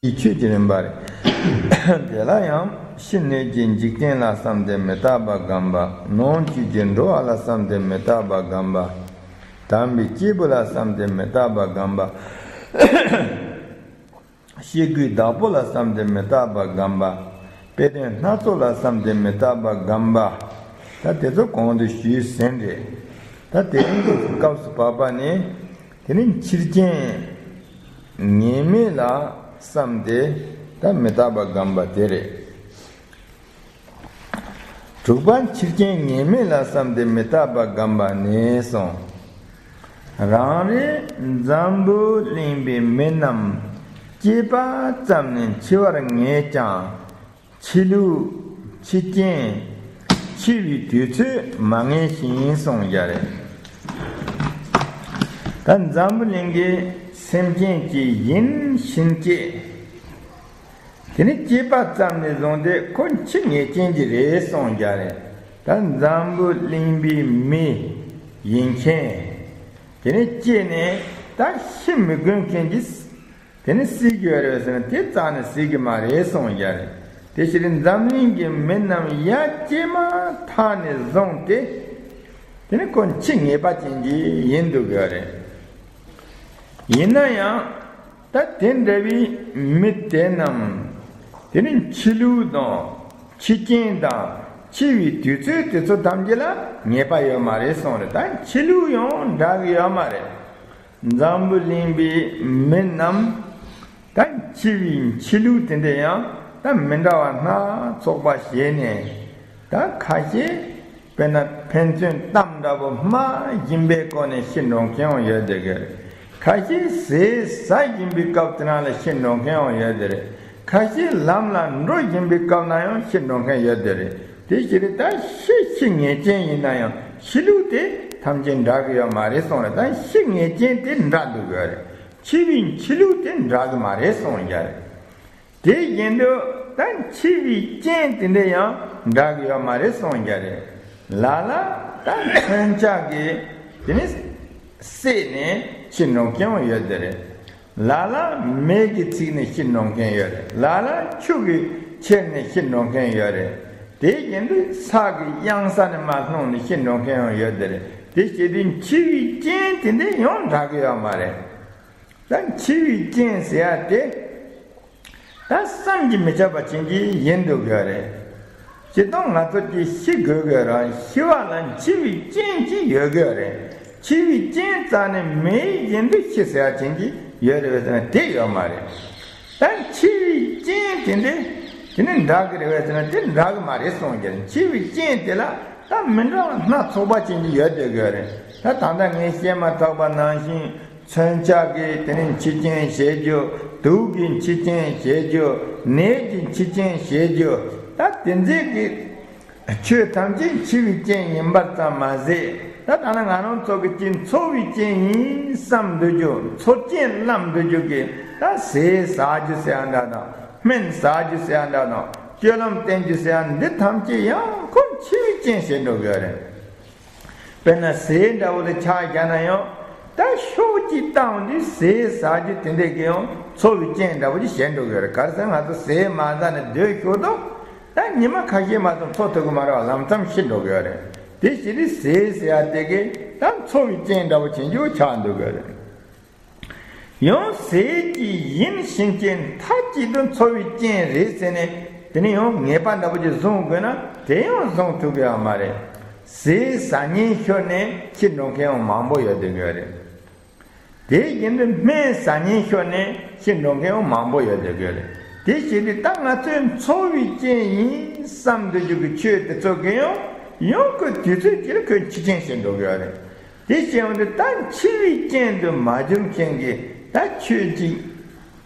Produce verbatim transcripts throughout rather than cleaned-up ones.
ཡི་ཆོས་ཀྱི་རིམ་པ་རེད། དེ་ལ་ཡང་ཕྱི་སྣོད་ཀྱི་འཇིག་རྟེན་ལ་བསམས་ཏེ་མི་རྟག་པ་བསྒོམ་པ། ནང་བཅུད་ཀྱི་འགྲོ་བ་ལ་བསམས་ཏེ་མི་རྟག་པ་བསྒོམ་པ། དམ་པའི་སྐྱེས་བུ་ལ་བསམས་ཏེ་མི་རྟག་པ་བསྒོམ་པ། སྐྱེ་དགུའི་བདག་པོ་ལ་བསམས་ཏེ་མི་རྟག་པ་བསྒོམ་པ། དཔེ་དོན་སྣ་ཚོགས་ལ་བསམས་ཏེ་མི་རྟག་པ་བསྒོམ་པ། ད་དེ་ཚོ་གོང་དུ་ཞུས་ཟིན་རེད། ད་དེ་རིང་གི་སྐབས་སུ་བབ་པ་ནི། དེ་ནི་ཕྱི་རྐྱེན་ངེས་མེད་ལ་བསམས་ཏེ་ད་མི་རྟག་པ་བསྒོམ་པ་དེ་རེད། དྲུག་པ། ཕྱི་རྐྱེན་ངེས་མེད་ལ་བསམས་ཏེ་མི་རྟག་པ་བསྒོམ་པ་ནི་གསུངས། རང་རེ་འཛམ་བུ་གླིང་པའི་མི་རྣམས་སྐྱེས་པ་ཙམ་ནས་འཆི་བར་ངེས་ཀྱང་། འཆི་ལུགས། འཆི་རྐྱེན། འཆི་བའི་དུས་ཚོད་མ་ངེས་ཤིང་གསུངས་ཡ་རེད། ད་འཛམ་བུ་གླིང་གི་སེམས་ཅན་གྱི་ཡིན་ཕྱིན་ཆད། དེ་ནི་སྐྱེས་པ་ཙམ་ནས་བཟུང་སྟེ་ཁོ་འཆི་ངེས་ཅན་གྱི་རེད་གསུངས་ཡ་རེད། ད་འཛམ་བུ་གླིང་པའི་མི་ཡིན་མཁན། དེ་ནི་སྐྱེས་ནས་ད་ཤི་མི་དགོས་མཁན་གྱི། དེ་ནི་སྲིད་ཀྱི་ཡོད་རེད་ཟེར་ན་དེ་རྩ་ནས་སྲིད་ཀྱི་མ་རེད་གསུངས་ཡ་རེད། དེ་ཕྱིར་འཛམ་གླིང་གི་མི་རྣམས་ཡ་སྐྱེས་མ་ཐག་ནས་བཟུང་སྟེ། དེ་ནི་ཁོ་འཆི་ངེས་པ་ཅན་གྱི་ཡིན་འདུག་ཡོད་རེད། ཡིན་ན་ཡང་ད་དེ་འདྲ་བའི་མི་དེ་རྣམས་དེ་ནི་འཆི་ལུགས་དང་འཆི་རྐྱེན་དང་འཆི་བའི་དུས་ཚོད་དེ་ཚོ་ཐམས་ཅད་ལ་ངེས་པ་ཡོད་མ་རེད་གསུངས་རེད། ད་འཆི་ལུགས་ཡང་འདྲ་གི་ཡོད་མ་རེད། འཛམ་བུ་གླིང་པའི་མི་རྣམས་ད་འཆི་བའི་འཆི་ལུགས་དེ་འདྲ་ཡང་ད་མི་འདྲ་བ་སྣ་ཚོགས་པ་བྱས་ནས། ད་ཁ་ཤས་དཔེར་ན་ཕན་ཚུན་གཏམ་འདྲ་པོ་སྨྲ་བཞིན་པའི་སྒོ་ནས་ཤི་འགྲོ་མཁན་ཡང་ཡོད་བསྡད་ཀྱི་རེད། ཁ་ཤས་ཟས་ཟ་བཞིན་པའི་སྐབས་དེ་རང་ལ་ཤི་འགྲོ་མཁན་ཡང་ཡོད་བསྡད་རེད། ཁ་ཤས་ལམ་ལ་འགྲོ་བཞིན་པའི་སྐབས་ན་ཡང་ཤི་འགྲོ་མཁན་ཡོད་བསྡད་རེད། དེ་ཕྱིར་ད་ཤི་འཆི་ངེས་ཅན་ཡིན་ན་ཡང་འཆི་ལུགས་དེ་ཐམས་ཅད་འདྲ་གི་ཡོད་མ་རེད་གསུངས་རེད། ད་ཤི་ངེས་ཅན་དེ་འདྲ་འདུག་གི་རེད། འཆི་བའི་འཆི་ལུགས་དེ་འདྲ་གི་མ་རེད་གསུངས་ཡ་རེད། དེ་བཞིན་དུ་ད་འཆི་བའི་རྐྱེན་དེ་འདྲ་ཡང་འདྲ་གི་ཡོད་མ་རེད་གསུངས་ཡ་རེད། ལ་ལ་ད་མཚོན་ཆ་གིས་དེ་ནི་བསྲེགས་ནས་ཤི་འགྲོ་མཁན་ཡང་ཡོད་བསྡད་རེད། ལ་ལ་མེ་གིས་ཚིག་ནས་ཤི་འགྲོ་མཁན་ཡོད་རེད། ལ་ལ་ཆུ་གིས་ཁྱེར་ནས་ཤི་འགྲོ་མཁན་ཡོད་རེད། དེ་བཞིན་དུ་ས་གི་གཡང་ས་ནས་མར་ལྷུང་ནས་ཤི་འགྲོ་མཁན་ཡང་ཡོད་དེ་རེད། དེ་བྱེད་དུས་འཆི་བའི་རྐྱེན་དེ་འདྲ་ཡང་འདྲ་གི་ཡོད་མ་རེད། ད་འཆི་བའི་རྐྱེན་ཟེར་ཡ་དེ་ད་བསམ་གྱིས་མི་ཁྱབ་པ་ཅན་གྱི་ཡིན་འདུག་ཡོད་རེད། སྤྱིར་བཏང་ང་ཚོ་གིས་ཤི་དགོས་དགོས་རང་ཤི་བ་ལ་འཆི་བའི་རྐྱེན་གྱིས་ཡོད་དགོས་རེད། འཆི་བའི་རྐྱེན་རྩ་ནས་མེད་བཞིན་དུ་ཤི་ཟེར་ཡ་ཅན་གྱི་ཡོད་རེད་པས་ཟེར་ན་དེ་ཡོད་མ་རེད། ད་འཆི་བའི་རྐྱེན་དེ་འདྲ་དེ་ནི་འདྲ་གི་རེད་པས་ཟེར་ན་དེ་འདྲ་གི་མ་རེད་གསུངས་ཀྱི་རེད། འཆི་བའི་རྐྱེན་དེ་ལ་ད་མི་འདྲ་བ་སྣ་ཚོགས་པ་ཅན་གྱི་ཡོད་བསྡད་དགོས་རེད། ད་ད་ལྟ་ངས་བཤད་མ་ཐག་པ་ནང་བཞིན། མཚོན་ཆ་གིས་དེ་ནི་འཆི་རྐྱེན་བྱེད་རྒྱུ། དུག་གིས་འཆི་རྐྱེན་བྱེད་རྒྱུ། ནད་ཀྱིས་འཆི་རྐྱེན་བྱེད་རྒྱུ། ད་དེ་འཛིན་གྱི་ཆོས་ཐམས་ཅད་འཆི་བའི་རྐྱེན་ཡིན་པར་ཙམ་མ་ཟད། ད་ད་ནི་ང་རང་ཚོ་གི་ཅིག་འཚོ་བའི་རྐྱེན་ཡིན་བསམ་འདོད་རྒྱུ། འཚོ་རྐྱེན་བླངས་འདོད་རྒྱུ་གི་ད་ཟས་ཟ་རྒྱུ་ཟེར་ཡ་འདྲ་དང་། སྨན་ཟ་རྒྱུ་ཟེར་ཡ་འདྲ་དང་། སྤྱོད་ལམ་བསྟེན་རྒྱུ་ཟེར་ཡ་འདི་ཐམས་ཅད་ཡང་ཁོ་འཆི་བའི་རྐྱེན་བྱེད་འགྲོ་གི་ཡོད་རེད། དཔེར་ན་ཟས་འདྲ་བོ་ལ་ཆ་བཞག་ན་ཡང་། ད་ཤོག་ཅིག་བཏང་དུས་ཟས་ཟ་རྒྱུ་དེ་འདྲས་ཀྱི་ཡང་འཚོ་བའི་རྐྱེན་འདྲ་བོ་ཅིག་བྱེད་འགྲོ་གི་རེད། ག་རེ་ཟེར་ན་ང་ཚོ་ཟས་མ་ཟ་ནས་སྡོད་ཞོར་དུ་ད་ཉི་མ་ཁ་ཤས་མ་གཏོགས་འཚོ་ཐུབ་ཀྱི་མ་རེད་བ། ལམ་མཚམས་ཤི་འགྲོ་གི་ཡོད་རེད། དེ་ཕྱིར་ཟས་ཟེར་ཡ་དེ་གི་ད་འཚོ་བའི་རྐྱེན་འདྲ་བོ་བྱེད་རྒྱུ་ཆགས་འགྲོ་གི་ཡོད་རེད། ཡང་ཟས་ཀྱི་ཡིན་ཕྱིན་ཆད་མཐའ་གཅིག་ཏུ་འཚོ་བའི་རྐྱེན་རེད་ཟེར་ནས་དེ་ནི་ཡང་ངེས་པ་འདྲ་པོ་ཅིག་བཟུང་དགོས་ན་དེ་ཡང་བཟུང་ཐུབ་ཀྱི་ཡོད་མ་རེད། ཟས་ཟ་ཉེན་ཤོར་ནས་ཤི་འགྲོ་མཁན་ཡང་མང་པོ་ཡོད་བསྡད་ཀྱི་ཡོད་རེད། དེ་བཞིན་དུ་སྨན་ཟ་ཉེན་ཤོར་ནས་ཤི་འགྲོ་མཁན་ཡང་མང་པོ་ཡོད་བསྡད་ཀྱི་ཡོད་རེད། དེ་བྱས་ཏེ་ད་ང་ཚོས་འཚོ་བའི་རྐྱེན་ཡིན་བསམ་འདོད་རྒྱུ་གི་ཆོས་དེ་ཚོ་གི་ཡང་ཡང་ཁོའི་དུས་ཚོད་ཅིག་ལ་ཁོས་འཆི་རྐྱེན་བྱེད་འགྲོ་གི་ཡོད་རེད། དེ་བྱས་པ་འདི་ད་འཆི་བའི་རྐྱེན་དུ་མ་གྱུར་མཁན་གྱི་ད་ཆོས་ཅིག་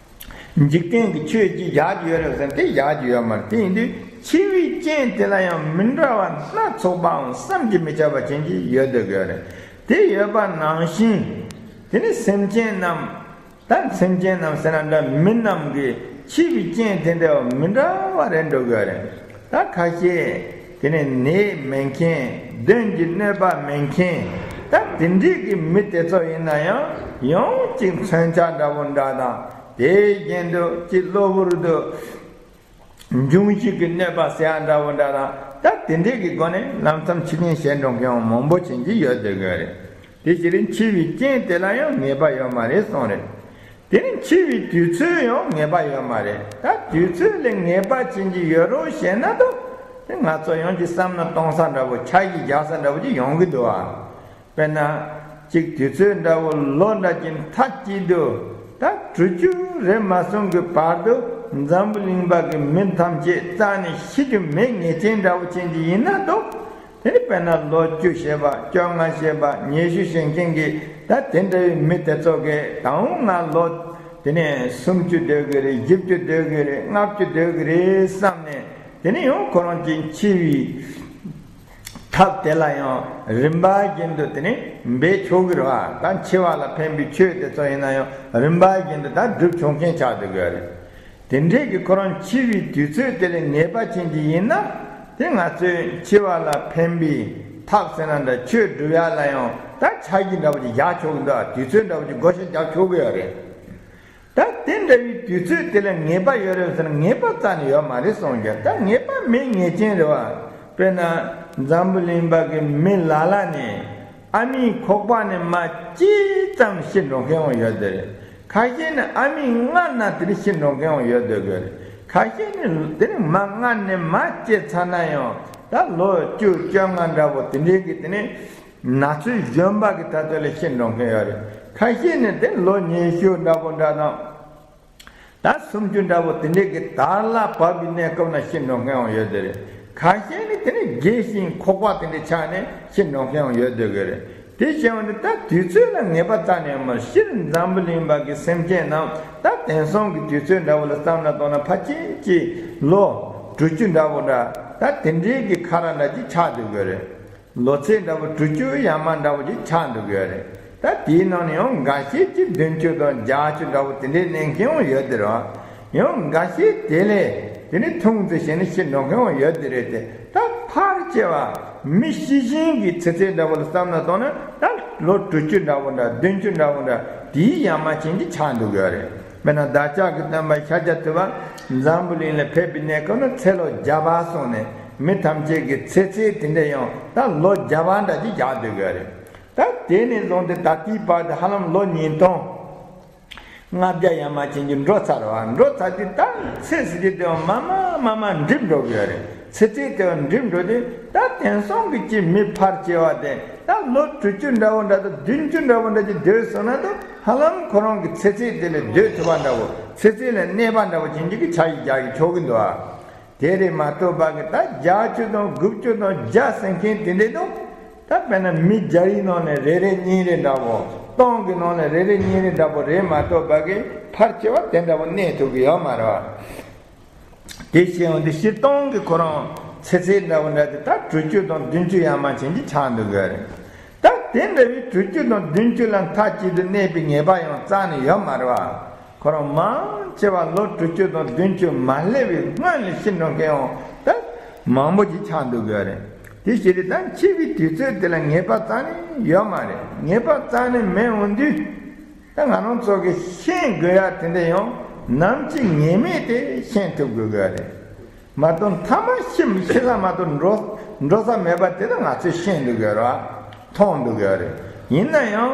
འཇིག་རྟེན་གྱི་ཆོས་ཅིག་བཞག་རྒྱུ་ཡོད་རེད་ཟེར་ན་དེ་བཞག་རྒྱུ་ཡོད་མ་རེད། དེ་ཡིན་དུས་འཆི་བའི་རྐྱེན་དེ་ལ་ཡང་མི་འདྲ་བ་སྣ་ཚོགས་པའང་བསམ་གྱིས་མི་ཁྱབ་པ་ཅན་ཅིག་ཡོད་བསྡད་ཀྱི་ཡོད་རེད། དེ་ཡོད་པ་ནང་བཞིན་དེ་ནི་སེམས་ཅན་རྣམས། ད་སེམས་ཅན་རྣམས་ཟེར་ན་འདྲ་མི་རྣམས་ཀྱི་འཆི་བའི་རྐྱེན་དེ་འདྲ་བ་མི་འདྲ་བ་རེད་འགྲོ་གི་ཡོད་རེད། ད་ཁ་ཤས་དེ་ནི་ནད་མེད་མཁན། གདོན་གྱི་གནོད་པ་མེད་མཁན། ད་དེ་འདྲའི་གི་མི་དེ་ཚོ་ཡིན་ན་ཡང་ཡང་ཅིག་མཚོན་ཆ་འདྲ་བོ་འདྲ་དང་ དེའི་རྐྱེན་དུ་ཅི་གློ་བུར་དུ་འབྱུང་བཞི་གི་གནོད་པ་ཟེར་ཡ་འདྲ་བོ་འདྲ་དང་ད་དེ་འདྲས་ཀྱི་སྒོ་ནས་ལམ་སང་འཆི་རྐྱེན་བྱེད་འགྲོ་མཁན་མང་པོ་ཅན་གྱི་ཡོད་བསྡད་ཀྱི་རེད། དེ་ཕྱིར་འཆི་བའི་རྐྱེན་དེ་ལ་ཡང་ངེས་པ་ཡོད་མ་རེད་གསུངས་རེད། དེ་ནི་འཆི་བའི་དུས་ཚོད་ཡང་ངེས་པ་ཡོད་མ་རེད། ད་དུས་ཚོད་ལ་ངེས་པ་ཅན་གྱི་ཡོད་རུང་ཞེ་ན་དོ། དེ་ང་ཚོ་ཡང་ཅིག་བསམ་བློ་གཏོང་ས་འདྲ་བོ་ཆ་ཡི་རྒྱག་ས་འདྲ་བོ་ཅིག་ཡོང་གི་འདུག་ཨ། དཔེར་ན། གཅིག་དུས་ཚོད་འདྲ་བོ་ལོ་འདྲ་གྱི་མཐའ་གཅིག་ཏུ། ད་དྲུག་ཅུ་རེ་མ་སོང་གི་བར་དུ་འཛམ་བུ་གླིང་པ་གི་མི་ཐམས་ཅད་རྩ་ནས་ཤི་རྒྱུ་མེད་ངེས་ཅན་འདྲ་བོ་ཅན་གྱི་ཡིན་ན་དོ། དེ་ནི་དཔེར་ན་ལོ་བཅུ་བྱས་པ་བཅོ་ལྔ་བྱས་པ་ཉི་ཤུ་བྱེད་མཁན་གྱི་ད་དེ་འདྲ་བའི་མི་དེ་ཚོ་གིས་ད་འོང་ང་ལོ་དེ་ནས་སུམ་ཅུ་སྡོད་ཀྱི་རེད། བཞི་བཅུ་སྡོད་ཀྱི་རེད། ལྔ་བཅུ་སྡོད་ཀྱི་རེད་བསམ་ནས་དེ་ནས་ཡང་ཁོ་རང་གི་འཆི་བའི་ཐབས་དེ་ལ་ཡང་རིམ་པ་བཞིན་དུ་དེ་ནས་འབད་ཆོག་གི་རེད་བ། ད་འཆི་བ་ལ་ཕན་པའི་ཆོས་དེ་ཚོ་ཡིན་ན་ཡང་རིམ་པ་བཞིན་དུ་ད་སྒྲུབ་ཆོག་མཁན་ཆགས་འདུག་གི་རེད། དེ་འདྲས་ཀྱི་ཁོ་རང་འཆི་བའི་དུས་ཚོད་དེ་ལ་ངེས་པ་ཅན་གྱི་ཡིན་ན། དེ་ང་ཚོས་འཆི་བ་ལ་ཕན་པའི་ཐབས་ཟེར་ན་འདྲ་ཆོས་སྒྲུབ་ཡ་ལ་ཡང་ད་ཆ་གི་འདྲ་བོ་ཅིག་རྒྱག་ཆོག་གི་འདུག་དུས་ཚོད་འདྲ་བོ་ཅིག་བགོ་བཤའ་རྒྱག་ཆོག་གི་ཡོད་རེད། ད་དེ་འདྲ་བའི་དུས་ཚོད་དེ་ལ་ངེས་པ་ཡོད་རེད་ཟེར་ན་ངེས་པ་རྩ་ནས་ཡོད་མ་རེད་གསུངས་ཀྱང་ད་ངེས་པ་མེད་ངེས་ཅན་རེད་བ། དཔེར་ན་འཛམ་བུ་གླིང་པ་གི་མི་ལ་ལ་ནས། ཨ་མའི་ཁོག་པ་ནས་མ་གཅིག་ཙམ་ཤི་འགྲོ་མཁན་ཡང་ཡོད་དེ་རེད། ཁ་ཤས་ནི་ཨ་མའི་མངལ་ན་དེ་རིང་ཤི་འགྲོ་མཁན་ཡང་ཡོད་དེ་དགོས་རེད། ཁ་ཤས་ནི་དེ་རིང་མ་མངལ་ནས་མ་སྐྱེས་ཚར་ན་ཡང་ད་ལོ་བཅུ་བཅོ་ལྔ་འདྲ་བོ་དེ་འདྲའི་གི་དེ་ནི་ན་ཚོད་གཞོན་པ་གི་ད་ཚོད་ལ་ཤི་འགྲོ་མཁན་ཡོད་རེད། ཁ་ཤས་ནི་དེ་ལོ་ཉི་ཤུ་འདྲ་བོ་འདྲ་དང་། ད་སུམ་ཅུ་འདྲ་བོ་དེ་འདྲའི་གི་དར་ལ་བབས་པའི་གནས་སྐབས་ན་ཤི་འགྲོ་མཁན་ཡང་ཡོད་དེ་རེད། ཁ་ཤས་ནི་དེ་ནི་རྒས་ཤིང་ཁོག་པ་དེ་འདྲ་ཆགས་ནས་ཤི་འགྲོ་མཁན་ཡང་ཡོད་དེ་གི་རེད། དེ་བྱས་པ་ནི་ད་དུས་ཚོད་ལ་ངེས་པ་རྩ་ནས་མ་སྤྱིར་འཛམ་བུ་གླིང་པ་གི་སེམས་ཅན་རྣམས་ད་དེང་སང་གི་དུས་ཚོད་འདྲ་བོ་ལ་བསམ་ན་གཏོང་ན་ཕལ་ཆེར་གྱི་ལོ་དྲུག་ཅུ་འདྲ་བོ་འདྲ་ད་དེ་འདྲའི་གི་ཁ་ར་འདྲ་ཅིག་ཆགས་འདུག་གི་རེད། ལོ་ཚད་འདྲ་བོ་དྲུག་ཅུ་ཡར་མར་འདྲ་བོ་ཅིག་ཆགས་འདུག་གི་རེད། ད་དེའི་ནང་ནས་ཡང་འགའ་ཤས་ཀྱིས་བདུན་ཅུ་དང་བརྒྱད་ཅུ་འདྲ་བོ་དེ་འདྲའི་གནས་མཁན་ཡང་ཡོད་དེ་རེད། ཡང་འགའ་ཤས་དེ་ལས་དེ་ནི་ཐུང་ཙམ་བྱས་ནས་ཤི་འགྲོ་མཁན་ཡང་ཡོད་དེ་རེད་དེ། ད་ཕལ་ཆེ་བ་མི་ཤི་བཞིན་གྱི་ཚེ་ཚད་འདྲ་བོ་ལ་བསམ་ན་གཏོང་ན་ད་ལོ་དྲུག་ཅུ་འདྲ་བོ་འདྲ་བདུན་ཅུ་འདྲ་བོ་འདྲ་དེའི་ཡར་མར་ཅན་གྱི་ཆགས་འདུག་གི་རེད། དཔེར་ན་བདག་ཅག་གི་སྟོན་པ་ཤཱཀྱ་ཐུབ་པ་འཛམ་བུ་གླིང་ལ་ཕེབས་པའི་གནས་སྐབས་ན་ཚེ་ལོ་བརྒྱ་པ་སོང་ནས་མི་ཐམས་ཅད་ཀྱི་ཚེ་ཚད་དེ་འདྲ་ཡང་ད་ལོ་བརྒྱ་པ་འདྲ་ཅིག་རྒྱག་སྡོད་དགོས་རེད། ད་དེ་ནས་བཟུང་སྟེ་ད་ལྟའི་བར་དུ་ཧ་ལམ་ལོ་ཉིས་སྟོང་ལྔ་བརྒྱ་ཡར་མར་ཅན་གྱི་འགྲོ་ཚར་བ་འགྲོ་ཚར་དུས་ད་ཚེ་ཟེར་རྒྱུ་དེ་མར་མར་མར་མར་འགྲིབ་འགྲོ་གི་ཡོད་རེད། ཚེ་ཚད་དེ་བ་འགྲིབ་འགྲོ་དུས་ད་དེང་སང་གི་ཅིག་མི་ཕལ་ཆེ་བ་དེ། ད་ལོ་དྲུག་ཅུ་འདྲ་བོ་འདྲ་དང་བདུན་ཅུ་འདྲ་བོ་འདྲ་ཅིག་སྡོད་སོང་ན་ད་ཧ་ལམ་ཁོ་རང་གི་ཚེ་ཚད་དེ་ལས་སྡོད་ཐུབ་པ་འདྲ་བོ་ཚེ་ཚད་ལས་གནས་པ་འདྲ་བོ་ཅན་གྱི་གི་ཆ་ཡི་རྒྱག་གི་ཆོག་གི་འདུག་ཨ། དེ་རེད་མ་གཏོགས་པ་གི་ད་བརྒྱད་ཅུ་དང་དགུ་བཅུ་དང་བརྒྱ་ཟེར་མཁན་དེ་འདྲས་དང་ད་དཔེར་ན་མི་བརྒྱ་ཡི་ནང་ནས་རེ་རེ་གཉིས་རེ་འདྲ་བོ་སྟོང་གི་ནང་ནས་རེ་རེ་གཉིས་རེ་འདྲ་བོ་རེད་མ་གཏོགས་པ་གི་ཕལ་ཆེ་བ་དེ་འདྲ་བོ་གནས་ཐུབ་གི་ཡོད་མ་རེད་བ། དེ་བྱས་ཡང་འདི་སྤྱིར་བཏང་གི་ཁོ་རང་ཚེ་ཚད་འདྲ་བོ་འདྲ་དེ་ད་དྲུག་ཅུ་དང་བདུན་ཅུ་ཡར་མར་ཅན་གྱི་ཆགས་འདུག་གི་རེད། ད་དེ་འདྲ་བའི་དྲུག་ཅུ་དང་བདུན་ཅུ་ལ་མཐའ་གཅིག་ཏུ་གནས་པའི་ངེས་པ་ཡང་རྩ་ནས་ཡོད་མ་རེད་བ། ཁོ་རང་མང་ཆེ་བ་ལོ་དྲུག་ཅུ་དང་བདུན་ཅུ་མ་སླེབས་པའི་སྔོན་ལ་ཤི་འགྲོ་མཁན་ཡང་ད་མང་པོ་ཅིག་ཆགས་འདུག་གི་རེད། དེ་བྱས་ཏེ་ད་འཆི་བའི་དུས་ཚོད་དེ་ལ་ངེས་པ་རྩ་ནས་ཡོད་མ་རེད། ངེས་པ་རྩ་ནས་མེད་འོང་དུས། ད་ང་རང་ཚོ་གིས་ཤེས་དགོས་ཡ་དེ་འདྲ་ཡང་ནམ་འཆི་ངེས་མེད་དེ་ཤེས་ཐུབ་དགོས་ཀྱི་རེད། མ་གཏོགས་མཐའ་མ་ཤི་ཤི་ལ་མ་གཏོགས་འགྲོ་འགྲོ་ས་མེད་པ་དེ་ད་ང་ཚོས་ཤེས་འདུག་གི་རེད། མཐོང་འདུག་གི་རེད། ཡིན་ན་ཡང་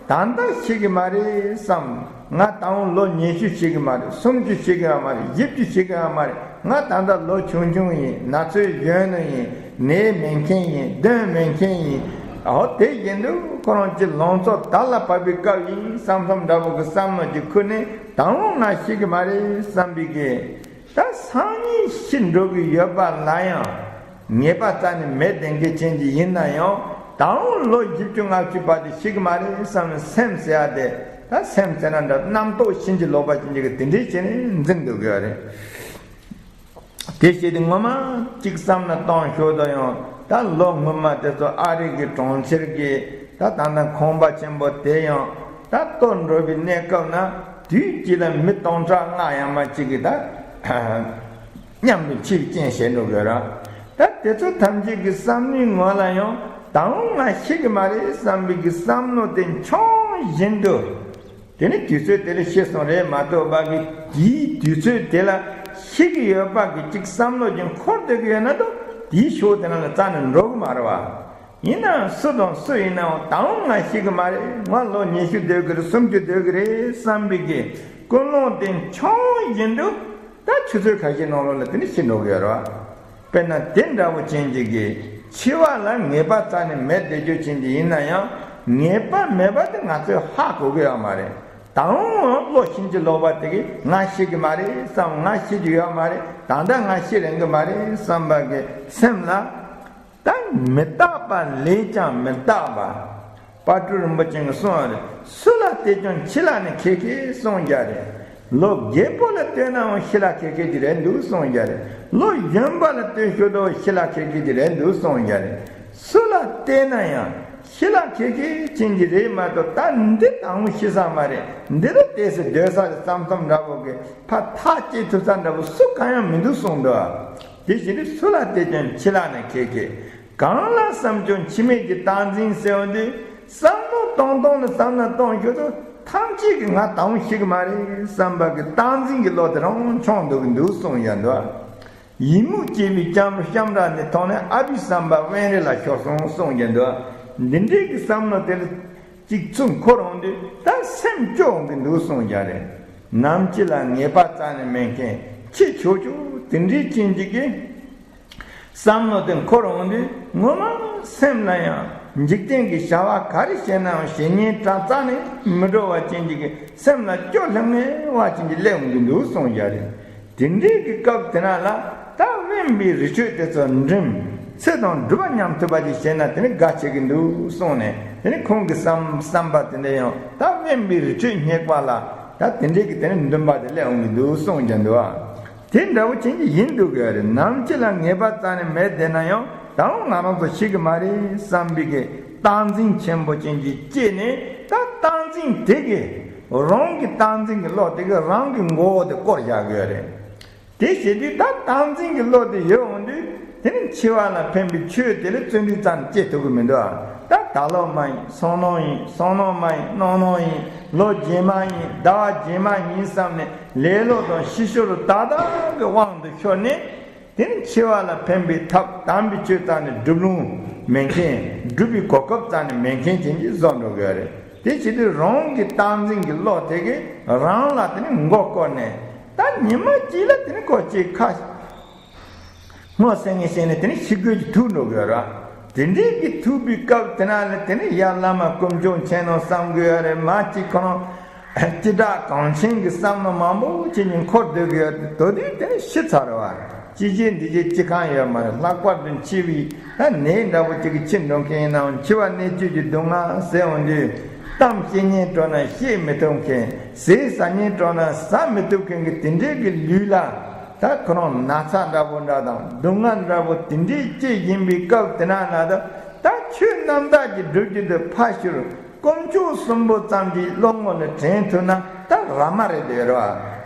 ད་ལྟ་ཤི་གི་མ་རེད་བསམ། ང་ད་འོང་ལོ་ཉི་ཤུ་ཤི་གི་མ་རེད། སུམ་ཅུ་ཤི་གི་ཡོད་མ་རེད། བཞི་བཅུ་ཤི་གི་ཡོད་མ་རེད། ང་ད་ལྟ་ལོ་ཆུང་ཆུང་ཡིན། ན་ཚོད་གཞོན་ནུ་ཡིན། ནད་མེད་མཁན་ཡིན། གདོན་མེད་མཁན་ཡིན། འོ་དེ་བཞིན་དུ་ཁོ་རང་ཅིག་ལང་ཚོ་དར་ལ་བབས་པའི་སྐབས་ཡིན་བསམ་བསམ་འདྲ་བོ་གི་བསམ་བློ་ཅིག་ཁུར་ནས་ད་འོང་ང་ཤི་གི་མ་རེད་བསམ་པའི་གི་ད་སང་ཉིན་ཤི་འགྲོ་གི་ཡོད་པ་ལ་ཡང་ངེས་པ་རྩ་ནས་མེད་བསྡད་མཁན་ཅན་ཅིག་ཡིན་ན་ཡང་ད་འོང་ལོ་བཞི་བཅུ་ལྔ་བཅུ་བར་དུ་ཤི་གི་མ་རེད་བསམ་ནས་སེམས་ཟེར་ཡ་དེ་ད་སེམས་ཟེར་ན་འདྲ་རྣམ་རྟོག་ཕྱིན་ཅི་ལོག་པ་ཅན་ཅིག་གི་དེ་འདྲའི་བྱས་ནས་འཛིན་འདུག་གི་རེད། དེ་བྱས་ཏེ་ངོ་མ་གཅིག་བསམ་ན་གཏོང་ཞོར་དུ་ཡང་ད་ལོ་སྔོན་མ་དེ་ཚོ་ཨ་རི་གི་གྲོང་ཁྱེར་གྱི་ད་ད་ལྟ་ཁང་པ་ཆེན་པོ་དེ་ཡང་ད་གཏོར་འགྲོ་བའི་གནས་སྐབས་ན་དུས་གཅིག་ལ་མི་སྟོང་ཕྲག་ལྔ་ཡར་མར་གཅིག་གིས་ད་མཉམ་དུ་འཆི་བའི་རྐྱེན་བྱེད་འགྲོ་དགོས་ར། ད་དེ་ཚོ་ཐམས་ཅད་ཀྱི་བསམ་བློའི་ངོ་ལ་ཡང་ད་འོང་ང་ཤི་གི་མ་རེད་བསམ་པའི་གི་བསམ་བློ་དེ་འཆང་བཞིན་དུ། དེ་ནི་དུས་ཚོད་དེ་ལ་ཤི་སོང་རེད་མ་གཏོགས་པ་གི་དེའི་དུས་ཚོད་དེ་ལ་ཤི་གི་ཡོད་པ་གི་ཅིག་བསམ་བློ་ཅིག་འཁོར་སྡོད་ཀྱི་ཡོད་ན་དོ་དེའི་ཤོག་དེ་ནང་ལ་རྩ་ནས་འགྲོ་གི་མ་རེད་བ། ཡིན་ནའང་སུ་དང་སུ་ཡིན་ནའང་ད་རུང་ང་ཤི་གི་མ་རེད། ང་ལོ་ཉི་ཤུ་སྡོད་ཀྱི་རེད། སུམ་ཅུ་སྡོད་ཀྱི་རེད་བསམ་པའི་གི་ཀུན་སློང་དེ་འཆང་བཞིན་དུ་ད་ཆུ་ཚོད་ཁ་ཤས་ནང་ལོགས་ལ་དེ་ནི་ཤི་འགྲོ་གི་ཡོད་རེད་བ། དཔེར་ན་དེ་འདྲ་བོ་ཅན་ཅིག་གིས་འཆི་བ་ལ་ངེས་པ་རྩ་ནས་མེད་བསྡད་རྒྱུ་ཅན་ཅིག་ཡིན་ན་ཡང་ངེས་པ་མེད་པ་དེ་ང་ཚོས་ཧ་གོ་གི་ཡོད་མ་རེད། ད་རུང་བློ་ཕྱིན་ཅི་ལོག་པ་དེ་གིས་ང་ཤི་གི་མ་རེད་བསམ། ང་ཤི་རྒྱུ་ཡོད་མ་རེད། ད་ལྟ་ང་ཤི་རན་གི་མ་རེད་བསམ་པ་གི་སེམས་ལ། ད་མི་རྟག་པ་ལས་ཀྱང་མི་རྟག་པ། དཔལ་སྤྲུལ་རིན་པོ་ཆེ་གིས་གསུངས་པ་རེད། སུ་ལ་བལྟས་ཀྱང་འཆི་ལ་ནི་ཁེ་ཁེ་གསུངས་རྒྱུ་རེད། ལོ་རྒད་པོ་ལ་ལྟོས་ནའང་ཤི་ལ་ཁེ་ཁེ་ཅིག་རེད་འདུག་གསུངས་རྒྱུ་རེད། ལོ་གཞོན་པ་ལ་ལྟོས་ཤོག་དོ་ཤི་ལ་ཁེ་ཁེ་ཅིག་རེད་འདུག་གསུངས་རྒྱུ་རེད། སུ་ལ་བལྟས་ན་ཡང་ཤི་ལ་ཁེ་ཁེ་ཅན་གྱི་རེད་མ་གཏོགས་ད་འདི་ད་རུང་ཤི་ས་མ་རེད། འདི་ལ་བལྟས་སེ་སྡོད་ས་རེད་བསམ་བསམ་འདྲ་བོ་གི་ཕར་ཐག་བཅད་ཐུབ་ས་འདྲ་བོ་སུ་གང་ཡང་མི་འདུག་གསུངས་འདུག་དེ་བཞིན་དུ་སུ་ལ་བལྟས་ཀྱང་འཆི་ལ་ནི་ཁེ་ཁེ། གང་ལ་བསམ་ཀྱང་འཆི་མེད་ཀྱི་བདག་འཛིན་ཟེར་བ་འདི་བསམ་བློ་གཏོང་སྟངས་ལ་བསམ་བློ་གཏོང་ཞོར་དུ་ཐམས་ཅད་ཀྱིས་ང་ད་རུང་ཤི་གི་མ་རེད་བསམ་པ་གི་བདག་འཛིན་གྱི་བློ་དེ་རང་མཆོང་འདུག་གི་འདུག་གསུངས་ཡོད་འདུག་ཡི་མུག་སྐྱེས་པའི་སྐྱ་འབྲུ་ཤམ་ར་ནི་མཐོང་ནས་ཨ་བི་བསམ་པ་དབེན་རི་ལ་ཤོར་སོང་གསུངས་ཀྱི་འདུག་འདི་འདྲའི་གི་བསམ་བློ་དེ་ལ་གཅིག་ཚུར་འཁོར་འོང་དུས་ད་སེམས་སྐྱོ་འོང་གི་འདུག་གསུངས་ཀྱང་རེད། ནམ་འཆི་ལ་ངེས་པ་རྩ་ནས་མེད་མཁན་འཆི་ཆོག་ཆོག་དེ་འདྲའི་རྐྱེན་གཅིག་གིས་བསམ་བློ་དེ་འཁོར་འོང་དུས་ངོ་མ་སེམས་ལ་ཡང་འཇིག་རྟེན་གྱི་བྱ་བ་ག་རེ་བྱས་ནའང་བྱེད་ཉེན་རྩ་ནས་མི་འགྲོ་བ་ཅན་གཅིག་གིས་སེམས་ལ་སྐྱོ་ལྷང་ངེ་བ་ཅན་གྱི་སླེབས་འོང་གི་འདུག་གསུངས་ཀྱང་རེད། དེ་འདྲའི་གི་སྐབས་དེ་ན་ལ་ད་དབེན་པའི་རི་ཁྲོད་དེ་ཚོ་འགྲིམ། ཚེ་དང་སྒྲུབ་པ་མཉམ་ཐུབ་པ་ཅིག་བྱས་ན་དེ་ནི་དགའ་ཆེ་གི་འདུག་གསུངས་ནས་དེ་ནི་ཁོང་གི་བསམ་བསམ་པ་དེ་འདྲ་ཡང་ད་དབེན་པའི་རི་ཁྲོད་སྙེགས་པ་ལ་ད་དེ་འདྲའི་གི་དེ་ནི་འདུན་པ་དེ་སླེབས་འོང་གི་འདུག་གསུངས་ཀྱང་འདུག་ཨ། དེ་འདྲ་བོ་ཅན་གྱི་ཡིན་འདུག་གི་རེད། ནམ་འཆི་ལ་ངེས་པ་རྩ་ནས་མེད་བསྡད་ན་ཡང་ད་རུང་ང་རང་ཚོ་ཤི་གི་མ་རེད་བསམ་པའི་གི་བདག་འཛིན་ཆེན་པོ་ཅན་གྱི་སྐྱེས་ནས་ད་བདག་འཛིན་དེ་གི་རང་གི་བདག་འཛིན་གྱི་བློ་དེ་གི་རང་གི་མགོ་བོ་དེ་བསྐོར་བཞག་གི་ཡོད་རེད། དེ་བྱེད་དུས་ད་བདག་འཛིན་གྱི་བློ་དེ་ཡོད་འོང་དུས་དེ་ནི་འཆི་བ་ལ་ཕན་པའི་ཆོས་དེ་ལ་བརྩོན་འགྲུས་ཙམ་སྐྱེ་ཐུབ་ཀྱི་མི་འདུག་ཨ། ད་ད་ལོ་མ་ཡིན་སང་ལོ་ཡིན། སང་ལོ་མ་ཡིན་གནངས་ལོ་ཡིན། ལོ་རྗེས་མ་ཡིན། ཟླ་བ་རྗེས་མ་ཡིན་བསམ་ནས་ལེ་ལོ་དང་ཕྱི་བཤོལ་ད་ལྟ་གི་དབང་དུ་ཤོར་ནས་དེ་ནི་འཆི་བ་ལ་ཕན་པའི་ཐབས་དམ་པའི་ཆོས་རྩ་ནས་སྒྲུབ་ལུང་མེད་མཁན། སྒྲུབ་པའི་གོ་སྐབས་རྩ་ནས་མེད་མཁན་ཅན་གྱིས་བཟོ་འགྲོ་གི་ཡོད་རེད། དེ་བྱེད་དུས་རང་གི་བདག་འཛིན་གྱི་བློ་དེ་གིས་རང་ལ་དེ་ནི་མགོ་བསྐོར་ནས་ད་ཉི་མ་གཅིག་ལ་དེ་ནི་ཁོ་གཅིག་ཁ་ངོ་སེང་ངེ་བྱས་ནས་དེ་ནི་ཤི་དགོས་ཀྱི་ཐུག་འགྲོ་གི་ཡོད་རེད། དེ་འདྲའི་གི་ཐུག་པའི་སྐབས་དེ་ན་ལ་དེ་ནི་ཡར་བླ་མ་དཀོན་མཆོག་མཁྱེན་ནོ་བསམ་དགོས་ཡོད་རེད། མ་གཅིག་ཁོ་རང་སྐྱེ་དྲག་གང་ཆེན་གྱི་བསམ་བློ་མང་པོ་ཅིག་ནི་འཁོར་སྡོད་ཀྱི་ཡོད་དེ་དོ་དུས་དེ་ནི་ཤི་ཚར་བ། ཅི་བྱེད་འདི་བྱེད་ཅི་གང་ཡོད་མ་རེད། ལྷག་པར་དུ་འཆི་བའི་ད་ནད་འདྲ་པོ་ཅིག་གིས་འཆི་འགྲོ་མཁན་ཡིན་ནའང་འཆི་བ་གནད་གཅོད་ཀྱི་སྡུག་བསྔལ་ཟེར་འོང་དུས་གཏམ་བཤད་ཉན་སྤྲོ་ན་བཤད་མི་ཐུབ་མཁན། ཟས་ཟ་ཉན་སྤྲོ་ན་ཟ་མི་ཐུབ་མཁན་གྱི་དེ་འདྲའི་གི་ལུས་ལ་ད་ཁོ་རང་ན་ཚ་འདྲ་པོ་འདྲ་དང་སྡུག་བསྔལ་འདྲ་པོ་དེ་འདྲའི་སྐྱེ་བཞིན་པའི་སྐབས་དེ་ན་ན་ད་ད་ཆོས་རྣམ་དག་ཅིག་སྒྲུབ་རྒྱུ་དེ་ཕར་ཞོར། དཀོན་མཆོག་གསུམ་པོ་ཙམ་གྱི་བློ་ངོ་ལ་དྲན་ཐུབ་ན་ད་ར་མ་རེད་དེ་རེད་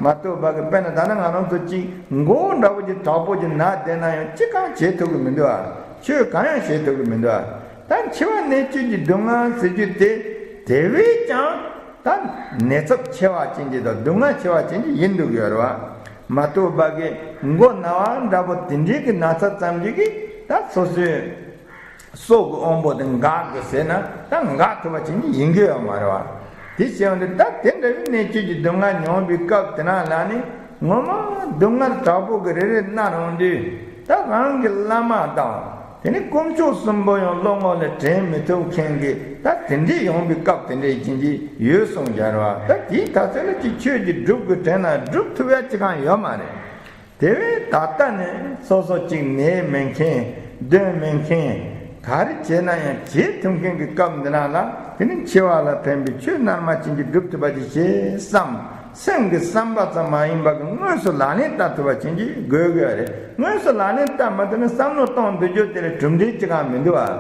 བ། མ་གཏོགས་པ་གི་དཔེར་ན་ད་ནི་ང་རང་ཚོ་གཅིག་མགོ་བོ་འདྲ་པོ་ཅིག་དྲག་པོ་ཅིག་ན་བསྡད་ན་ཡང་ཅི་གང་བྱེད་ཐུབ་ཀྱི་མི་འདུག་ཨ། ཆོས་གང་ཡང་བྱེད་ཐུབ་ཀྱི་མི་འདུག་ཨ། ད་འཆི་བ་གནད་གཅོད་ཀྱི་སྡུག་བསྔལ་ཟེར་རྒྱུ་དེ་དེ་བས་ཀྱང་ད་ནད་ཚབས་ཆེ་བ་ཅན་གྱི་དང་སྡུག་བསྔལ་ཆེ་བ་ཅན་གྱི་ཡིན་འདུག་ཡོད་རེད་བ། མ་གཏོགས་པ་གི་མགོ་ན་བ་འདྲ་པོ་དེ་འདྲའི་གི་ན་ཚ་ཙམ་ཅིག་གིས་ད་སོ་སོའི། སྲོག་གི་དབང་པོ་དེ་འགག་གི་ཟེར་ན་ད་འགག་ཐུབ་པ་ཅན་གྱི་ཡིན་གྱི་ཡོད་མ་རེད་བ། དེ་བྱས་པ་འདི་ད་དེ་འདྲ་བའི་གནད་གཅོད་ཀྱི་སྡུག་བསྔལ་མྱོང་བའི་སྐབས་དེ་ན་ལ་ནི་ངོ་མ་སྡུག་བསྔལ་དྲག་པོ་གི་རེ་རེ་མནར་འོང་དུས་ད་རང་གི་བླ་མ་དང་དེ་ནི་དཀོན་མཆོག་གསུམ་པོ་ཡང་བློ་ངོ་ལ་དྲན་མི་ཐུབ་མཁན་གྱི་ད་དེ་འདྲའི་ཡོང་བའི་སྐབས་དེ་འདྲའི་ཅན་གྱི་ཡོད་གསུངས་རྒྱ་རེད་བ། ད་དེའི་ད་ཚོད་ལ་ཅིག་ཆོས་ཀྱི་སྒྲུབ་དགོས་དྲན་ན་སྒྲུབ་ཐུབ་ཡ་ཅི་གང་ཡོད་མ་རེད། དེ་བས་ད་ལྟ་ནས་སོ་སོ་གཅིག་ནད་མེད་མཁན་གདོན་མེད་མཁན་ག་རེ་བྱས་ན་ཡང་བྱེད་ཐུབ་མཁན་གྱི་སྐབས་འདི་ན་ལ་དེ་ནི་འཆི་བ་ལ་ཕན་པའི་ཆོས་རྣལ་མ་ཅན་གྱི་སྒྲུབ་ཐུབ་པ་ཅིག་བྱེད་བསམ། སེམས་ཀྱི་བསམ་པ་ཙམ་མ་ཡིན་པ་གི་དངོས་སུ་ལག་ལེན་བསྟར་ཐུབ་པ་ཅན་གྱི་དགོས་དགོས་རེད། དངོས་སུ་ལག་ལེན་བསྟར་མ་ཐུབ་ན་བསམ་བློ་གཏོང་འདོད་རྒྱུ་དེ་ལ་གྲུབ་འབྲས་ཅི་གང་མི་འདུག་ཨ།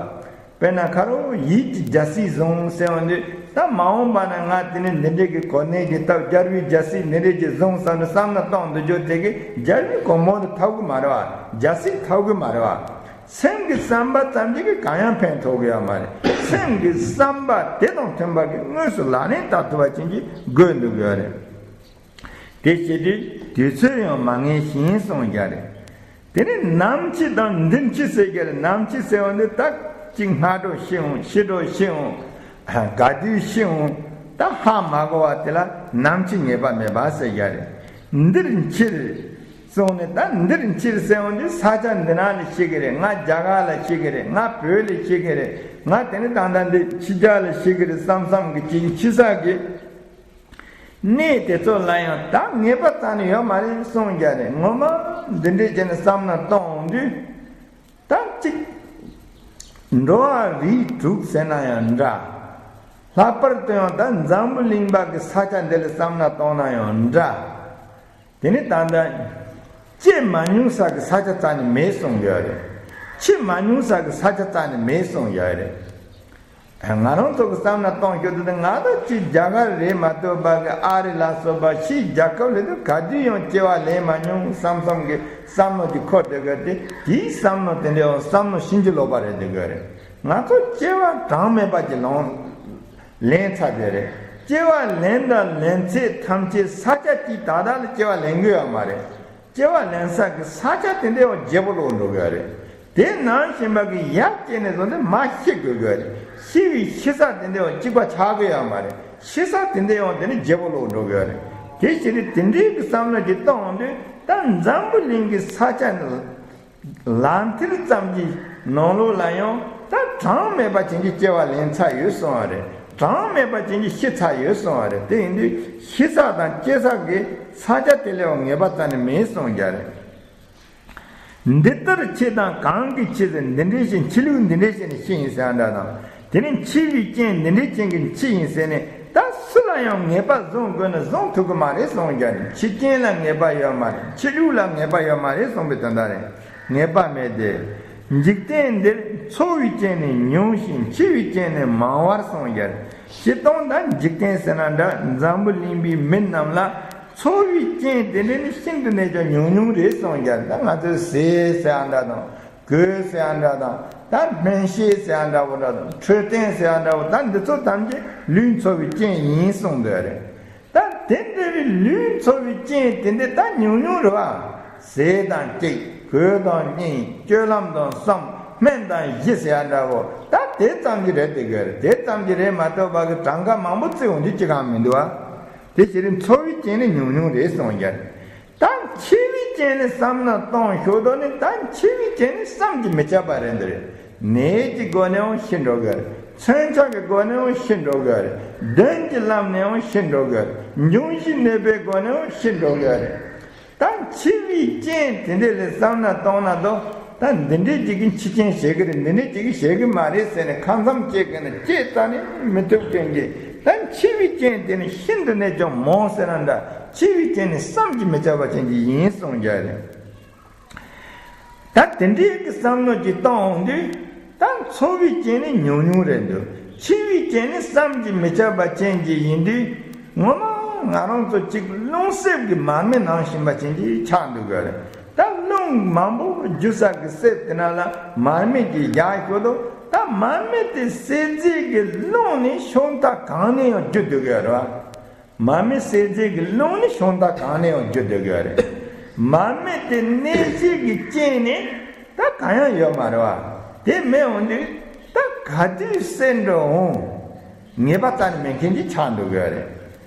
དཔེར་ན་ཁ་རོག་ཡིད་ཀྱི་རྒྱལ་སྲིད་བཟུང་ཟེར་བ་འདི་ད་མ་འོངས་པ་ན་ང་དེ་ནི་འདི་འདྲའི་གི་གོ་གནས་ཀྱི་སྟབས་རྒྱལ་བའི་རྒྱལ་སྲིད་འདི་འདྲའི་གི་བཟུང་བསམ་ནས་བསམ་ན་གཏོང་འདོད་རྒྱུ་དེ་གི་རྒྱལ་བའི་གོ་མོ་དུ་ཐོབ་གི་མ་རེད་བ། རྒྱལ་སྲིད་ཐོབ་གི་མ་རེད་བ། སེམས་ཀྱི་བསམ་པ་ཙམ་གྱིས་ཀྱི་གང་ཡང་ཕན་ཐོགས་ཀྱི་ཡོད་མ་རེད། སེམས་ཀྱི་བསམ་པ་དེ་དང་མཐུན་པ་གི་དངོས་སུ་ལག་ལེན་བསྟར་ཐུབ་པ་ཅན་གྱི་དགོས་འདུག་ཡོད་རེད། དེ་བྱེད་དུས་དུས་ཚོད་ཡང་མ་ངེས་ཤིང་གསུངས་རྒྱུ་རེད། དེ་ནས་ནམ་འཆི་དང་འདིར་འཆི་ཟེར་རྒྱུ་རེད། ནམ་འཆི་ཟེར་བ་འདི་ད་ཅིག་སྔ་དྲོ་ཤི་འོང་། ཕྱི་དྲོ་ཤི་འོང་། ག་དུས་ཤི་འོང་། ད་ཧ་མ་གོ་བ་དེ་ལ་ནམ་འཆི་ངེས་པ་མེད་པ་ཟེར་རྒྱུ་རེད། འདིར་འཆི་སོང་ནས་ད་འདིར་འཆི་ཟེར་བ་འདི་ས་ཆ་འདི་ན་ལ་ཤི་གི་རེད། ང་རྒྱ་གར་ལ་ཤི་གི་རེད། ང་བོད་ལ་ཤི་གི་རེད། ང་དེ་ནས་ད་ལྟ་འདི་ཕྱི་རྒྱལ་ལ་ཤི་གི་རེད་བསམ་བསམ་གི་ཅིག་འཆི་ས་གི་གནས་དེ་ཚོ་ལ་ཡང་ད་ངེས་པ་རྩ་ནས་ཡོད་མ་རེད་གསུངས་རྒྱུ་རེད། ངོ་མ་འདི་འདྲས་བྱས་ནས་བསམ་བློ་གཏོང་འོང་དུས་ད་གཅིག་འགྲོ་བ་རིགས་དྲུག་ཟེར་ན་ཡང་འདྲ། ལྷག་པར་དུ་ཡང་ད་འཛམ་བུ་གླིང་པ་གི་ས་ཆ་འདི་ལ་བསམ་བློ་གཏོང་ན་ཡང་འདྲ། དེ་ནི་ད་ལྟ་སྐྱེ་མ་མྱོང་ས་གི་ས་ཆ་རྩ་ནས་མེད་གསུངས་ཡོད་རེད། འཆི་མ་མྱོང་ས་གི་ས་ཆ་རྩ་ནས་མེད་གསུངས་ཡོད་རེད། ང་རང་ཚོ་གི་བསམ་བློ་གཏོང་ཤོག་དུས་ང་ད་ཅིག་རྒྱ་གར་རེད་མ་གཏོགས་པ་གི་ཨ་རི་ལ་སོགས་པ་ཕྱིའི་རྒྱལ་ཁབ་ལ་དུ་ག་དུས་ཡང་སྐྱེ་བ་ལེན་མ་མྱོང་བསམ་བསམ་གི་བསམ་བློ་ཅིག་འཁོར་བསྡད་དགོས་ཏེ། དེའི་བསམ་བློ་དེ་འདྲའི་བསམ་བློ་ཕྱིན་ཅི་ལོག་པ་རེད་བསྡད་དགོས་རེད། ང་ཚོ་སྐྱེ་བ་གྲངས་མེད་པ་ཅིག་ལོངས་ལེན་ཚར་བསྡད་རེད། སྐྱེ་བ་ལེན་དང་ལེན་ཚད་ཐམས་ཅད་ས་ཆ་གཅིག་ད་ལྟ་ལ་སྐྱེ་བ་ལེན་གི་ཡོད་མ་རེད། སྐྱེ་བ་ལེན་ས་གི་ས་ཆ་དེ་འདྲའི་བརྗེ་པོ་ལོག་འགྲོ་གི་ཡོད་རེད། དེ་ནང་བཞིན་པ་གི་ཡར་སྐྱེས་ནས་བཟུང་སྟེ་མར་ཤི་དགོས་གི་ཡོད་རེད། ཤི་བའི་ཤི་ས་དེ་འདྲའི་བར་གཅིག་པ་ཆགས་གི་ཡོད་མ་རེད། ཤི་ས་དེ་འདྲའི་བར་དེ་ནི་བརྗེ་པོ་ལོག་འགྲོ་གི་ཡོད་རེད། དེ་ཕྱིར་དེ་འདྲའི་གི་བསམ་བློ་ཅིག་གཏོང་དུས་ད་འཛམ་བུ་གླིང་གི་ས་ཆ་ནི་ལག་མཐིལ་ཙམ་གྱི་ནང་ལོགས་ལ་ཡང་ད་གྲངས་མེད་པ་ཅན་གྱི་སྐྱེ་བ་ལེན་ཚར་ཡོད་གསུངས་པ་རེད། གྲངས་མེད་པ་ཅན་གྱི་ཤི་ཚར་ཡོད་གསུངས་པ་རེད། དེ་ཡིན་དུས་ཤི་ས་དང་སྐྱེ་ས་གི་ས་ཆ་དེ་ལས་ངེས་པ་རྩ་ནས་མེད་གསུངས་རྒྱུ་རེད། འདི་ལྟར་འཆི་དང་གང་གིས་འཆི་ཟེར། འདི་འདྲའི་ཞིག་འཆི་ལུགས་འདི་འདྲའི་ཞིག་ནས་ཤི་ཡིན་ཟེར་ཡ་འདྲ་དང་། དེ་ནི་འཆི་བའི་རྐྱེན་འདི་འདྲའི་རྐྱེན་གྱིས་འཆི་ཡིན་ཟེར་ནས་ད་སུ་ལ་ཡང་ངེས་པ་བཟུང་དགོས་ན་བཟུང་ཐུབ་ཀྱི་མ་རེད་གསུངས་རྒྱུ་རེད། འཆི་རྐྱེན་ལ་ངེས་པ་ཡོད་མ་རེད། འཆི་ལུགས་ལ་ངེས་པ་ཡོད་མ་རེད་གསུངས་པའི་དོན་དག་རེད། ངེས་པ་མེད་དེ། འཇིག་རྟེན་འདིར་འཚོ་བའི་རྐྱེན་ནི་ཉུང་ཞིང་འཆི་བའི་རྐྱེན་ནི་མང་བར་གསུངས་ཀྱང་། སྤྱིར་བཏང་ད་འཇིག་རྟེན་ཟེར་ན་འདྲ་འཛམ་བུ་གླིང་པའི་མི་རྣམས་ལ་འཚོ་བའི་རྐྱེན་དེ་འདྲ་ནི་ཤིན་ཏུ་ནས་ཀྱང་ཉུང་ཉུང་རེད་གསུངས་ཀྱང་། ད་ང་ཚོས་ཟས་ཟེར་ཡ་འདྲ་དང་གོས་ཟེར་ཡ་འདྲ་དང་ད་སྨན་ཤེས་ཟེར་ཡ་འདྲ་བོ་འདྲ་དང་འཕྲོད་བསྟེན་ཟེར་ཡ་འདྲ་བོ་ད་འདི་ཚོ་ཐམས་ཅད་ལུས་འཚོ་བའི་རྐྱེན་ཡིན་གསུངས་འདོད་རེད། ད་དེ་འདྲ་བའི་ལུས་འཚོ་བའི་རྐྱེན་དེ་འདྲ་ད་ཉུང་ཉུང་རེད་བ། ཟས་དང་གཅིག་གོས་དང་གཉིས། སྤྱོད་ལམ་དང་གསུམ། སྨན་དང་བཞི་ཟེར་ཡ་འདྲ་བོ་ད་དེ་ཙམ་གྱི་རེད་དེ་གི་རེད། དེ་ཙམ་གྱི་རེད་མ་གཏོགས་པ་གི་གྲངས་ཀ་མང་པོ་བརྩི་འོང་རྒྱུ་ཅི་གང་མི་འདུག་བ། དེ་ཕྱིར་འཚོ་བའི་རྐྱེན་ནི་ཉུང་ཉུང་རེད་གསུངས་ཀྱང་། ད་འཆི་བའི་རྐྱེན་ནི་བསམ་ན་གཏོང་ཤོག་དོ་ནི་ད་འཆི་བའི་རྐྱེན་ནི་བསམ་གྱིས་མི་ཁྱབ་པ་རེད་འདི་རེད། ནད་ཀྱི་སྒོ་ནས་ཡང་ཤི་འགྲོ་གི་རེད། མཚོན་ཆ་གི་སྒོ་ནས་ཡང་ཤི་འགྲོ་གི་རེད། གདོན་གྱི་ལམ་ནས་ཡང་ཤི་འགྲོ་གི་རེད། འབྱུང་བཞི་གནོད་པའི་སྒོ་ནས་ཡང་ཤི་འགྲོ་གི་རེད། ད་འཆི་བའི་རྐྱེན་དེ་འདྲ་ལ་བསམ་ན་གཏོང་ན་དོ། ད་འདི་འདྲའི་ཅིག་གི་འཆི་རྐྱེན་བྱེད་ཀྱི་རེད། འདི་འདྲའི་ཅིག་གི་བྱེད་ཀྱི་མ་རེད་ཟེར་ནས་ཁ་མཚམས་བཅད་ཀྱི་ན་བཅད་རྩ་ནས་མི་ཐུབ་མཁན་གྱི། ད་འཆི་བའི་རྐྱེན་དེ་ནི་ཤིན་ཏུ་ནས་ཀྱང་མང་ཟེར་ན་འདྲ། འཆི་བའི་རྐྱེན་ནི་བསམ་གྱིས་མི་ཁྱབ་པ་ཅན་གྱི་ཡིན་གསུངས་རྒྱུ་རེད། ད་དེ་འདྲའི་གི་བསམ་བློ་ཅིག་བཏང་འོང་དུས། ད་འཚོ་བའི་རྐྱེན་ནི་ཉུང་ཉུང་རེད་འདུག་འཆི་བའི་རྐྱེན་ནི་བསམ་གྱིས་མི་ཁྱབ་པ་ཅན་གྱི་ཡིན་དུས། ངོ་མ་ང་རང་ཚོ་གཅིག་རླུང་གསེབ་ཀྱི་མར་མེ་ནང་བཞིན་པ་ཅན་གྱི་ཆགས་འདུག་གི་རེད། ད་རླུང་མང་པོ་རྒྱུ་ས་གི་གསེབ་དེ་ན་ལ་མར་མེ་གྱིས་རྒྱག་ཤོག་དོ། ད་མར་མེ་དེ་སེལ་རྩིས་ཀྱི་རླུང་ནི་ཤོང་ཐག་གང་ནས་ཡང་རྒྱུ་འདུག་གི་རེད་བ། མར་མེ་སེལ་རྩིས་ཀྱི་རླུང་ནི་ཤོང་ཐག་གང་ནས་ཡང་རྒྱུ་འདུག་གི་རེད། མར་མེ་དེ་གནས་བྱེད་ཀྱི་རྐྱེན་ནི་ད་གང་ཡང་ཡོད་མ་རེད་བ། དེ་མེད་འོང་དུས་ད་ག་དུས་སེལ་འགྲོ་འོང་། ངེས་པ་རྩ་ནས་མེད་མཁན་གྱི་ཆགས་འདུག་གི་རེད།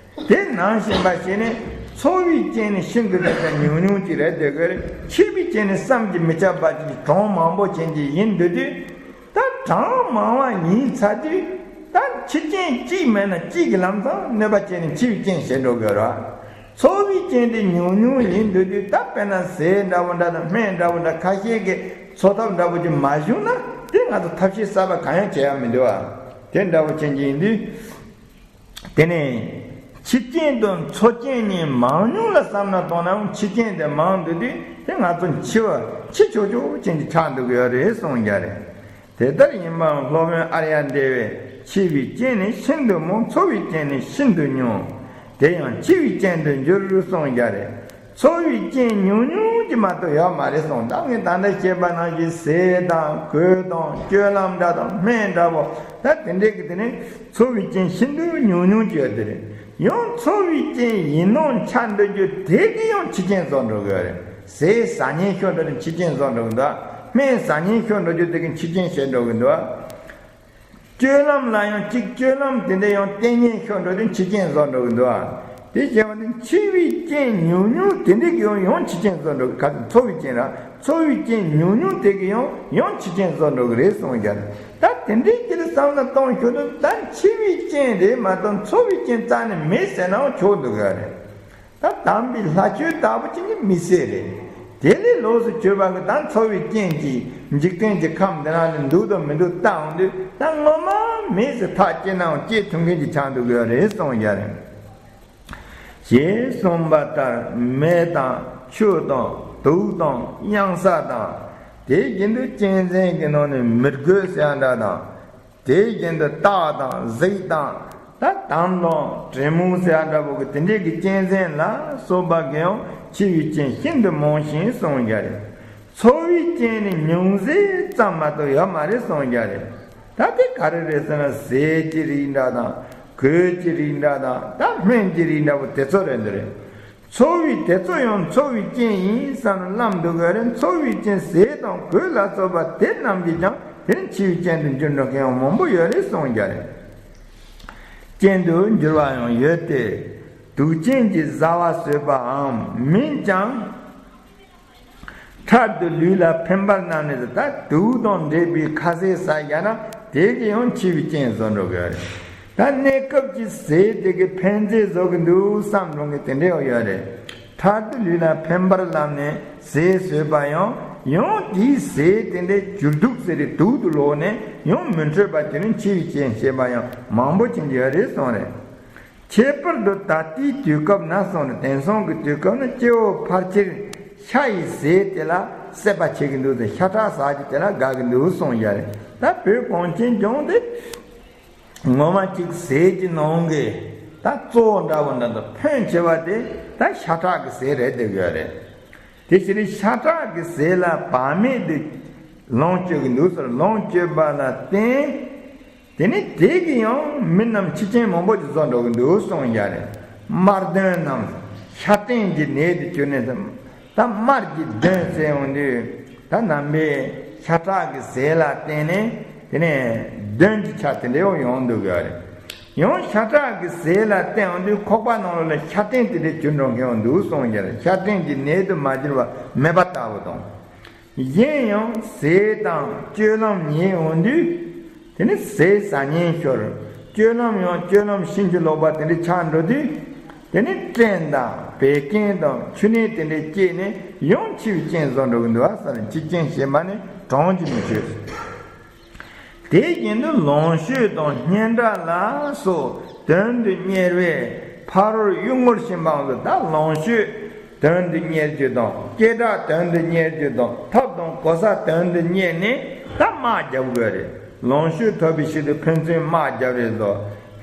དེ་ནང་བཞིན་པ་ཞིག་ནི་འཚོ་བའི་རྐྱེན་ནི་ཤིན་ཏུ་ནས་ཀྱང་ཉུང་ཉུང་ཅིག་རེད་འདུག་གི་རེད། འཆི་བའི་རྐྱེན་ནི་བསམ་གྱིས་མི་ཁྱབ་པ་ཅིག་གྲངས་མང་པོ་ཅན་གྱི་ཡིན་འདུག་དུས། ད་གྲངས་མང་བ་ཡིན་ཚར་དུས། ད་འཆི་རྐྱེན་གཅིག་མེད་ན་གཅིག་གི་ལམ་སང་གནོད་པ་བྱས་ནས་འཆི་བའི་རྐྱེན་བྱེད་འགྲོ་དགོས་ར། འཚོ་བའི་རྐྱེན་དེ་ཉུང་ཉུང་ཡིན་འདུག་དུས། ད་དཔེར་ན་ཟས་འདྲ་བོ་འདྲ་དང་སྨན་འདྲ་བོ་འདྲ་ཁ་ཤས་ཀྱི་འཚོ་ཐབས་འདྲ་བོ་ཅིག་མ་བྱུང་ན། དེ་ང་ཚོ་ཐབས་ཤེས་གསར་པ་གང་ཡང་བྱེད་ཡ་མི་འདུག་ཨ། དེ་འདྲ་བོ་ཅན་གྱི་ཡིན་དུས། དེ་ནས་འཆི་རྐྱེན་དང་འཚོ་རྐྱེན་གཉིས་མང་ཉུང་ལ་བསམ་ན་གཏོང་ནའང་འཆི་རྐྱེན་དེ་མང་འདུག་དུས། དེ་ང་ཚོ་འཆི་བ་འཆི་ཆོག་ཆོག་ཅན་གྱི་ཆགས་འདུག་གི་ཡོད་རེད་གསུངས་རྒྱུ་རེད། དེ་ལྟར་ཡིན་པའང་སློབ་དཔོན་ཨཱརྱ་དེ་བས་འཆི་བའི་རྐྱེན་ནི་ཤིན་ཏུ་མང་། འཚོ་བའི་རྐྱེན་ནི་ཤིན་ཏུ་ཉུང་། དེ་ཡང་འཆི་བའི་རྐྱེན་དུ་འགྱུར་གསུངས་རྒྱུ་རེད། ཚོར་བའི་རྐྱེན་ཉུང་ཉུང་ཅིག་མ་གཏོགས་ཡོད་མ་རེད་གསུངས། ད་ངས་ད་ལྟ་བཤད་པ་ནང་བཞིན་ཟས་དང་གོས་དང་སྤྱོད་ལམ་འདྲ་དང་སྨན་འདྲ་པོ་ད་དེ་འདྲས་ཀྱི་དེ་ནི་ཚོར་བའི་རྐྱེན་ཤིན་ཏུ་ཉུང་ཉུང་ཅིག་ཡོད་དེ་རེད། ཡང་ཚོར་བའི་རྐྱེན་ཡིན་ནོ་ཆ་འགྲོ་རྒྱུ་དེ་གི་ཡང་འཆི་རྐྱེན་བཟོ་འགྲོ་གི་ཡོད་རེད། ཟས་ཟ་ཉེན་ཤོར་འགྲོ་དུས་འཆི་རྐྱེན་བཟོ་འགྲོ་གི་འདུག་སྨན་ཟ་ཉེན་ཤོར་འགྲོ་རྒྱུ་དེ་གི་འཆི་རྐྱེན་བྱེད་འགྲོ་གི་འདུག་སྤྱོད་ལམ་ལ་ཡང་གཅིག་སྤྱོད་ལམ་དེ་འདྲ་ཡང་བསྟེན་ཉེན་ཤོར་འགྲོ་དུས་འཆི་རྐྱེན་བཟོ་འགྲོ་གི་འདུག་དེ་བྱས་པ་ནི་འཆི་བའི་རྐྱེན་ཉུང་ཉུང་དེ་འདྲ་གི་ཡང་ཡང་འཆི་རྐྱེན་བཟོ་འགྲོ་གི། ག་ཚོར་བའི་རྐྱེན་ར་ཚོར་བའི་རྐྱེན་ཉུང་ཉུང་དེ་གི་ཡང་ཡང་འཆི་རྐྱེན་བཟོ་འགྲོ་གི་རེད་གསུངས་ཀྱང་། ད་དེ་འདྲའི་ཅིག་བསམ་བློ་གཏོང་ཤོར་དུས་ད་འཆི་བའི་རྐྱེན་རེད་མ་གཏོགས་ཚོར་བའི་རྐྱེན་རྩ་ནས་མེད་ཟེར་ནའང་ཆོག་འདུག་གི་རེད། ད་དམ་པའི་ལྷ་ཆོས་ལྟ་བུ་ཅིག་ནི་མི་སྲིད་རེད། དེ་ལས་ལོགས་སུ་གྱུར་པ་གི་ད་ཚོར་བའི་རྐྱེན་གྱིས་འཇིག་རྟེན་གྱི་ཁམས་འདི་ན་ནི་འདུག་དང་མི་འདུག་ལྟ་འོང་དུས་ད་ངོ་མ་མེད་ཟེར་ཐག་བཅད་ནའང་བཅད་ཐུབ་མཁན་གྱི་ཆགས་འདུག་གི་རེད་གསུངས་ཀྱང་རེད། ཞེས་གསུངས་པ་ལྟར་མེ་དང་ཆུ་དང་དུག་དང་གཡང་ས་དང་དེ་བཞིན་དུ་གཅན་གཟན་གྱི་ནང་ནས་མི་རྒོད་ཟེར་ཡ་འདྲ་དང་། དེ་བཞིན་དུ་སྟག་དང་གཟིག་དང་ད་དམ་དང་དྲེད་མོང་ཟེར་ཡ་འདྲ་པོ་གི་དེ་འདྲའི་གི་གཅན་གཟན་ལ་སོགས་པ་གི་ཡང་འཆི་བའི་རྐྱེན་ཤིན་ཏུ་མང་ཞིང་གསུངས་ཀྱང་རེད། ཚོར་བའི་རྐྱེན་ནི་ཉུང་ཟད་ཙམ་མ་གཏོགས་ཡོད་མ་རེད་གསུངས་ཀྱང་རེད། ད་དེ་ག་རེ་རེད་ཟེར་ན་ཟས་ཀྱི་རིགས་འདྲ་དང་གོས་ཀྱི་རིགས་འདྲ་དང་ད་སྨན་གྱི་རིགས་འདྲ་པོ་དེ་ཚོ་རེད་འདི་རེད། ཚོར་བའི་དེ་ཚོ་ཡང་ཚོར་བའི་རྐྱེན་ཡིན་བསམ་ནས་བླངས་འདུག་ག་རེད། ཚོར་བའི་རྐྱེན་ཟས་དང་གོས་ལ་སོགས་པ་དེ་རྣམས་ཀྱིས་ཀྱང་དེ་ནི་འཆི་བའི་རྐྱེན་དུ་འགྱུར་འགྲོ་མཁན་ཡང་མང་པོ་ཡོད་རེད་གསུངས་ཀྱང་རེད། རྐྱེན་དུ་འགྱུར་བ་ཡང་ཡོད་དེ། དུག་ཅན་གྱི་བཟའ་བ་ཟོས་པའམ་མིན་ཀྱང་། འཕྲལ་དུ་ལུས་ལ་ཕན་པར་རྣམས་ནི་ད་དུག་དང་འདྲེས་པའི་ཁ་ཟས་ཟ་བཞག་ན་དེ་གིས་ཡང་འཆི་བའི་རྐྱེན་བཟོ་འགྲོ་གི་ཡོད་རེད། ད་གནས་སྐབས་ཀྱི་ཟས་དེ་གིས་ཕན་ཟས་བཟོ་གི་འདུག་བསམ་འགྲོ་མཁན་དེ་འདྲ་ཡང་ཡོད་རེད། འཕྲལ་དུ་ལུས་ལ་ཕན་པར་ལམ་ནས་ཟས་ཟོས་པ་ཡང་ཡང་དེའི་ཟས་དེ་འདྲའི་བཅུད་དུག་ཟེར་རེད། དུག་ཏུ་ལོག་ནས་ཡང་མི་འཕྲོད་པ་དེ་ནི་འཆི་བའི་རྐྱེན་བྱེད་པ་ཡང་མང་པོ་ཅན་གྱི་ཡོད་རེད་གསུངས་རེད། ཁྱད་པར་དུ་ད་ལྟའི་དུས་སྐབས་ན་གསུངས་ནས། དེང་སང་གི་དུས་སྐབས་ན་སྐྱེ་བོ་ཕལ་ཆེར་ཤ་ཡི་ཟས་དེ་ལ་སྲེད་པ་བྱེད་ཀྱི་འདུག་ཟེར། ཤ་ཁྲག་ཟ་རྒྱུ་དེ་ལ་དགའ་གི་འདུག་གསུངས་ཡ་རེད། ད་བོད་གངས་ཅན་ལྗོངས་དེ་ངོ་མ་གཅིག་ཟས་ཀྱི་ནང་གི་ད་གཙོ་བོ་འདྲ་བོ་འདྲ་འདུག་ཕོན་ཆེ་བ་དེ་ད་ཤ་ཁྲག་གི་ཟས་རེད་བསྡད་ཡོད་རེད། དེ་ཕྱིར་ཤ་ཁྲག་གི་ཟས་ལ་བག་མེད་དུ་ལོངས་སྤྱོད་ཀྱི་འདུག་ཟེར། ལོངས་སྤྱོད་པ་ལ་བརྟེན། དེ་ནི་དེ་གིས་ཡང་མི་རྣམས་འཆི་རྐྱེན་མང་པོ་ཅིག་བཟོ་འགྲོ་གི་འདུག་གསུངས་ཡ་རེད། དམར་གདོན་རྣམས་ཤ་སྟེང་གི་ནད་དུ་གྱུར་ནས་སམ། ད་དམར་གྱི་གདོན་ཟེར་ཡོང་དུས་ད་ནང་པའི་ཤ་ཁྲག་གི་ཟས་ལ་བརྟེན་ནས་དེ་ནས་གདོན་གྱི་ཆ་དེ་འདྲ་ཡང་ཡོང་འདུག་ཡ་རེད། ཡང་ཤ་ཁྲག་གི་ཟས་ལ་བརྟེན་ཡོང་དུས་ཁོག་པ་ནང་ལོགས་ལ་ཤ་སྟེང་དེ་འདྲ་གྱུར་འགྲོ་མཁན་ཡང་འདུག་གསུངས་ཡ་རེད། ཤ་སྟེང་གི་ནད་དུ་མ་གྱུར་པ་མེད་པ་ལྟ་བུ་དང་། གཞན་ཡང་ཟས་དང་སྤྱོད་ལམ་ཉེས་འོང་དུས། དེ་ནི་ཟས་ཟ་ཉེན་ཤོར། སྤྱོད་ལམ་ཡང་སྤྱོད་ལམ་ཕྱིན་ཅི་ལོག་པ་དེ་འདྲ་ཆགས་འགྲོ་དུས། དེ་ནི་སྐྲན་དང་བད་ཀན་དང་མཆུ་ནད་དེ་འདྲ་སྐྱེས་ནས་ཡང་འཆི་བའི་རྐྱེན་བཟོ་འགྲོ་གི་འདུག་ཨ་ཟེར། འཆི་རྐྱེན་ཞེས་པ་ནི་གྲངས་ཀྱིས་མི་ཆོད། དེ་བཞིན་དུ་ལོངས་སྤྱོད་དང་སྙན་གྲགས་ལ་སོགས་དོན་དུ་གཉེར་བས་ཕ་རོལ་གཡུལ་ངོར་ཕྱིན་པའང་ཟེར། ད་ལོངས་སྤྱོད་དོན་དུ་གཉེར་རྒྱུ་དང་སྐད་གྲགས་དོན་དུ་གཉེར་རྒྱུ་དང་ཐབས་དང་གོ་ས་དོན་དུ་གཉེར་ནས་ད་དམག་རྒྱབ་དགོས་རེད། ལོངས་སྤྱོད་ཐོབ་པའི་ཕྱིར་དུ་ཕན་ཚུན་དམག་རྒྱབ་རེས་བཟོ།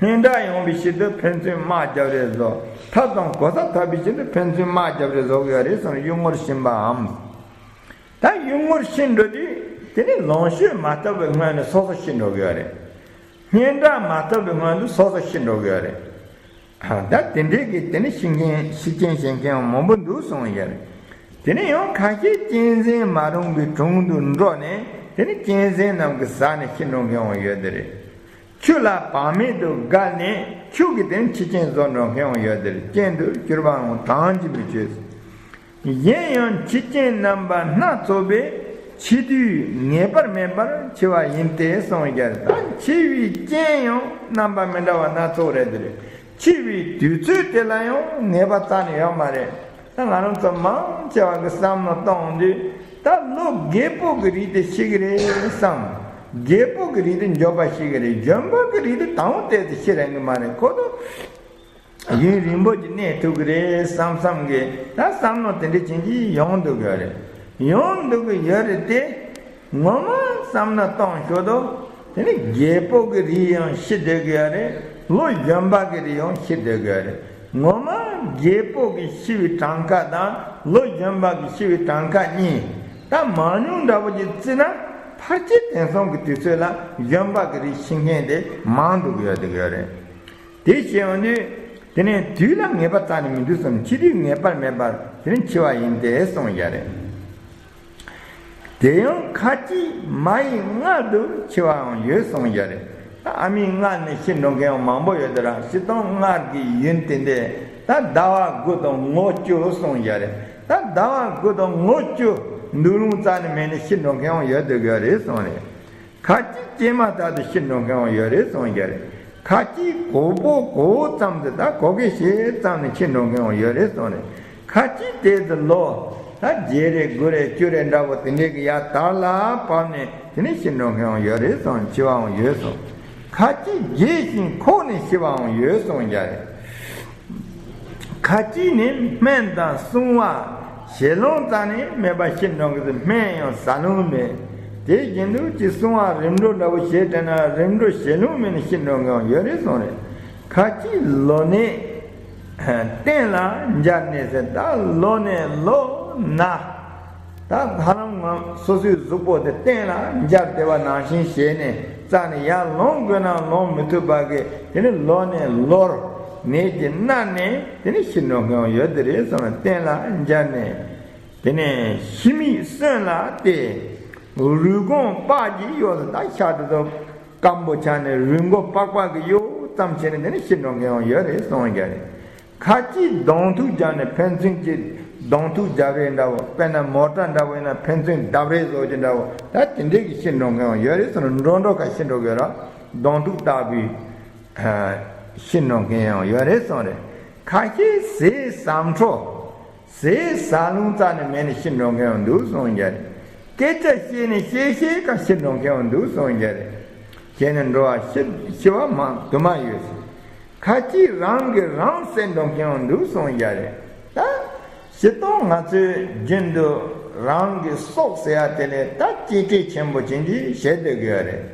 སྙན་གྲགས་ཡོང་བའི་ཕྱིར་དུ་ཕན་ཚུན་དམག་རྒྱབ་རེས་བཟོ། ཐབས་དང་གོ་ས་ཐོབ་པའི་ཕྱིར་དུ་ཕན་ཚུན་དམག་རྒྱབ་རེས་བཟོ་དགོས་རེད་གསུངས། གཡུལ་ངོར་ཕྱིན་པའམ། ད་གཡུལ་ངོར་ཕྱིན་འགྲོ་དུས་དེ་ནི་ལོངས་སྤྱོད་མ་ཐོབ་པའི་སྔོན་ནས་སོ་སོ་ཤི་འགྲོ་གི་ཡོད་རེད། སྙན་གྲགས་མ་ཐོབ་པའི་སྔོན་དུ་སོ་སོ་ཤི་འགྲོ་གི་ཡོད་རེད། ད་དེ་འདྲའི་གི་དེ་ནི་ཤི་མཁན་ཤི་རྐྱེན་བྱེད་མཁན་ཡང་མང་པོ་འདུག་གསུངས་ཡོད་རེད། དེ་ནི་ཡང་ཁ་ཤས་གཅན་གཟན་མ་རུངས་པའི་དྲུང་དུ་འགྲོ་ནས་དེ་ནི་གཅན་གཟན་རྣམས་ཀྱིས་ཟ་ནས་ཤི་འགྲོ་མཁན་ཡང་ཡོད་དེ་རེད། ཆུ་ལ་བག་མེད་དུ་བརྒལ་ནས་ཆུ་གིས་དེ་ནི་འཆི་རྐྱེན་བཟོ་འགྲོ་མཁན་ཡང་ཡོད་དེ་རེད། རྐྱེན་དུ་གྱུར་པའང་གྲངས་ཀྱིས་མི་ཆོད། གཞན་ཡང་འཆི་རྐྱེན་རྣམ་པ་སྣ་ཚོགས་པས་འཆི་དུས་ངེས་པར་མེད་པར་འཆི་བ་ཡིན་ཏེ་གསུངས་ཀྱང་རེད། ད་འཆི་བའི་རྐྱེན་ཡང་རྣམ་པ་མི་འདྲ་བ་སྣ་ཚོགས་རེད་དེ་རེད། འཆི་བའི་དུས་ཚོད་དེ་ལ་ཡང་ངེས་པ་རྩ་ནས་ཡོད་མ་རེད། ད་ང་རང་ཚོ་མང་ཆེ་བ་གི་བསམ་བློ་གཏོང་དུས་ད་ལོ་རྒས་པོ་གི་རིགས་དེ་ཤི་གི་རེད་བསམ། རྒས་པོ་གི་རིགས་དེ་མགྱོགས་པ་ཤི་གི་རེད། གཞོན་པ་གི་རིགས་དེ་དང་པོ་དེ་ཤི་རན་གི་མ་རེད། ཁོ་ཚོ་ཡུན་རིང་པོ་ཅིག་གནས་ཐུབ་ཀྱི་རེད་བསམ་བསམ་གི་ད་བསམ་བློ་དེ་འདྲ་བྱེད་ཀྱི་ཡོང་འདུག་གི་རེད། ཡོང་འདུག་གི་ཡོད་རེད་དེ། ངོ་མ་བསམ་བློ་གཏོང་ཤོག་དོ། དེ་ནི་རྒད་པོ་གི་རིགས་ཡང་ཤི་སྡོད་ཀྱི་ཡོད་རེད། ལོ་གཞོན་པ་གི་རིགས་ཡང་ཤི་སྡོད་ཀྱི་ཡོད་རེད། ངོ་མ་ རྒད་པོ་གི་ཤི་བའི་གྲངས་ཀ་དང་ལོ་གཞོན་པ་གི་ཤི་བའི་གྲངས་ཀ་གཉིས་ད་མང་ཉུང་འདྲ་པོ་ཅིག་བརྩིས་ན། ཕལ་ཆེར་དེང་སང་གི་དུས་ཚོད་ལ་གཞོན་པ་གི་རིགས་ཤི་མཁན་དེ་མང་འདུག་ཡོད་འདུག་ཡོད་རེད། དེ་བྱས་ཡོང་དུས། དེ་ནས་དུས་ལ་ངེས་པ་རྩ་ནས་མི་འདུག་བསམ། འཆི་དུས་ངེས་པ་མེད་པར་དེ་ནི་འཆི་བ་ཡིན་ཏེ་གསུངས་ཡོད་རེད། དེ་ཡང་ཁ་ཅིག་མ་ཡི་མངལ་དུ་འཆི་བའང་ཡོད་གསུངས་ཡོད་རེད། ད་ཨ་མའི་མངལ་ནས་ཤི་འགྲོ་མཁན་ཡང་མང་པོ་ཡོད་དེ་ར། སྤྱིར་བཏང་མངལ་གྱི་ཡུན་དེ་འདྲས་ད་ཟླ་བ་དགུ་དང་ངོ་བཅུ་གསུངས་ཡོད་རེད། ད་ཟླ་བ་དགུ་དང་ངོ་བཅུ་འདུག་རུང་རྩ་ནས་མེད་ནས་ཤི་འགྲོ་མཁན་ཡང་ཡོད་འདུག་ཡོད་རེད་གསུངས་རེད། ཁ་ཅིག་སྐྱེས་མ་ཐག་ཏུ་ཤི་འགྲོ་མཁན་ཡང་ཡོད་རེད་གསུངས་ཀྱི་རེད། ཁ་ཅིག་གོ་པོ་གོ་ཙམ་དུ་ད་གོ་སྐད་བཤད་ཙམ་ནས་ཤི་འགྲོ་མཁན་ཡང་ཡོད་རེད་གསུངས་རེད། ཁ་ཅིག་དེ་ཚོ་ལོ་ད་བརྒྱད་རེ་དགུ་རེ་བཅུ་རེ་འདྲ་བོ་དེ་འདྲའི་གི་ཡ་དར་ལ་བབས་ནས་དེ་ནས་ཤི་འགྲོ་མཁན་ཡང་ཡོད་རེད་གསུངས། འཆི་བའང་ཡོད་གསུངས། ཁ་ཅིག་རྒས་ཤིང་འཁོགས་ནས་ཤི་བའང་ཡོད་གསུངས་ཀྱི་རེད། ཁ་ཅིག་ནི་སྨན་དང་བསྲུང་བ་ཞལ་ལུང་རྩ་ནས་མེད་པ་ཤི་འགྲོ་གི་ཚེ་སྨན་ཡང་ཟ་ལོང་མེད། དེ་བཞིན་དུ་ཅི་བསྲུང་བ་རིམ་གྲོ་འདྲ་བོ་བྱེད་དྲན་ན་རིམ་གྲོ་ཞལ་ལུང་མེད་ནས་ཤི་འགྲོ་མཁན་ཡང་ཡོད་རེད་གསུངས་རེད། ཁ་ཅིག་ལོ་ནད་གཏན་ལ་འབྱར་ནས་ཟེར། ད་ལོ་ནད་ལོ་ན། ད་ཧ་ལམ་ང་སོ་སོའི་གཟུགས་པོ་དེ་གཏན་ལ་འབྱར་བསྡད་པ་ནང་བཞིན་བྱས་ནས་རྩ་ནས་ཡར་ལོང་དགོས་ན་ལོང་མི་ཐུབ་པ་གི་དེ་ནི་ལོ་ནས་ལོར་ནད་ཀྱིས་མནར་ནས་དེ་ནི་ཤི་འགྲོ་མཁན་ཡང་ཡོད་དེ་རེད་གསུངས་ནས་གཏན་ལ་འབྱར་ནས་དེ་ནས་ཤི་མིག་སོན་ལ་སྟེ་རུས་གོང་པགས་ཀྱི་གཡོ་ཟེར། ད་ཤ་དེ་ཚོ་སྐམ་པོ་ཆགས་ནས་རུས་མགོ་པགས་པ་གི་གཡོ་ཙམ་བྱས་ནས་དེ་ནི་ཤི་འགྲོ་མཁན་ཡང་ཡོད་རེད་གསུངས་ཀྱི་རེད། ཁ་ཅིག་གདོང་ཐུག་རྒྱབ་ནས་ཕན་ཚུན་གྱི་གདོང་ཐུག་རྒྱབ་རེས་འདྲ་བོ། དཔེར་ན་མོ་ཊ་འདྲ་བོ་ཡིན་ན་ཕན་ཚུན་བརྡབ་རེས་བཟོ་རྒྱུ་འདྲ་བོ། ད་དེ་འདྲས་ཀྱི་ཤི་འགྲོ་མཁན་ཡང་ཡོད་རེད་གསུངས་ནས་འགྲོ་འགྲོ་ཁ་ཤི་འགྲོ་གི་ཡོད་ར། གདོང་ཐུག་ལྟ་བུའི་ཤི་འགྲོ་མཁན་ཡང་ཡོད་རེད་གསུངས་རེད། ཁ་ཤས་ཟས་ཟ་འཕྲོ། ཟས་ཟ་ལོང་རྩ་ནས་མེད་ནས་ཤི་འགྲོ་མཁན་ཡང་འདུག་གསུངས་ཀྱི་རེད། སྐད་ཆ་བཤད་ནས་བཤད་བཤད་ཀ་ཤི་འགྲོ་མཁན་ཡང་འདུག་གསུངས་ཀྱི་རེད། བྱས་ནས་འགྲོ་བ་ཤི་ཤི་བ་མང་དུ་མ་ཡོད། ཁ་ཅིག་རང་གིས་རང་བསད་འགྲོ་མཁན་ཡང་འདུག་གསུངས་ཀྱི་རེད། ད་སྤྱིར་བཏང་ང་ཚོའི་རྒྱུན་དུ་རང་གི་སྲོག་ཟེར་ཡ་དེ་ལས་ད་གཅེས་སྤྲས་ཆེན་པོ་ཅན་གྱི་བྱེད་སྡོད་ཀྱི་ཡོད་རེད།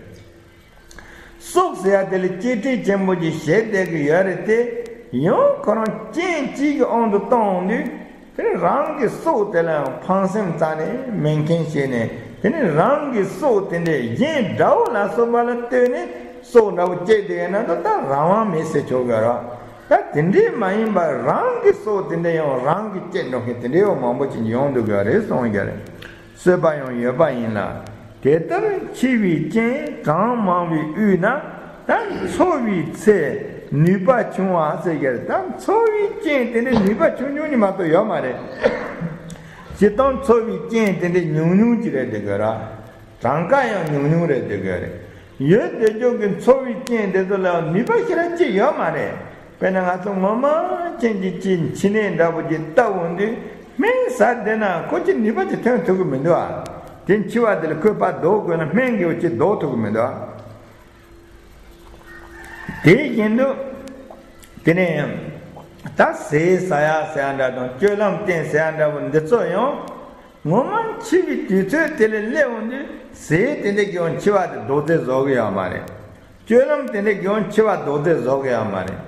སྲོག་ཟེར་ཡ་དེ་ལ་གཅེས་སྤྲས་ཆེན་པོ་ཅིག་བྱེད་བསྡད་ཀྱི་ཡོད་རེད་དེ། ཡང་ཁོ་རང་རྐྱེན་གཅིག་གི་དབང་དུ་བཏང་ཡོང་དུས། དེ་ནི་རང་གི་སྲོག་དེ་ལ་ཡང་ཕངས་སེམས་རྩ་ནས་མེད་མཁན་བྱས་ནས། དེ་ནི་རང་གི་སྲོག་དེ་འདྲའི་གཞན་དགྲ་བོ་ལ་སོགས་པ་ལ་ལྟོས་ནས་སྲོག་འདྲ་བོ་བཅད་བསྡད་ཡོད་ན་ད་ད་རང་དབང་མེད་ཟེར་ཆོག་གི་རེད། ད་དེ་འདྲའི་མ་ཡིན་པར་རང་གི་སྲོག་དེ་འདྲ་ཡང་རང་གིས་བཅད་འགྲོ་མཁན་དེ་འདྲའི་ཡང་མང་པོ་ཅིག་ཡོང་འདུག་གི་རེད་གསུངས་ཀྱི་རེད། གསོད་པ་ཡང་ཡོད་པ་ཡིན་ལ། དེ་ལྟར་འཆི་བའི་རྐྱེན་གྲངས་མང་བའི་དབུས་ན། ད་འཚོ་བའི་ཚེ་ནུས་པ་ཆུང་བ་ཟེར་གྱི་རེད། ད་འཚོ་བའི་རྐྱེན་དེ་འདྲའི་ནུས་པ་ཆུང་ཆུང་ཉིད་མ་གཏོགས་ཡོད་མ་རེད། སྤྱིར་བཏང་འཚོ་བའི་རྐྱེན་དེ་འདྲའི་ཉུང་ཉུང་ཅིག་རེད་འདུག་གི་ར། གྲངས་ཀ་ཡང་ཉུང་ཉུང་རེད་འདུག་གི་རེད། ཡོད་དེ་ཅོག་གི་འཚོ་བའི་རྐྱེན་དེ་ཚོ་ལ་ནུས་པ་ཞེ་དྲག་ཅིག་ཡོད་མ་རེད། དཔེར་ན་ང་ཚོ་ངོ་མ་ཅན་གྱི་ཅིག་འཆི་ནད་འདྲ་པོ་ཅིག་བཏབ་འོང་དུས་སྨན་ཟ་བསྡད་ན་ཁོ་ཅིག་ནུས་པ་ཅིག་ཐོན་ཐུབ་ཀྱི་མི་འདུག་ཨ། དེ་འཆི་བ་དེ་ལ་ཁོས་ཕར་ལྡོག་དགོས་ན་སྨན་གྱིས་ཅིག་ལྡོག་ཐུབ་ཀྱི་མི་འདུག་ཨ། དེ་བཞིན་དུ། དེ་ནས་ད་ཟས་ཟ་ཡ་ཟེར་ཡ་འདྲ་དང་སྤྱོད་ལམ་བསྟེན་ཟེར་ཡ་འདྲ་པོ་འདི་ཚོ་ཡང་ངོ་མ་འཆི་བའི་དུས་ཚོད་དེ་ལ་སླེབས་འོང་དུས་ཟས་དེ་འདྲ་གིས་ཡང་འཆི་བ་དེ་ལྡོག་རྫས་བཟོ་གི་ཡོད་མ་རེད། སྤྱོད་ལམ་དེ་འདྲ་གིས་ཡང་འཆི་བ་ལྡོག་རྫས་བཟོ་གི་ཡོད་མ་རེད།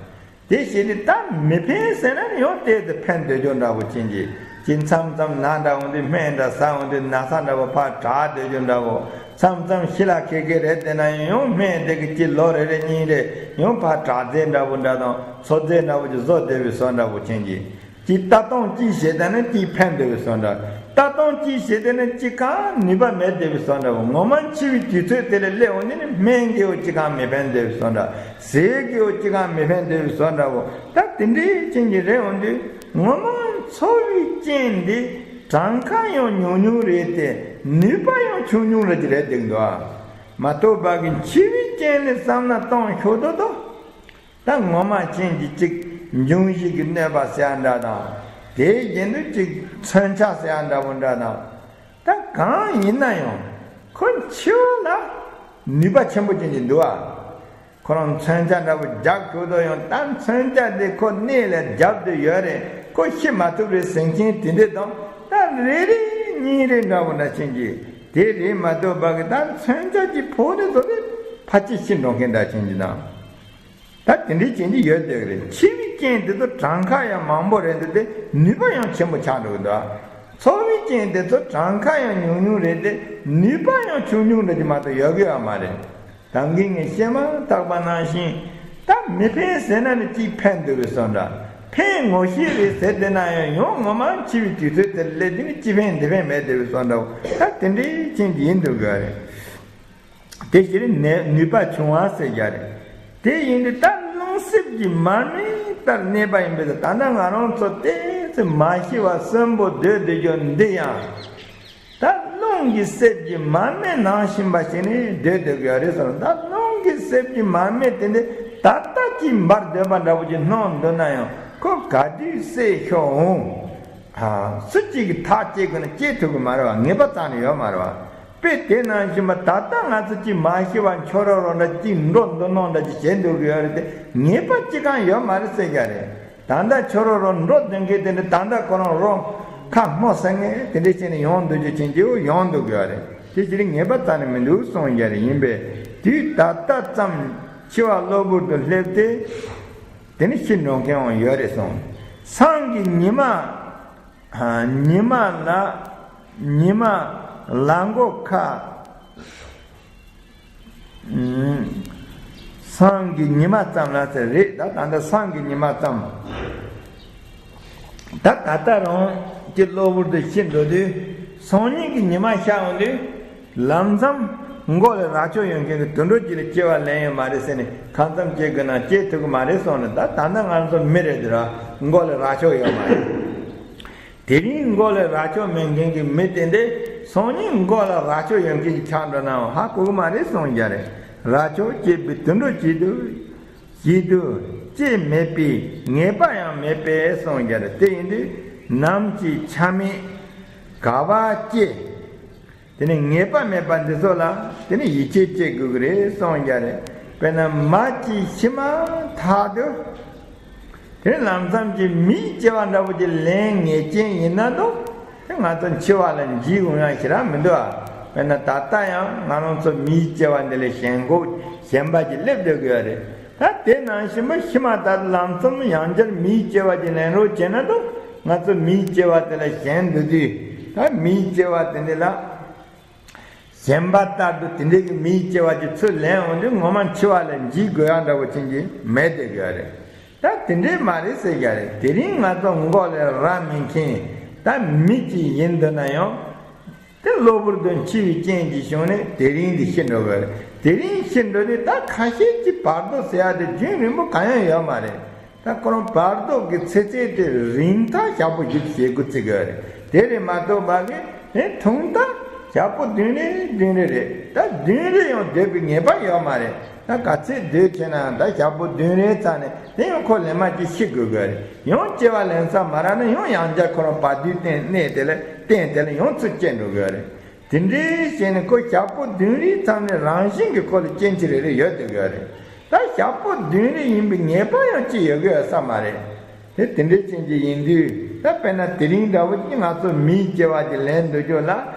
དེ་བྱས་ཏེ་ད་མི་ཕན་ཟེར་ན་ནི་ཡང་དེ་དེ་ཕན་འདོད་ཀྱོག་འདྲ་པོ་ཅན་གྱི་ཅིག་མཚམས་མཚམས་ན་འདྲ་འོང་དུས་སྨན་འདྲ་ཟ་འོང་དུས་ན་ཚ་འདྲ་པོ་ཕར་དྲག་འདོད་ཀྱོག་འདྲ་པོ། མཚམས་མཚམས་ཤི་ལ་ཁད་ཁད་རེད་དེ་ན་ཡང་སྨན་དེ་གི་ཅིག་ལོ་རེ་རེ་གཉིས་རེ་ཡང་ཕར་དྲག་རྫས་འདྲ་པོ་འདྲ་དང་འཚོ་རྫས་འདྲ་པོ་ཅིག་བཟོ་བསྡད་པའི་བཟོ་འདྲ་པོ་ཅན་གྱི། ཅིག་ལྟ་སྟངས་ཅིག་བྱེད་དེ་ན་ཅིག་ཕན་འདོད་པའི་བཟོ་འདྲ། ལྟ་སྟངས་ཅིག་བྱེད་དེ་ན་ཅིག་གང་ནུས་པ་མེད་འདོད་པའི་བཟོ་འདྲ་པོ། ངོ་མ་འཆི་བའི་དུས་ཚོད་དེ་ལ་སླེབས་འོང་དུས་ནི་སྨན་གྱིས་ཅིག་གང་མི་ཕན་འདོད་པའི་བཟོ་འདྲ། ཟས་ཀྱིས་ཅིག་གང་མི་ཕན་འདོད་པའི་བཟོ་འདྲ་པོ། ད་དེ་འདྲའི་ཅན་གྱི་རེད་འོང་དུས་ངོ་མ་འཚོ་བའི་རྐྱེན་འདི་གྲངས་ཀ་ཡང་ཉུང་ཉུང་རེད་དེ་ནུས་པ་ཡང་ཆུང་ཉུང་རེད་ཀྱི་རེད་འདུག་འདུག་ཨ། མ་གཏོགས་པ་གི་འཆི་བའི་རྐྱེན་ལ་བསམ་ན་གཏོང་ཤོག་དོ་དོ། ད་ངོ་མ་ཅན་གྱི་གཅིག་འབྱུང་བཞི་གི་གནོད་པ་ཟེར་ཡ་འདྲ་དང་། དེའི་རྒྱན་དུ་གཅིག་མཚོན་ཆ་ཟེར་ཡ་འདྲ་པོ་འདྲ་དང་། ད་གང་ཡིན་ན་ཡང་ཁོ་འཆི་བ་ལ་ནུས་པ་ཆེན་པོ་ཅན་གྱི་འདུག་ཨ། ཁོ་རང་མཚོན་ཆ་འདྲ་པོ་རྒྱག་ཐུབ་དོ་ཡང་ད་མཚོན་ཆ་དེ་ཁོ་གནད་ལ་རྒྱབ་ཏུ་ཡོད་རེད། ཁོ་ཤི་མ་ཐུབ་རེད་ཟེར་མཁན་དེ་འདྲས་དང་ད་རེ་རེ་གཉིས་རེ་འདྲ་པོ་འདྲ་ཅན་གྱི་དེ་རེད་མ་གཏོགས་པ་གི་ད་མཚོན་ཆ་གྱི་ཕོག་ནས་བཟོ་དེ་ཕལ་ཆེར་ཤི་འགྲོ་མཁན་འདྲ་ཅན་གྱི་དང་། ད་དེ་འདྲའི་ཅན་གྱི་ཡོད་དེ་རེད། འཆི་བའི་ རྐྱེན་དེ་ཚོ་གྲངས་ཀ་ཡང་མང་པོ་རེད་འདུག་སྟེ་ནུས་པ་ཡང་ཆེན་པོ་ཆགས་འགྲོ་གི་འདུག་ཚོགས་པའི་རྐྱེན་དེ་ཚོ་གྲངས་ཀ་ཡང་ཉུང་ཉུང་རེད་དེ་ནུས་པ་ཡང་ཆུང་ཆུང་འདྲ་ཅིག་མ་གཏོགས་ཡོད་གི་ཡོད་མ་རེད། ད་གིན་ངས་བཤད་མ་ཐག་པ་ནང་བཞིན་ད་མི་ཕན་ཟེར་ན་ནི་གཅིག་ཕན་འདུག་གི་བཟོ་འདྲ། ཕན་ངོ་ཤེས་རེད་ཟེར་དེ་ན་ཡང་ཡང་ངོ་མ་འཆི་བའི་དུས་ཚོད་དེར་སླེབས་དུས་ནི་ཅི་ཕན་འདི་ཕན་མེད་དེ་བཟོ་འདྲ་བོ་ད་དེ་འདྲའི་རྐྱེན་གྱིས་ཡིན་འདུག་གི་རེད། དེ་ཕྱིར་ནུས་པ་ཆུང་བ་ཟེར་རྒྱུ་རེད། དེ་ཡིན་དུས་ད་རླུང་གསེབ་ཀྱི་མར་མེ་ལྟར་གནས་པ་ཡིན་པས་ད་ལྟ་ང་རང་ཚོ་ཏོག་ཙམ་མ་ཤི་བར་གསོན་པོ་སྡོད་བསྡད་རྒྱུ་འདི་ཡང་། ད་རླུང་གི་གསེབ་ཀྱི་མར་མེ་ནང་བཞིན་པ་ཞིག་ནས་སྡོད་སྡོད་ཀྱི་ཡོད་རེད་ཟེར། ད་རླུང་གི་གསེབ་ཀྱི་མར་མེ་དེ་འདི་ད་ལྟ་ཅིག་འབར་སྡོད་པ་འདྲ་བོ་ཅིག་སྣང་འདུག་ན་ཡང་ཁོ་ག་དུས་བསྲེགས་ཤོག་འོང་། ཨ། སུ་གཅིག་གིས་ཐག་བཅད་དགོས་ན་བཅད་ཐུབ་ཀྱི་མ་རེད་བ། ངེས་པ་རྩ་ནས་ཡོད་མ་རེད་བ། དཔེ་དེ་ནང་བཞིན་པ་ད་ལྟ་ང་ཚོ་གཅིག་མ་ཤི་བར་འཁྱོག་རོག་རོག་འདྲ་གཅིག་འགྲོ་འདུག་སྣང་འདྲ་གཅིག་བྱེད་འདུག་གི་ཡོད་རེད་དེ་ངེས་པ་གཅིག་ཀྱང་ཡོད་མ་རེད་ཟེར་རྒྱུ་རེད། ད་ལྟ་ཁྱོད་རང་རང་འགྲོ་འདོད་མཁན་དེ་འདྲ་ད་ལྟ་ཁོ་རང་རང་ཁ་སྨོ་ཟེར་མཁན་དེ་འདྲ་བྱས་ནས་ཡོང་འདུག་རྒྱུ་ཅན་གྱི་ཡོང་འདུག་གི་ཡོད་རེད། དེ་ཕྱིར་ངེས་པ་རྩ་ནས་མི་འདུག་གསུངས་རྒྱུ་རེད། ཡིན་པས་དུས་ད་ལྟ་ཙམ་འཆི་བ་གློ་བུར་དུ་སླེབས་ཏེ་དེ་ནི་ཤི་འགྲོ་མཁན་ཡང་ཡོད་རེད་གསུངས། སང་གི་ཉི་མ་ཉི་མ་ལ་ཉི་མ་ལ་མགོ་ཁ། སང་གི་ཉི་མ་ཙམ་ལ་ཟེར་རེད། ད་ད་ལྟ་སང་གི་ཉི་མ་ཙམ། ད་ད་ལྟ་རང་གི་གློ་བུར་དུ་ཤི་འགྲོ་དུས་སང་ཉིན་གྱི་ཉི་མ་ཤར་འོང་དུས་ལམ་མཚམས་མགོ་ལ་རྭ་ཅོ་ཡོད་མཁན་གྱི་དུད་འགྲོ་གཅིག་ལ་སྐྱེ་བ་ལེན་ཡོད་མ་རེད་ཟེར་ནས་ཁ་མཚམས་སྐྱེལ་དགོས་ན་སྐྱེལ་ཐུབ་ཀྱི་མ་རེད་གསུངས་ནས། ད་ད་ལྟ་ང་ཚོ་མི་རེད་དུས་ར་མགོ་ལ་རྭ་ཅོ་ཡོད་མ་རེད། དེ་རིང་མགོ་ལ་རྭ་ཅོ་མེད་མཁན་གྱི་མི་དེ་འདྲས་སང་ཉིན་མགོ་ལ་རྭ་ཅོ་ཡོད་མཁན་གྱི་ཆགས་འགྲོ་ནའང་ཧ་གོ་གི་མ་རེད་གསུངས་རྒྱུ་རེད། རྭ་ཅོ་སྐྱེས་པའི་དུད་འགྲོ་བྱེད་དུ་བྱེད་དུ་སྐྱེ་མེད་པའི་ངེས་པ་ཡང་མེད་པས་གསུངས་རྒྱུ་རེད། དེ་ཡིན་དུས་ནམ་གྱི་ཆ་མེད་ག་བ་སྐྱེ། དེ་ནི་ངེས་པ་མེད་པ་འདི་ཚོ་ལ་དེ་ནི་ཡིད་ཆེས་བྱེད་དགོས་ཀྱི་རེད་གསུངས་རྒྱུ་རེད། དཔེར་ན་མ་གཅིག་ཤི་མ་ཐག་ཏུ་དེ་ནི་ལམ་མཚམས་ཀྱི་མིའི་སྐྱེ་བ་འདྲ་བོ་ཅིག་ལེན་ངེས་ཅན་ཡིན་ན་འདུག་དེ་ང་ཚོ་འཆི་བ་ལ་འཇིགས་འོང་ཡ་ཞིག་རང་མི་འདུག་ཨ། དཔེར་ན་ད་ལྟ་ཡང་ང་རང་ཚོ་མིའི་སྐྱེ་བ་འདི་ལ་ཞེན་ཁོག་ཞེན་པ་ཅིག་སླེབས་སྡོད་ཀྱི་ཡོད་རེད། ད་དེ་ནང་བཞིན་པ་ཤི་མ་ཐག་ལམ་མཚམས་ཡང་བསྐྱར་མིའི་སྐྱེ་བ་ཅིག་ལེན་རོགས་བྱས་ན་འདུག་ང་ཚོ་མིའི་སྐྱེ་བ་དེ་ལ་ཞེན་འདུག་དུས་ད་མིའི་སྐྱེ་བ་དེ་འདི་ལ་ཞེན་པ་ལྟར་དུ་དེ་འདྲའི་གི་མིའི་སྐྱེ་བ་ཅིག་ཚུར་ལེན་འོང་དུས་ངོ་མ་འཆི་བ་ལ་འཇིགས་དགོས་ཡ་འདྲ་བོ་ཅན་གྱི་མེད་དེ་དགོས་རེད། ད་དེ་འདྲའི་མ་རེད་ཟེར་ཡ་རེད། དེ་རིང་ང་ཚོ་མགོ་ལ་རྭ་མེད་མཁན་ད་མི་གཅིག་ཡིན་འདུག་ན་ཡང་དེ་གློ་བུར་དུ་འཆི་བའི་རྐྱེན་གྱི་བྱུང་ནས་དེ་རིང་འདི་ཤི་འགྲོ་དགོས་རེད། དེ་རིང་ཤི་འགྲོ་དུས་ད་ཁ་ཤས་ཀྱི་བར་དོ་ཟེར་ཡ་དེ་རྒྱུན་རིང་པོ་གང་ཡང་ཡོད་མ་རེད། ད་ཁོ་རང་བར་དོ་གི་ཚེ་ཚད་དེ་རིང་ཐག་ཞག་པོ་བཞི་བཅུ་ཞེ་དགུ་བརྩི་དགོས་རེད། དེ་རེད་མ་གཏོགས་བ་གི་དེ་ཐུང་ཐག་ཞག་པོ་བདུན་རེ་བདུན་རེ་རེད། ད་བདུན་རེ་ཡང་སྡོད་པའི་ངེས་པ་ཡོད་མ་རེད། ད་ག་ཚད་སྡོད་ཆེ་ན་ད་ཞག་པོ་བདུན་རེའི་རྩ་ནས་དེ་ཡང་ཁོ་ལས་མ་ཅིག་ཤི་དགོས་དགོས་རེད། ཡང་སྐྱེ་བ་ལེན་ས་མ་རག་ན་ཡང་ཡང་བསྐྱར་ཁོ་རང་བར་དོའི་སྟེང་གནས་དེ་ལ་སྟེང་དེ་ལ་ཡང་ཚུར་སྐྱེ་འགྲོ་དགོས་རེད། དེ་འདྲའི་བྱས་ནས་ཁོ་ཞག་པོ་བདུན་རེའི་མཚམས་ནས་རང་བཞིན་གྱིས་ཁོ་ལ་རྐྱེན་གྱི་རེ་རེ་ཡོད་དེ་ཡོད་རེད། ད་ཞག་པོ་བདུན་རེ་ཡིན་པའི་ངེས་པ་ཡང་ཅི་ཡོད་གི་ཡོད་ས་མ་རེད། དེ་དེ་འདྲའི་རྐྱེན་གྱིས་ཡིན་དུས་ད་དཔེར་ན་དེ་རིང་འདྲ་བོ་ཅིག་ང་ཚོ་མིའི་སྐྱེ་བ་ཅིག་ལེན་འདོད་རྒྱུ་ལ་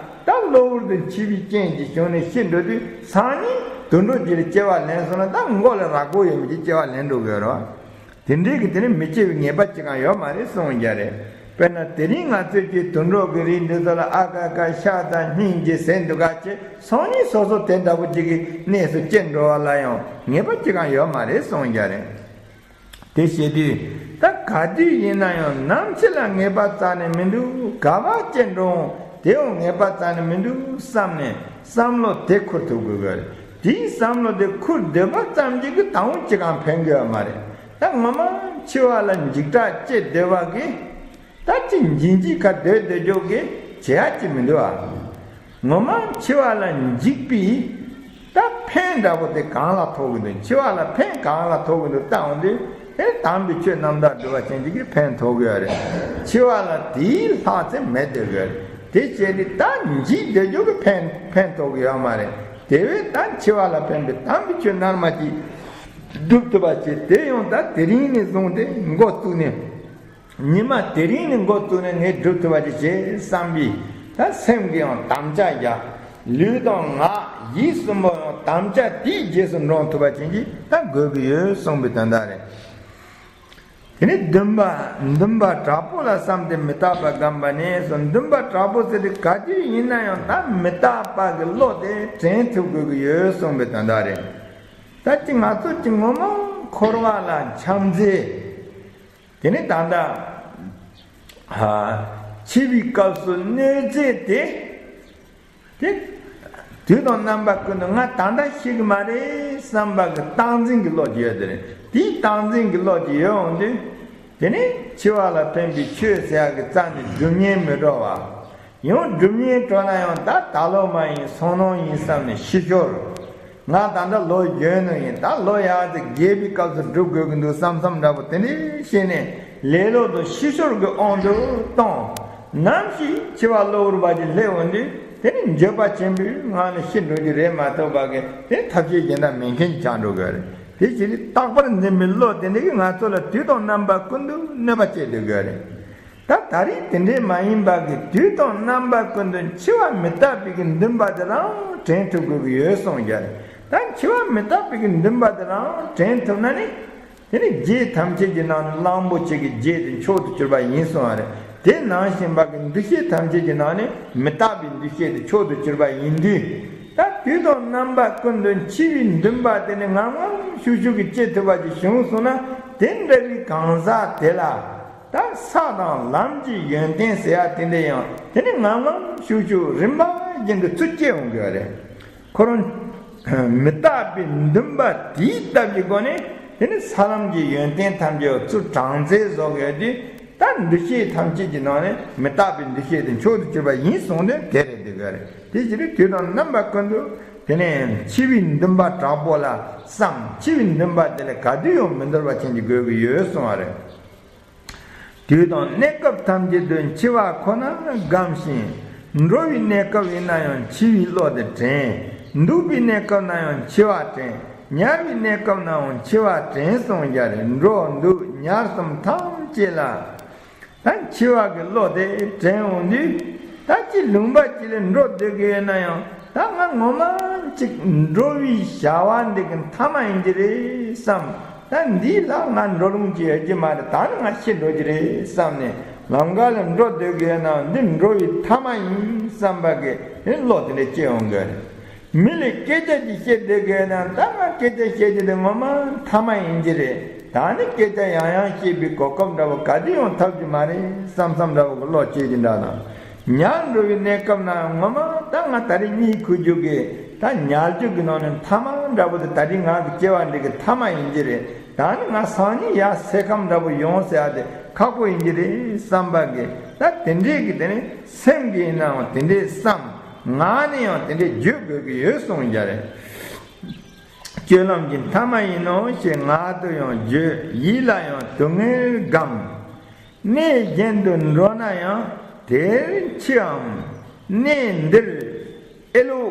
ད་གློ་བུར་དུ་འཆི་བའི་རྐྱེན་གྱིས་བྱུང་ནས་ཤི་འགྲོ་དུས་སང་ཉིན་དུད་འགྲོ་ཅིག་ལ་སྐྱེ་བ་ལེན་སོང་ན་ད་མགོ་ལ་རྭ་ཅོ་ཡོད་མི་ཅིག་སྐྱེ་བ་ལེན་འགྲོ་གི་ཡོད་རེད། དེ་འདྲའི་གི་དེ་ནི་མི་སྐྱེ་བའི་ངེས་པ་ཅི་གང་ཡོད་མ་རེད་གསུངས་རྒྱུ་རེད། དཔེར་ན་དེ་རིང་ང་ཚོས་ཀྱི་དུད་འགྲོ་གི་རིགས་འདི་ཚོ་ལ་ཨ་ཀ་ཀ་ཤ་དང་སྙིང་རྗེ་ཟེར་འདུག་ག་ཅེས་སང་ཉིན་སོ་སོ་དེ་འདྲ་བོ་ཅིག་གི་གནས་སུ་སྐྱེ་འགྲོ་བ་ལ་ཡང་ངེས་པ་ཅི་གང་ཡོད་མ་རེད་གསུངས་རྒྱུ་རེད། དེ་བྱེད་དུས་ད་ག་དུས་ཡིན་ན་ཡང་ནམ་འཆི་ལ་ངེས་པ་རྩ་ནས་མི་འདུག་ག་བ་སྐྱེ་འགྲོ་འོང་དེའང་ངེས་པ་རྩ་ནས་མི་འདུག་བསམ་ནས་བསམ་བློ་དེ་འཁོར་ཐུབ་དགོས་གི་རེད། དེའི་བསམ་བློ་དེ་འཁོར་སྡོད་པ་ཙམ་གྱིས་གི་ད་འོང་ཅི་གང་ཕན་གི་ཡོད་མ་རེད། ད་ངོ་མ་འཆི་བ་ལ་འཇིགས་སྐྲག་སྐྱེ་སྡོད་པ་གི་ད་ཅི་འཇིགས་འཇིགས་ཁ་སྡོད་སྡོད་རྒྱུ་གི་བྱེད་ཡ་ཅི་མི་འདུག་ཨ། ངོ་མ་འཆི་བ་ལ་འཇིགས་པའི་ད་ཕན་འདྲ་པོ་དེ་གང་ལ་ཐོགས་ཀྱི་འདུག་འཆི་བ་ལ་ཕན་གང་ལ་ཐོགས་ཀྱི་འདུག་ལྟ་འོང་དུས་དེ་དམ་པའི་ཆོས་རྣམ་དག་སྒྲུབ་པ་ཅན་གྱི་གི་ཕན་ཐོགས་ཀྱི་ཡོད་རེད། འཆི་བ་ལ་དེའི་ལྷག་ཚེ་མེད་སྡོད་ཀྱི་ཡོད་རེད། དེ་བྱས་ཏེ་ད་འཇིགས་སྡོད་རྒྱུ་གི་ཕན་ཕན་ཐོགས་ཀྱི་ཡོད་མ་རེད། དེ་བས་ད་འཆི་བ་ལ་ཕན་པའི་དམ་པའི་ཆོས་རྣལ་མ་ཅིག་སྒྲུབ་ཐུབ་པ་བྱེད། དེ་ཡང་ད་དེ་རིང་ནས་བཟུང་སྟེ་འགོ་བཙུགས་ནས། ཉི་མ་དེ་རིང་ནས་འགོ་བཙུགས་ནས་ངས་སྒྲུབ་ཐུབ་པ་ཅིག་བྱེད་བསམ་པའི་ད་སེམས་ཀྱི་ཡང་དམ་བཅའ་བཞག་ལུས་དང་ངག་ཡིད་གསུམ་པོ་ཡང་དམ་བཅའ་དེའི་རྗེས་སུ་འབྲང་ཐུབ་པ་ཅན་གྱི་ད་དགོས་ཀྱི་ཡོད་གསུངས་པའི་དོན་དག་རེད། དེ་ནས་འདུན་པ། འདུན་པ་དྲག་པོ་ལ་བསམས་ཏེ་མི་རྟག་པ་བསྒོམས་པ་ནས་སོ། འདུན་པ་དྲག་པོ་ཟེར་དུས་ག་དུས་ཡིན་ན་ཡང་ད་མི་རྟག་པ་གི་བློ་དེ་དྲན་ཐུབ་དགོས་ཀྱི་ཡོད་གསུངས་པའི་དོན་དག་རེད། ད་ཅི་ང་ཚོ་ཅི་ངོ་མ་འཁོར་བ་ལ་འཁྱམས་ཚེ། དེ་ནས་ད་ལྟ་ཧ། འཆི་བའི་སྐབས་སུ་གནོད་འཚེ་དེ། དེ། དུས་དང་རྣམ་པ་ཀུན་ཏུ་ང་ད་ལྟ་ཤི་གི་མ་རེད་བསམ་པ་གི་རྟག་འཛིན་གྱི་བློ་ཅིག་ཡོད་དེ་རེད། དེའི་རྟག་འཛིན་གྱི་བློ་ཅིག་ཡོད་འོང་དུས། དེ་ནས་འཆི་བ་ལ་ཕན་པའི་ཆོས་ཟེར་ཡག་གི་རྩ་ནས་སྒྲུབ་སྙིང་མི་བྲོ་བ། ཡང་སྒྲུབ་སྙིང་བྲོ་ན་ཡང་ད་ད་ལོ་མ་ཡིན་སང་ནངས་ཡིན་བསམ་ནས་ཤི་ཤོར། ང་ད་ལྟ་ལོ་གཞོན་ནུ་ཡིན། ད་ལོ་ཡག་དེ་རྒས་པའི་སྐབས་སུ་སྒྲུབ་དགོས་ཀྱི་འདུག་བསམ་བསམ་འདྲ་པོ་དེ་འདྲའི་བྱས་ནས་ལེ་ལོ་དང་ཤི་ཤོར་གྱི་དབང་དུ་གཏོང་། ནམ་ཞིག་འཆི་བ་གློ་བུར་བ་ཅིག་སླེབས་འོང་དུས། དེ་ནི་འགྱོད་པ་ཆེན་པོའི་ངང་ནས་ཤི་འགྲོ་རྒྱུ་རེད་མ་གཏོགས་པ་གི་དེ་ཐབས་ཤེས་གཞན་དག་མེད་མཁན་ཅིག་ཆགས་འགྲོ་གི་རེད། དེ་ཕྱིར་རྟག་པར་འཛིན་པའི་བློ་དེ་འདྲ་གིས་ང་ཚོ་ལ་དུས་དང་རྣམ་པ་ཀུན་ཏུ་གནོད་པ་བྱེད་སྡོད་གི་རེད། ད་ད་རེས་དེ་འདྲའི་མ་ཡིན་པ་གི་དུས་དང་རྣམ་པ་ཀུན་ཏུ་འཆི་བ་མི་རྟག་པའི་གི་འདུན་པ་དེ་རང་དྲན་ཐུབ་དགོས་ཀྱི་ཡོད་གསུངས་ཀྱང་། ད་འཆི་བ་མི་རྟག་པའི་གི་འདུན་པ་དེ་རང་དྲན་ཐུབ་ན་ནི། དེ་ནི་རྒྱུད་ཐམས་ཅད་ཀྱི་ནང་ནས་གླང་པོ་ཆེ་གི་རྒྱུད་དེ་མཆོག་ཏུ་གྱུར་པ་ཡིན་གསུངས་པ་རེད། དེ་ནང་བཞིན་པ་གི་འདུ་ཤེས་ཐམས་ཅད་ཀྱི་ནང་ནས་མི་རྟག་པའི་འདུ་ཤེས་དེ་མཆོག་ཏུ་གྱུར་པ་ཡིན་དུས། ད་དུས་དང་རྣམ་པ་ཀུན་ཏུ་འཆི་བའི་འདུན་པ་དེ་ནི་ངམ་ངམ་ཤུགས་ཤུགས་ཀྱིས་སྐྱེ་ཐུབ་པ་ཅིག་བྱུང་སོང་ན། དེ་འདྲ་བའི་གང་ཟག་དེ་ལ། ད་ས་དང་ལམ་གྱི་ཡོན་ཏན་ཟེར་ཡ་དེ་འདྲ་ཡང་དེ་ནི་ངམ་ངམ་ཤུགས་ཤུགས་རིམ་པ་བཞིན་དུ་ཚུར་སྐྱེ་འོང་གི་རེད། ཁོ་རང་མི་རྟག་པའི་འདུན་པ་དེའི་སྟབས་ཀྱི་སྒོ་ནས་དེ་ནི་ས་ལམ་གྱི་ཡོན་ཏན་ཐམས་ཅད་ཚུར་གྲངས་ཚད་བཟོ་དགོས་དུས། ད་འདུ་ཤེས་ཐམས་ཅད་ཀྱི་ནང་ནས་མི་རྟག་པའི་འདུ་ཤེས་དེ་མཆོག་ཏུ་གྱུར་པ་ཡིན་གསུངས་ནས་དེ་རེད་འདུག་གི་རེད། དེ་ཕྱིར་དུས་དང་རྣམ་པ་ཀུན་ཏུ་དེ་ནས་འཆི་བའི་འདུན་པ་དྲག་པོ་ལ་བསམ། འཆི་བའི་འདུན་པ་དེ་ལ་ག་དུས་ཡང་མི་འདོར་བ་ཅན་གྱི་དགོས་ཀྱི་ཡོད་གསུངས་པ་རེད། དུས་དང་གནས་སྐབས་ཐམས་ཅད་དུ་འཆི་བ་ཁོ་ན་བསྒོམ་ཞིང་། འགྲོ་བའི་གནས་སྐབས་ཡིན་ན་ཡང་འཆི་བའི་བློ་དེ་དྲན། འདུག་པའི་གནས་སྐབས་ན་ཡང་འཆི་བ་དྲན། ཉལ་བའི་གནས་སྐབས་ན་ཡང་འཆི་བ་དྲན་གསུངས་ཀྱང་རེད། འགྲོ་འདུག་ཉལ་གསུམ་ཐམས་ཅད་ལ་ད་འཆི་བ་གི་བློ་དེ་དྲན་འོང་དུས། ད་ཅི་ལུང་པ་ཅིག་ལ་འགྲོ་སྡོད་ཀྱི་ཡོད་ན་ཡང་། ད་ང་ངོ་མ་ཅིག་འགྲོ་བའི་བྱ་བ་འདི་གི་མཐའ་མ་ཡིན་གྱི་རེད་བསམ། ད་འདི་ལ་ང་འགྲོ་ལོང་ཅིག་ཡོད་ཀྱི་མ་རེད། ད་ནི་ང་ཤི་འགྲོ་གི་རེད་བསམ་ནས་ལམ་ཁ་ལ་འགྲོ་སྡོད་ཀྱི་ཡོད་ན་འདི་འགྲོ་བའི་མཐའ་མ་ཡིན་བསམ་པ་གི་བློ་དེ་འདྲ་སྐྱེ་འོང་གི་རེད། མི་ལ་སྐད་ཆ་ཅིག་བཤད་སྡོད་ཀྱི་ཡོད་ན་ད་ང་སྐད་ཆ་བཤད་རྒྱུ་དེ་ངོ་མ་མཐའ་མ་ཡིན་གྱི་རེད། ད་ནི་སྐད་ཆ་ཡང་ཡང་བཤད་པའི་གོ་སྐབས་འདྲ་བོ་ག་དུས་ཡང་ཐོབ་ཀྱི་མ་རེད་བསམ་བསམ་འདྲ་བོ་གི་བློ་སྐྱེ་གི་འདྲ་དང་། ཉལ་འགྲོ་བའི་གནས་སྐབས་ན་ངོ་མ་ད་ང་ད་རེས་གཉིད་ཁུག་རྒྱུ་གི་ད་ཉལ་རྒྱུ་གི་ནང་ནས་མཐའ་མ་འདྲ་བོ་དེ་ད་རེས་ང་གི་སྐྱེ་བ་འདི་གི་མཐའ་མ་ཡིན་གྱི་རེད། ད་ནི་ང་སང་ཉིན་ཡར་སད་ཁམས་འདྲ་བོ་ཡོང་ཟེར་ཡ་དེ་ཁག་པོ་ཡིན་གྱི་རེད་བསམ་པ་གི་ད་དེ་འདྲས་ཀྱི་དེ་ནི་སེམས་ཀྱི་ཡིན་ནའང་དེ་འདྲས་བསམ། ངག་ནས་ཡང་དེ་འདྲས་བརྗོད་དགོས་ཀྱི་ཡོད་གསུངས་ཀྱང་རེད། སྤྱོད་ལམ་གྱི་མཐའ་མ་ཡིན་ནོ་ཞེས་ངག་ཏུ་ཡང་བརྗོད། ཡིད་ལ་ཡང་དུག་ལྔས་བསྒོམ། གནས་གཞན་དུ་འགྲོ་ན་ཡང་དེར་འཆིའམ། གནས་འདིར་ཨེ་ལོ་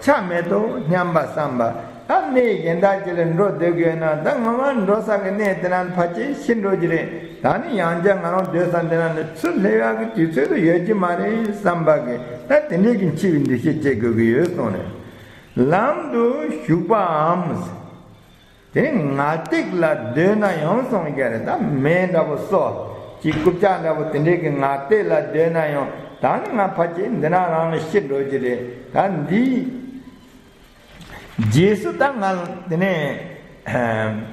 ཆ་མེད་དོ་སྙམ་པ་བསམ་པ། ད་གནས་གཞན་དག་ཅིག་ལ་འགྲོ་སྡོད་དགོས་ན་ད་ངོ་མ་འགྲོ་ས་གི་གནས་དེ་ན་ཕལ་ཆེར་ཤི་འགྲོ་གི་རེད། ད་ནི་ཡང་བསྐྱར་ང་རང་སྡོད་ས་འདི་ན་ནི་ཚུར་སླེབས་ཡག་གི་དུས་ཚོད་དུ་ཡོད་ཀྱི་མ་རེད་བསམ་པ་གི་ད་དེ་འདྲས་ཀྱི་འཆི་བའི་འདུ་ཤེས་སྐྱེ་དགོས་ཀྱི་ཡོད་གསུངས་རེད། ལམ་དུ་ཞུགས་པའམ། དེ་ངལ་སྟེགས་ལ་སྡོད་ན་ཡང་གསུངས་ཀྱང་རེད། ད་མེ་འདྲ་བོ་སོ། ཅིག་རྐུབ་བཀྱག་འདྲ་བོ་དེ་འདྲས་ཀྱི་ངལ་སྟེགས་ལ་སྡོད་ན་ཡང་ད་ནི་ང་ཕལ་ཆེར་འདི་ན་རང་ལ་ཤི་འགྲོ་གི་རེད། ད་འདི་རྗེས་སུ་ད་ང་དེ་ནས་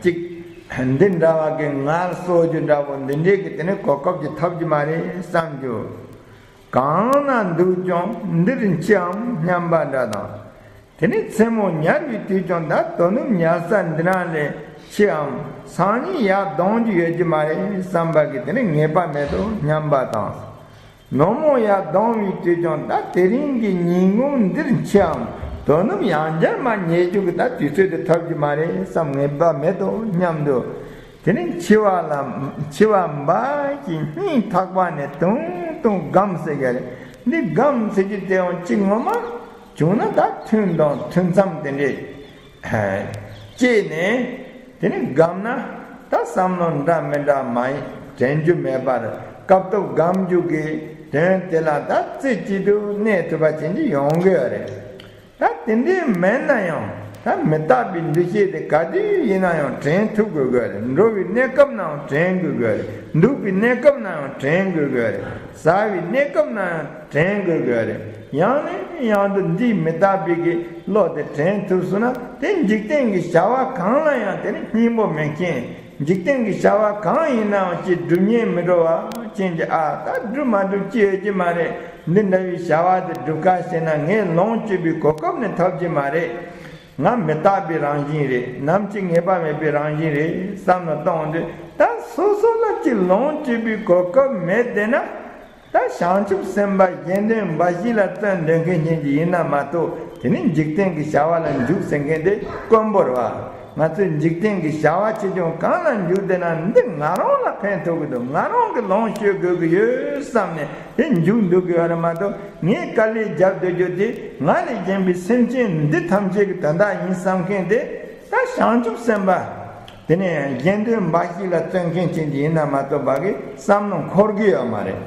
ཅིག་འདི་འདྲ་བ་གི་ངལ་གསོ་རྒྱུ་འདྲ་བོ་འདི་འདྲས་ཀྱི་དེ་ནས་གོ་སྐབས་ཅིག་ཐོབ་ཀྱི་མ་རེད་བསམ་རྒྱུ། གང་ན་འདུག་ཀྱང་འདིར་འཆིའམ་སྙམ་པ་འདྲ་དང་། དེ་ནས་མཚན་མོ་ཉལ་བའི་དུས་ཀྱང་ད་དོ་ནུབ་ཉལ་ས་འདི་ན་ལས་འཆིའམ། སང་ཉིན་ཡར་ལྡང་རྒྱུ་ཡོད་ཀྱི་མ་རེད་བསམ་པ་གི་དེ་ནས་ངེས་པ་མེད་དོ་སྙམ་པ་དང་། ནངས་མོ་ཡར་ལྡང་བའི་དུས་ཀྱང་ད་དེ་རིང་གི་ཉིན་གུང་འདིར་འཆིའམ། དོ་ནུབ་ཡང་བསྐྱར་མར་ཉལ་རྒྱུ་གི་ད་དུས་ཚོད་དེ་ཐོབ་ཀྱི་མ་རེད་བསམ་ངེས་པ་མེད་དོ་སྙམ་དུ། དེ་ནས་འཆི་བ་ལ་འཆི་བ་འབའ་ཞིག་སྙིང་ཐག་པ་ནས་དུང་དུང་སྒོམ་ཟེར་གྱི་རེད། འདི་སྒོམ་ཟེར་རྒྱུ་དེ་ཡང་གཅིག་ངོ་མ་བྱུང་ན་ད་ཐུན་དང་ཐུན་མཚམས་དེ་འདྲས་བཅད་ནས་དེ་ནས་སྒོམ་ན་ད་བསམ་བློ་འདྲ་མི་འདྲ་མ་ཡིན་དྲན་རྒྱུ་མེད་པར་སྐབས་ཐོབ་སྒོམ་རྒྱུ་གི་དོན་དེ་ལ་ད་རྩེ་གཅིག་ཏུ་གནས་ཐུབ་པ་ཅན་གྱི་ཡོང་གི་ཡོད་རེད། ད་དེ་འདྲའི་མེད་ན་ཡང་ ད་མི་རྟག་པའི་འདུ་ཤེས་དེ་ག་དུས་ཡིན་ན་ཡང་དྲན་ཐུབ་དགོས་དགོས་རེད། འགྲོ་བའི་གནས་སྐབས་ནའང་དྲན་དགོས་དགོས་རེད། འདུག་པའི་གནས་སྐབས་ནའང་དྲན་དགོས་དགོས་རེད། ཟ་བའི་གནས་སྐབས་ནའང་དྲན་དགོས་དགོས་རེད། ཡང་ནས་ཡང་དུ་འདིའི་མི་རྟག་པའི་གི་བློ་དེ་དྲན་ཐུབ་སོང་ན། དེ་འཇིག་རྟེན་གྱི་བྱ་བ་གང་ལ་ཡང་དེ་ནི་སྙིང་པོ་མེད་མཁན། འཇིག་རྟེན་གྱི་བྱ་བ་གང་ཡིན་ནའང་ཅིག་སྒྲུབ་སྙིང་མི་འདོད་པ་ཅན་གྱི། ཨ། ད་སྒྲུབ་མ་སྒྲུབ་ཅི་ཡོད་ཀྱི་མ་རེད། འདི་འདྲ་བའི་བྱ་བ་དེ་སྒྲུབ་ཁ་ཤས་ན་ངས་ལོངས་སྤྱོད་པའི་གོ་སྐབས་ནི་ཐོབ་ཀྱི་མ་རེད། ང་མི་རྟག་པའི་རང་བཞིན་རེད། ནམ་ཅིག་ངེས་པ་མེད་པའི་རང་བཞིན་རེད་བསམ་ནས་གཏོང་དུས། ད་སོ་སོ་ལ་ཅིག་ལོངས་སྤྱོད་པའི་གོ་སྐབས་མེད་བསྡད་ན། ད་བྱང་ཆུབ་སེམས་དཔའ་གཞན་དོན་འབའ་ཞིག་ལ་བརྩོན་འདོད་མཁན་ཅན་ཅིག་ཡིན་ན་མ་གཏོགས། དེ་ནི་འཇིག་རྟེན་གྱི་བྱ་བ་ལ་འཇུག་ཟེར་མཁན་དེ་དཀོན་པོ་རེད་བ། ང་ཚོས་འཇིག་རྟེན་གྱི་བྱ་བ་ཆེ་ཆུང་གང་ལ་འཇུག་བསྡད་ན། འདི་ང་རང་ལ་ཕན་ཐོགས་ཀྱི་འདུག་ང་རང་གི་ལོངས་སྤྱོད་དགོས་ཀྱི་ཡོད་བསམ་ནས་དེ་འཇུག་འདུག་གི་ཡོད་རེད་མ་གཏོགས། ངས་དཀའ་ལས་རྒྱབ་སྡོད་རྒྱུ་དེ་ང་ལས་གཞན་པའི་སེམས་ཅན་འདི་ཐམས་ཅད་ཀྱི་དོན་དག་ཡིན་བསམ་མཁན་དེ། ད་བྱང་ཆུབ་སེམས་དཔའ་དེ་ནས་གཞན་དོན་འབའ་ཞིག་ལ་བརྩོན་མཁན་ཅན་ཅིག་ཡིན་ན་མ་གཏོགས་པ་གི་བསམ་བློ་འཁོར་གི་ཡོད་མ་རེད།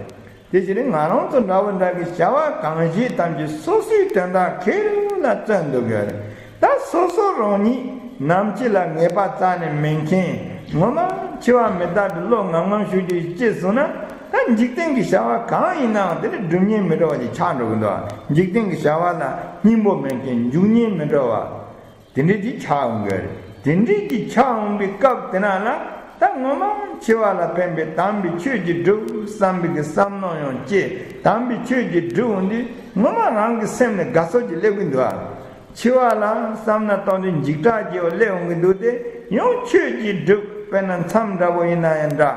དེ་བཞིན་ང་རང་ཚོ་འདྲ་བོ་འདྲ་གི་བྱ་བ་གང་བྱེད་ཐམས་ཅད་སོ་སོའི་དོན་དག་ཁེ་རུ་ལ་བརྩོན་འདུག་གི་རེད། ད་སོ་སོ་རང་ཉིད་ནམ་འཆི་ལ་ངེས་པ་རྩ་ནས་མེད་མཁན། ངོ་མ་འཆི་བ་མི་རྟག་པའི་བློ་ངམ་ངམ་ཤོར་རྒྱུ་ཅི་སོང་ན། ད་འཇིག་རྟེན་གྱི་བྱ་བ་གང་ཡིན་ནའང་དེ་ནི་སྒྲུབ་སྙིང་མི་འདོད་པ་ཅིག་ཆགས་འགྲོ་གི་འདུག་འཇིག་རྟེན་གྱི་བྱ་བ་ལ་སྙིང་པོ་མེད་མཁན། འཇུག་སྙིང་མི་འདོད་པ། དེ་འདྲའི་ཅིག་ཆགས་འོང་གི་རེད། དེ་འདྲའི་ཅིག་ཆགས་འོང་པའི་སྐབས་དེ་ན་ལ། ད་ངོ་མ་འཆི་བ་ལ་ཕན་པའི་དམ་པའི་ཆོས་ཅིག་སྒྲུབ་བསམ་པའི་གི་བསམ་མནོ་ཡང་སྐྱེ། དམ་པའི་ཆོས་ཅིག་སྒྲུབ་འོང་དུས་ངོ་མ་རང་གི་སེམས་ལ་དགའ་ཚོར་ཅིག་སླེབས་ཀྱི་འདུག་ཨ། འཆི་བ་ལ་བསམ་ན་གཏོང་དུས་འཇིགས་སྐྲག་སྐྱེ་བ་སླེབས་འོང་གི་འདུག་སྟེ། ཡང་ཆོས་ཅིག་སྒྲུབ། དཔེར་ན་མཚམས་འདྲ་བོ་ཡིན་ན་ཡང་འདྲ།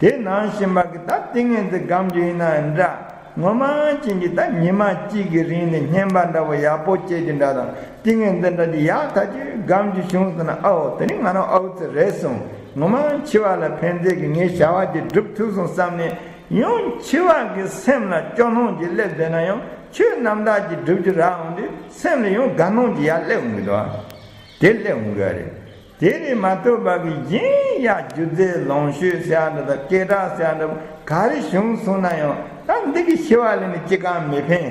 དེ་ནང་བཞིན་པ་གི་ད་ཏིང་ངེ་འཛིན་སྒོམ་རྒྱུ་ཡིན་ན་འདྲ། ངོ་མ་ཅན་གྱི་ད་ཉི་མ་གཅིག་གི་རིང་ནས་བསྙེན་པ་འདྲ་བོ་ཡག་པོ་བྱེད་རྒྱུ་འདྲ་དང་། ཏིང་ངེ་འཛིན་འདྲ་ཅིག་ཡག་ཐག་ཆོད་སྒོམ་རྒྱུ་བྱུང་སོང་ན། ཨའོ། དེ་ནི་ང་རང་ཨའུ་ཙི་རེད་སོང་། ངོ་མ་འཆི་བ་ལ་ཕན་ཚུན་གྱི་ངའི་བྱ་བ་དེ་སྒྲུབ་ཐུབ་སོང་བསམ་ནས། ཡང་འཆི་བ་གི་སེམས་ལ་སྐྱོ་སྣང་ཅིག་སླེབས་བསྡད་ན་ཡང་ཆོས་རྣམ་དག་ཅིག་སྒྲུབ་རྒྱུ་རག་འོང་དུས་སེམས་ལ་ཡང་དགའ་སྣང་ཅིག་ཡར་སླེབས་འོང་གི་འདུག་དེ་སླེབས་འོང་གི་རེད། དེ་རེད་མ་གཏོགས་པ་གི་གཞན་ཡང་རྒྱུ་རྫས་ལོངས་སྤྱོད་ཟེར་ཡ་འདྲ་དང་། སྐད་གྲགས་ཟེར་ཡ་འདྲ་ག་རེ་བྱུང་སོང་ན་ཡང་། ད་འདི་གི་འཆི་བ་ལས་ནི་ཅི་གང་མི་ཕན།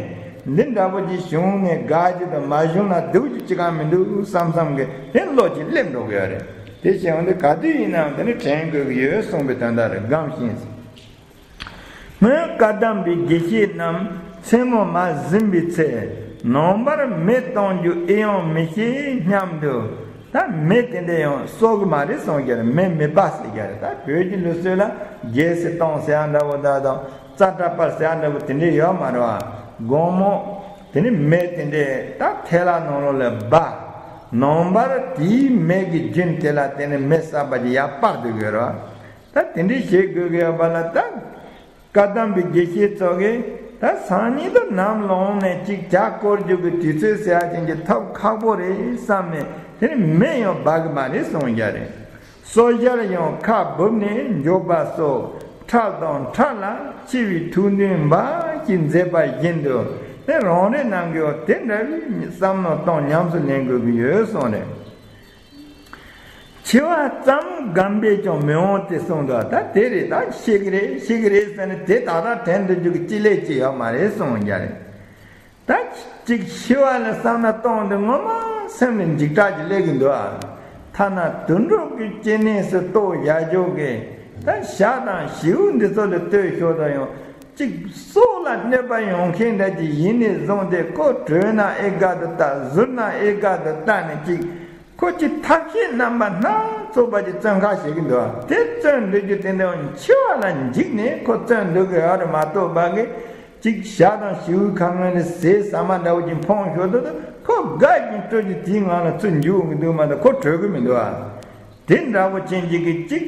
འདི་འདྲ་པོ་ཅིག་བྱུང་ནས་དགའ་རྒྱུ་དང་། མ་བྱུང་ན་སྡུག་རྒྱུ་ཅི་གང་མི་འདུག་བསམ་བསམ་གི་དེ་བློ་ཅིག་སླེབས་འགྲོ་གི་ཡོད་རེད། དེ་བྱས་འོང་དུས་ག་དུས་ཡིན་ནའང་དེ་ནི་དྲན་དགོས་ཀྱི་ཡོད་གསུངས་པའི་དོན་དག་རེད། སྒོམ་ཤེས། སྔོན་བཀའ་གདམས་པའི་དགེ་བཤེས་རྣམས་མཚན་མོ་མར་ཟིན་པའི་ཚེ། ནངས་པར་མེ་གཏོང་རྒྱུ་ཨེ་ཡོང་མི་ཤེས་སྙམ་དུ། ད་མེ་དེ་འདྲ་ཡང་གསོག་གི་མ་རེད་གསུང་རྒྱུ་རེད། མེ་མེད་པ་ཟེར་རྒྱུ་རེད། ད་བོད་ཀྱི་ལུགས་སྲོལ་ལ་རྒྱལ་སྲིད་གཏོང་ཟེར་ཡ་འདྲ་བོ་དག་དང་། ཙ་ཏྲ་པར་ཟེར་ཡ་འདྲ་བོ་དེ་འདྲ་ཡོད་མ་རེད་བ། དགོང་མོ་དེ་ནི་མེ་དེ་འདྲ་ད་ཐལ་བ་ནང་ལོགས་ལ་སྦ། ནངས་པར་དེའི་མེ་གི་རྒྱུན་དེ་ལ་དེ་ནི་མེ་གསར་པ་ཅིག་ཡར་སྤར་སྡོད་ཀྱི་ཡོད་རེད་བ། ད་དེ་འདྲའི་བྱེད་དགོས་ཀྱི་ཡོད་པ་ལ། ད་བཀའ་གདམས་པའི་དགེ་བཤེས་ཚོ་གིས་ད་སང་ཉིན་དུ་ནམ་ལངས་ནས་ཅིག་ཇ་བསྐོལ་རྒྱུ་གི་དུས་ཚོད་ཟེར་ཡ་ཅན་གྱི་ཐོབ་ཁག་པོ་རེད་བསམ་ནས། དེ་ནི་མེ་ཡང་སྦ་གི་མ་རེད་གསུང་རྒྱུ་རེད། སོ་སྦྱར་ཡང་ཁ་སྦུབས་ནས་འཇོག་པ་སོགས། ཁྲག་དང་ཁྲག་ལ་འཆི་བའི་ཐུགས་འདུན་འབའ་ཞིག་མཛད་པ་བཞིན་དུ། དེ་རང་རེ་རྣམས་ཀྱིས་དེ་འདྲ་བའི་བསམ་མནོ་གཏོང་ཉམས་སུ་ལེན་དགོས་ཀྱི་ཡོད་གསུངས་རེད། འཆི་བ་ཙམ་སྒོམ་པས་ཀྱང་མི་འོང་སྟེ་གསུངས་འདུག་ད་དེ་རེད། ད་ཤི་གི་རེད། ཤི་གི་རེད་ཟེར་ནས་དེ་ད་ལྟ་དྲན་སྡོད་རྒྱུ་གི་ཅི་ལས་ཅི་ཡོད་མ་རེད་གསུང་རྒྱུ་རེད། ད་ཅིག་འཆི་བ་ལ་བསམ་ན་གཏོང་དུས་ངོ་མ་སེམས་ལ་འཇིགས་སྐྲག་ཅིག་སླེབས་ཀྱི་འདུག་ཨ། ཐ་ན་དུད་འགྲོ་གི་སྐྱེ་གནས་སུ་གཏོགས་བཞག་རྒྱུ་གི། ད་ཞྭ་དང་བྱིའུ་འདི་ཚོ་ལ་ལྟོས་ཤོག་དང་། ཡང་ཅིག་སྲོག་ལ་གནོད་པ་ཡོང་མཁན་འདྲ་ཅིག་ཡིན་ནས་བཟུང་སྟེ། ཁོ་བྲོས་ན་ཨེ་དགའ་དུ་ལྟ། ཟུར་ན་ཨེ་དགའ་དུ་ལྟ་ནས་ཅིག་ཁོ་ཅིག་ཐབས་ཤེས་རྣམ་པ་སྣ་ཚོགས་པ་ཅིག་བརྩོན་ཁ་བྱེད་ཀྱི་འདུག་དེ་བརྩོན་འགྲོ་རྒྱུ་དེ་འདྲ་འཆི་བ་ལ་འཇིགས་ནས་ཁོ་བརྩོན་འགྲོ་གི་ཡོད་རེད་མ་གཏོགས་པ་གི། ཅིག་ཞྭ་དང་བྱིའུའི་ཁ་ངན་ལ་ཟས་ཟ་མ་འདྲ་བོ་ཅིག་འཕངས་ཤོར་དུས། ཁོ་དགའ་བཞིན་སྤྲོ་བཞིན་དེའི་ངང་ལ་ཚུར་འཇུག་འོང་གི་འདུག་མ་གཏོགས་ཁོ་བྲོས་གི་མི་འདུག་ཨ། དེ་འདྲ་བོ་ཅན་ཅིག་གི་ཅིག་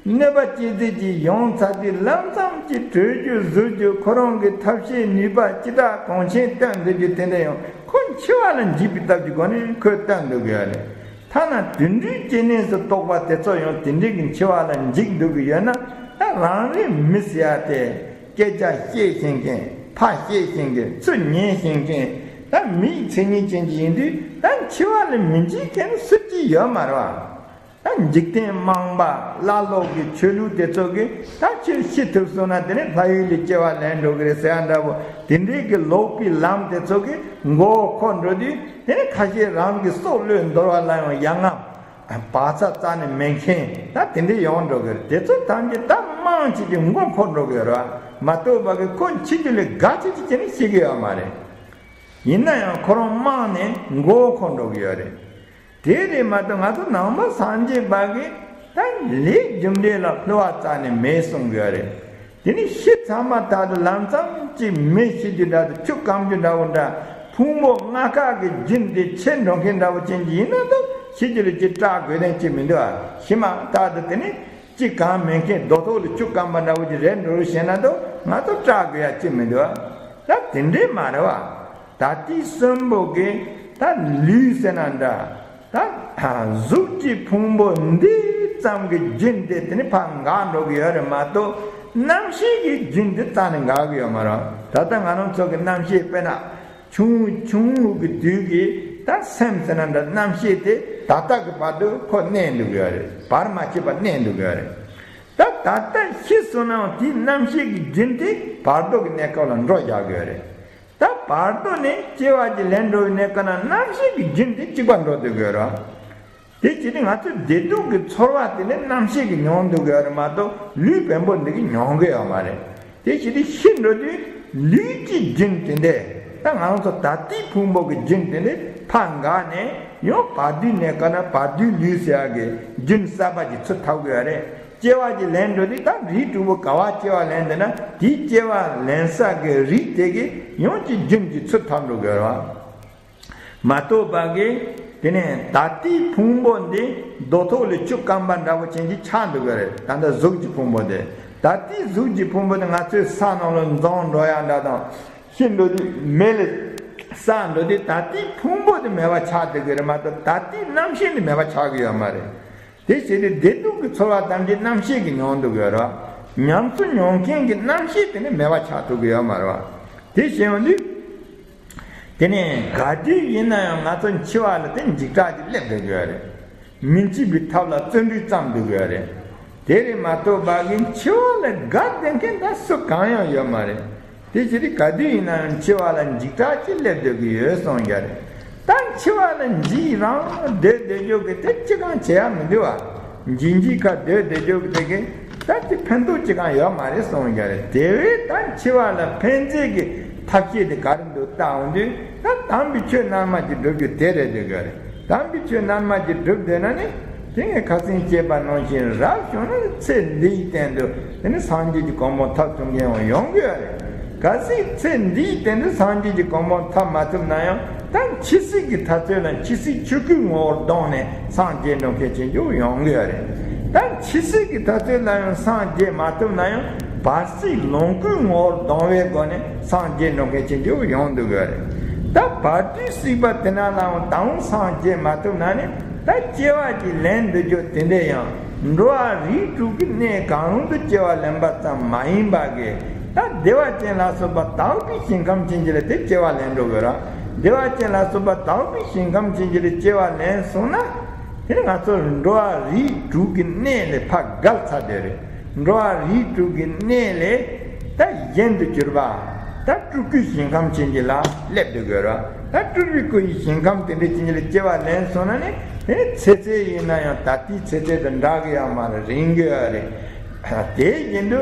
གནོད་པ་སྐྱེལ་རྩིས་ཅིག་ཡོང་ཚར་དུས། ལམ་སང་ཅིག་བྲོས་རྒྱུ་ཟུར་རྒྱུ། ཁོ་རང་གི་ཐབས་ཤེས་ནུས་པ་ཅི་དྲག་གོང་ཆེན་བཏོན་སྡོད་རྒྱུ་དེ་འདྲ་ཡང་ཁོ་འཆི་བ་ལ་འཇིགས་པའི་སྟབས་ཀྱི་སྒོ་ནས་ཁོས་བཏོན་འདུག་གི་ཡོད་རེད། ཐ་ན་དུད་འགྲོའི་སྐྱེ་གནས་སུ་གཏོགས་པ་དེ་ཚོ་ཡང་དེ་འདྲའི་གི་འཆི་བ་ལ་འཇིགས་འདུག་གི་ཡོད་ན། ད་རང་རེ་མི་ཟེར་ཡ་དེ་སྐད་ཆ་བཤད་ཤེས་མཁན། ཕར་བཤད་ཤེས་མཁན། ཚུར་ཉན་ཤེས་མཁན། ད་མིའི་མཚན་ཉིད་ཅན་ཅིག་ཡིན་དུས། ད་འཆི་བ་ལ་མི་འཇིགས་མཁན་སུ་གཅིག་ཡོད་མ་རེད་བ། ད་འཇིག་རྟེན་མང་པ་ཀླ་ཀློ་གི་ཆོས་ལུགས་དེ་ཚོ་གིས་ད་ཕྱིར་ཤི་ཐུབ་སོང་ན་དེ་ནི་ལྷ་ཡུལ་ལ་སྐྱེ་བ་ལེན་འགྲོ་གི་རེད་ཟེར་ཡ་འདྲ་པོ། དེ་འདྲའི་གི་ལོག་པའི་ལམ་དེ་ཚོ་གི་མགོ་བོ་འཁོར་འགྲོ་དུས། དེ་ནི་ཁ་ཤས་རང་གི་སྲོག་བློས་འདོར་བ་ལ་ཡང་ཡ་ང་བག་ཚ་རྩ་ནས་མེད་མཁན་ད་དེ་འདྲ་ཡོང་འགྲོ་གི་རེད། དེ་ཚོ་ཐམས་ཅད་ད་མང་ཆེ་གི་མགོ་འཁོར་འགྲོ་གི་ཡོད་རེད་བ། མ་གཏོགས་པ་གི་ཁོ་འཆི་རྒྱུ་ལས་དགའ་ཆེ་ཆེ་བྱས་ནས་ཤི་གི་ཡོད་མ་རེད། ཡིན་ན་ཡང་ཁོ་རང་རྨང་ནས་མགོ་བོ་འཁོར་འགྲོ་གི་ཡོད་རེད། དེ་རེད་མ་གཏོགས་ང་ཚོ་ནང་པ་སངས་རྒྱས་པ་གིས་ད་ལས་རྒྱུ་འབྲས་ལ་བསླུ་བ་རྩ་ནས་མེད་གསུང་གི་ཡོད་རེད། དེ་ནི་ཤི་ཚར་མ་ཐག་ཏུ་ལམ་སང་གཅིག་མེ་ཤི་རྒྱུ་འདྲ་དང་ཆུ་སྐམ་རྒྱུ་འདྲ་བོ་འདྲ། ཕུང་པོ་ལྔ་ཀ་གི་རྒྱུན་དེ་ཆད་འགྲོ་མཁན་འདྲ་བོ་ཅན་གྱི་ཡིན་ན་ད་ཤི་རྒྱུ་ལ་ཅིག་སྐྲག་དགོས་དོན་ཅིག་མི་འདུག་ཨ། ཤི་མ་ཐག་ཏུ་དེ་ནི་ཅི་གང་མེད་མཁན་རྡོ་ཐོག་ལ་ཆུ་སྐམ་པ་འདྲ་བོ་ཅིག་རེད་འགྲོ་རུ་ཞེ་ན་ད་ང་ཚོ་སྐྲག་དགོས་ཡ་ཅིག་མི་འདུག་ཨ། ད་དེ་འདྲས་མ་རེད་བ། ད་ལྟའི་གསོན་པོ་གི་ད་ལུས་ཟེར་ན་འདྲ། ད་གཟུགས་ཀྱི་ཕུང་པོ་འདི་ཙམ་གྱི་རྒྱུན་དེ་དེ་ནི་ཕར་འགག་འགྲོ་གི་ཡོད་རེད་མ་གཏོགས། རྣམ་ཤེས་ཀྱི་རྒྱུན་དེ་རྩ་ནས་འགག་གི་ཡོད་མ་རེད། ད་ལྟ་ང་རང་ཚོ་གི་རྣམ་ཤེས་དཔེར་ན་ཆུང་ངུ་ཆུང་ངུ་གི་དུས་ཀྱི་ད་སེམས་ཟེར་ན་འདྲ། རྣམ་ཤེས་དེ་ད་ལྟ་གི་བར་དུ་ཁོ་གནས་འདུག་གི་ཡོད་རེད། བར་མ་ཆད་པར་གནས་འདུག་གི་ཡོད་རེད། ད་ད་ལྟ་ཤི་སོང་ནའང་དེའི་རྣམ་ཤེས་ཀྱི་རྒྱུན་དེ་བར་དོ་གི་གནས་སྐབས་ལ་འགྲོ་རྒྱག་གི་ཡོད་རེད། ད་བར་དོ་ནས་སྐྱེ་བ་གཅིག་ལེན་འགྲོ་བའི་གནས་སྐབས་ན་རྣམ་ཤེས་ཀྱི་རྒྱུན་དེ་གཅིག་པ་འགྲོ་སྡོད་དགོས་རེད། དེ་བྱས་ཏེ་ང་ཚོའི་བདེ་སྡུག་གི་ཚོར་བ་དེ་ནི་རྣམ་ཤེས་ཀྱིས་མྱོང་སྡོད་དགོས་རེད་མ་གཏོགས་ལུས་བེམ་པོ་འདི་གིས་མྱོང་གི་ཡོད་མ་རེད། དེ་བྱས་ཏེ་ཤི་འགྲོ་དུས་ལུས་ཀྱི་རྒྱུན་དེ་འདྲས། ད་ང་རང་ཚོ་ད་ལྟའི་ཕུང་པོ་གི་རྒྱུན་དེ་འདྲས་ཕར་འགག་ནས་ཡང་བར་དོའི་གནས་སྐབས་ན་བར་དོའི་ལུས་ཟེར་ཡག་གི་རྒྱུན་གསར་པ་ཅིག་ཚུར་འཐབ་དགོས་ཡ་རེད། སྐྱེ་བ་ཅིག་ལེན་འགྲོ་དུས་ད་རིགས་དྲུག་པོ་ག་བ་སྐྱེ་བ་ལེན་འདོད་ན་དེའི་སྐྱེ་བ་ལེན་ས་གི་རིགས་དེ་གི་ཡང་ཅིག་རྒྱུན་གྱིས་ཚུར་འཐབ་འགྲོ་དགོས་རེད་བ། མ་གཏོགས་པ་གི་དེ་ནས་ད་ལྟའི་ཕུང་པོ་འདི་རྡོ་ཐོག་ལ་ཆུ་སྐམ་པ་འདྲ་བོ་ཅན་གྱི་ཆགས་འདུག་གི་རེད། ད་ལྟ་གཟུགས་ཀྱི་ཕུང་པོ་དེ། ད་ལྟའི་གཟུགས་ཀྱི་ཕུང་པོ་དེ་ང་ཚོའི་ས་ནང་ལ་འཛོམས་འགྲོ་ཡ་འདྲ་དང་། ཤི་འགྲོ་དུས་མེ་ལ་བསྲེགས་འགྲོ་དུས་ད་ལྟའི་ཕུང་པོ་དེ་མེད་པ་ཆགས་འདུག་གི་རེད་མ་གཏོགས་ད་ལྟའི་རྣམ་ཤེས་དེ་མེད་པ་ཆགས་ཀྱི་ཡོད་མ་རེད། དེ་བྱས་ཏེ་བདེ་སྡུག་གི་ཚོར་བ་ཐམས་ཅད་རྣམ་ཤེས་ཀྱིས་མྱོང་འདུག་གི་རེད། ཉམས་སུ་མྱོང་མཁན་གྱི་རྣམ་ཤེས་དེ་ནི་མེད་པ་ཆགས་ཐུབ་ཀྱི་ཡོད་མ་རེད་བ། དེ་བྱས་ཡོང་དུས། དེ་ནས་ག་དུས་ཡིན་ན་ཡང་ང་ཚོ་འཆི་བ་ལ་དེ་འཇིགས་སྐྲག་ཅིག་སླེབས་སྡོད་ཀྱི་ཡོད་རེད། མི་འཆི་བའི་ཐབས་ལ་བརྩོན་འགྲུས་བརྩམས་སྡོད་ཀྱི་ཡོད་རེད། དེ་རེད་མ་གཏོགས་པ་གི་འཆི་བ་ལ་དགའ་བསྡད་མཁན་ད་སུ་གང་ཡང་ཡོད་མ་རེད། དེ་བྱས་ཏེ་ག་དུས་ཡིན་ན་ཡང་འཆི་བ་ལ་འཇིགས་སྐྲག་ཅིག་སླེབས་སྡོད་ཀྱི་ཡོད་གསུངས་ཀྱི་རེད། ད་འཆི་བ་ལ་འཇིགས་རང་སྡོད་སྡོད་རྒྱུ་གི་དེ་ཅི་གང་བྱེད་ཡ་མི་འདུག་བ། འཇིགས་འཇིགས་ཁ་སྡོད་སྡོད་རྒྱུ་གི་དེ་གི་ད་དེ་ཕན་ཐོགས་ཅི་གང་ཡོད་མ་རེད་གསུངས་ཀྱི་རེད། དེ་བས་ད་འཆི་བ་ལ་ཕན་ཆེད་ཀྱི་ཐབས་ཤེས་དེ་ག་རེ་འདུག་བལྟ་འོང་དུས་ད་དམ་པའི་ཆོས་རྣལ་མ་ཅིག་སྒྲུབ་རྒྱུ་དེ་རེད་འདོད་ཀྱི་རེད། དམ་པའི་ཆོས་རྣལ་མ་ཅིག་སྒྲུབ་བསྡད་ན་ནི། དེ་ངས་ཁ་སང་བཤད་པ་ནང་བཞིན་རབ་བྱུང་ན་ཚེ་འདིའི་སྟེང་དུ་དེ་ནི་སངས་རྒྱས་ཀྱི་གོ་འཕང་ཐོབ་ཐུབ་མཁན་ཡང་ཡོང་གི་ཡོད་རེད། གལ་སྲིད་ཚེ་འདིའི་སྟེང་དུ་སངས་རྒྱས་ཀྱི་གོ་འཕང་ཐོབ་མ་ཐུབ་ན་ཡང་ད་འཆི་སྲིད་ཀྱི་དུས་ཚོད་ལ་འཆི་སྲིད་ཆོས་སྐུའི་ངོ་བོར་ལྡང་ནས་སངས་རྒྱས་འགྲོ་མཁན་ཅིག་ཡང་ཡོང་གི་ཡོད་རེད། ད་འཆི་སྲིད་ཀྱི་དུས་ཚོད་ལ་ཡང་སངས་རྒྱས་མ་ཐུབ་ན་ཡང་བར་སྲིད་ལོངས་སྐུའི་ངོ་བོར་ལྡང་བའི་སྒོ་ནས་སངས་རྒྱས་འགྲོ་མཁན་ཅིག་ཡང་ཡོང་འདུག་གི་རེད། ད་བར་དོའི་སྲིད་པ་དེ་ན་ལའང་ད་འོང་སངས་རྒྱས་མ་ཐུབ་ན་ནི་ད་སྐྱེ་བ་ཅིག་ལེན་འདོད་རྒྱུ་དེ་འདྲས་ཡང་འགྲོ་བ་རིགས་དྲུག་གི་གནས་གང་རུང་དུ་སྐྱེ་བ་ལེན་པ་ཙམ་མ་ཡིན་པ་གི་ད་བདེ་བ་ཅན་ལ་སོགས་པ་དག་པའི་ཞིང་ཁམས་ཅན་གྱི་ལ་དེ་སྐྱེ་བ་ལེན་འགྲོ་དགོས་ར། བདེ་བ་ཅན་ལ་སོགས་པ་དག་པའི་ཞིང་ཁམས་ཅན་གྱི་ལ་སྐྱེ་བ་ལེན་སོང་ན། དེ་ནི་ང་ཚོ་འགྲོ་བ་རིགས་དྲུག་གི་གནས་ལས་ཕར་བརྒལ་ཚར་དེ་རེད། འགྲོ་བ་རིགས་དྲུག་གི་གནས་ལས་ད་གཞན་དུ་གྱུར་པ། ད་སྤྲུལ་སྐུའི་ཞིང་ཁམས་ཅན་གྱི་ལ་སླེབས་སྡོད་དགོས་ར། ད་སྤྲུལ་པའི་སྐུ་ཡི་ཞིང་ཁམས་དེ་འདྲའི་ཅན་གྱི་ལ་སྐྱེ་བ་ལེན་སོང་ན་ནི་དེ་ནི་ཚེ་ཚད་ཡིན་ན་ཡང་ད་ལྟའི་ཚེ་ཚད་དང་འདྲ་གི་ཡང་མ་རེད། རིང་གི་ཡོད་རེད། དེ་བཞིན་དུ་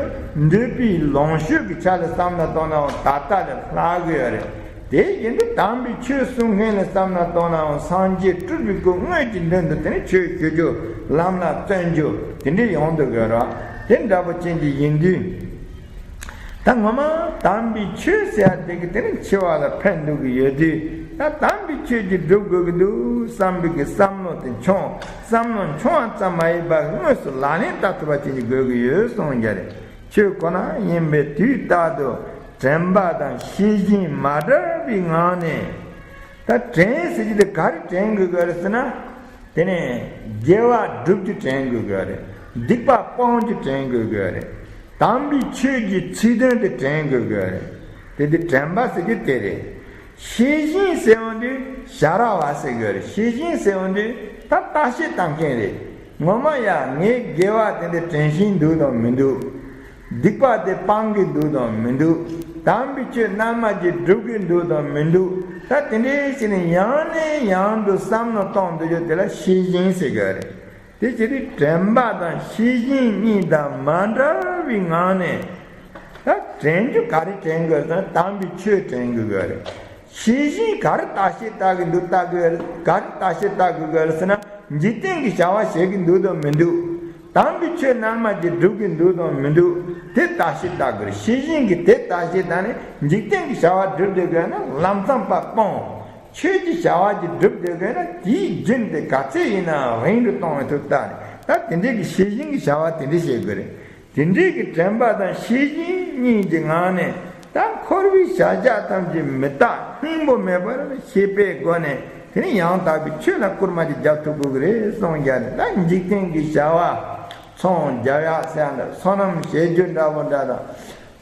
འདོད་པའི་ལོངས་སྤྱོད་ཀྱི་ཆ་ལ་བསམ་ན་གཏོང་ནའང་ད་ལྟ་ལས་ལྷག་གི་ཡོད་རེད། དེ་བཞིན་དུ་དམ་པའི་ཆོས་གསུང་མཁན་ལ་བསམ་ན་གཏོང་ནའང་སངས་རྒྱས་སྤྲུལ་པའི་སྐུ་དངོས་ཀྱི་མདུན་དུ་དེ་ནི་ཆོས་ཞུ་རྒྱུ་ལམ་ལ་བརྩོན་རྒྱུ་དེ་འདྲ་ཡོང་འདུག་གི་ར། དེ་འདྲ་པོ་ཅན་གྱི་ཡིན་དུས། ད་ངོ་མ་དམ་པའི་ཆོས་ཟེར་ཡ་དེ་གི་དེ་ནི་འཆི་བ་ལ་ཕན་འདུག་གི་ཡོད་དུས་ད་དམ་པའི་ཆོས་ཀྱི་སྒྲུབ་དགོས་ཀྱི་འདུག་བསམ་པའི་གི་བསམ་བློ་དེ་འཆང་བསམ་བློ་འཆང་བ་ཙམ་མ་ཡིན་པར་དངོས་སུ་ལག་ལེན་བསྟར་ཐུབ་པ་ཅན་གྱི་དགོས་ཀྱི་ཡོད་གསུངས་ཀྱི་རེད། ཆོས་ཁོ་ན་ཡིན་པས་དུས་རྟག་ཏུ་དྲན་པ་དང་ཤེས་བཞིན་མ་བྲལ་བའི་ངང་ནས། ད་དྲན་ཟེར་གྱི་དེ་ག་རེ་དྲན་དགོས་ཀྱི་རེད་ཟེར་ན། དེ་ནས་དགེ་བ་སྒྲུབ་རྒྱུ་དྲན་དགོས་ཀྱི་རེད། སྡིག་པ་སྤོང་རྒྱུ་དྲན་དགོས་ཀྱི་རེད། དམ་པའི་ཆོས་ཀྱི་ཚིག་དོན་དེ་དྲན་དགོས་ཀྱི་རེད། དེ་དེ་དྲན་པ་ཟེར་གྱི་དེ་རེད། ཤེས་བཞིན་ཟེར་ཡོང་དུས་ཞ་ར་བ་ཟེར་དགོས་རེད། ཤེས་བཞིན་ཟེར་ཡོང་དུས་ད་བརྟག་དཔྱད་བཏང་མཁན་རེད། ངོ་མ་ཡ་ངའི་དགེ་བ་དེ་འདྲ་དྲན་བཞིན་འདུག་དང་མི་འདུག་སྡིག་པ་དེ་སྤང་གི་འདུག་དང་མི་འདུག་དམ་པའི་ཆོས་རྣལ་མ་ཅིག་སྒྲུབ་ཀྱི་འདུག་དང་མི་འདུག་ད་དེ་འདྲའི་ཞིག་ནས་ཡང་ནས་ཡང་དུ་བསམ་བློ་གཏོང་འདོད་རྒྱུ་དེ་ལ་ཤེས་བཞིན་ཟེར་གྱི་རེད། དེ་ཕྱིར་དྲན་པ་དང་ཤེས་བཞིན་གཉིས་དང་མ་འདྲ་བའི་ངང་ནས། ད་དྲན་རྒྱུ་ག་རེ་དྲན་དགོས་ཟེར་ན་དམ་པའི་ཆོས་དྲན་དགོས་ཀྱི་རེད། ཤེས་བཞིན་ག་རེ་བརྟག་ཞིབ་ལྟ་གི་འདུག་ལྟ་དགོས་རེད། ག་རེ་བརྟག་ཞིབ་ལྟ་དགོས་ཀྱི་རེད་ཟེར་ན་འཇིག་རྟེན་གྱི་བྱ་བ་བྱེད་ཀྱི་འདུག་དང་མི་འདུག་དམ་པའི་ཆོས་རྣལ་མ་ཅིག་སྒྲུབ་ཀྱི་འདུག་དང་མི་འདུག་དེ་བརྟག་ཞིབ་ལྟ་དགོས་རེད། ཤེས་བཞིན་གྱིས་དེ་བརྟག་ཞིབ་བཏང་ནས་འཇིག་རྟེན་གྱི་བྱ་བ་སྒྲུབ་བསྡད་དགོས་ན་ལམ་སང་པ་སྤོང་། ཆོས་ཀྱི་བྱ་བ་ཅིག་སྒྲུབ་བསྡད་དགོས་ན་དེའི་རྒྱུན་དེ་ག་ཚད་ཡིན་ནའང་རིང་དུ་གཏོང་བའི་ཐོག་ལྟ་ནས་ད་དེ་འདྲའི་གི་ཤེས་བཞིན་གྱི་བྱ་བ་དེ་འདྲ་བྱེད་དགོས་རེད། དེ་འདྲའི་གི་དྲན་པ་དང་ཤེས་བཞིན་གཉིས་ཀྱི་ངང་ནས་ད་འཁོར་བའི་བྱ་བཞག་ཐམས་ཅད་མི་རྟག་སྙིང་པོ་མེད་པར་ཤེས་པའི་སྒོ་ནས་དེ་ནི་ཡང་དག་པའི་ཆོས་ལ་སྐུལ་མ་ཅིག་རྒྱབ་ཐུབ་དགོས་ཀྱི་རེད་གསུངས་ཀྱང་ད་འཇིག་རྟེན་གྱི་བྱ་བ་ཚོང་རྒྱག་ཡག་ཟེར་ཡག་འདྲ་བསོད་ནམས་བྱེད་རྒྱུ་འདྲ་བོ་འདྲ་དང་།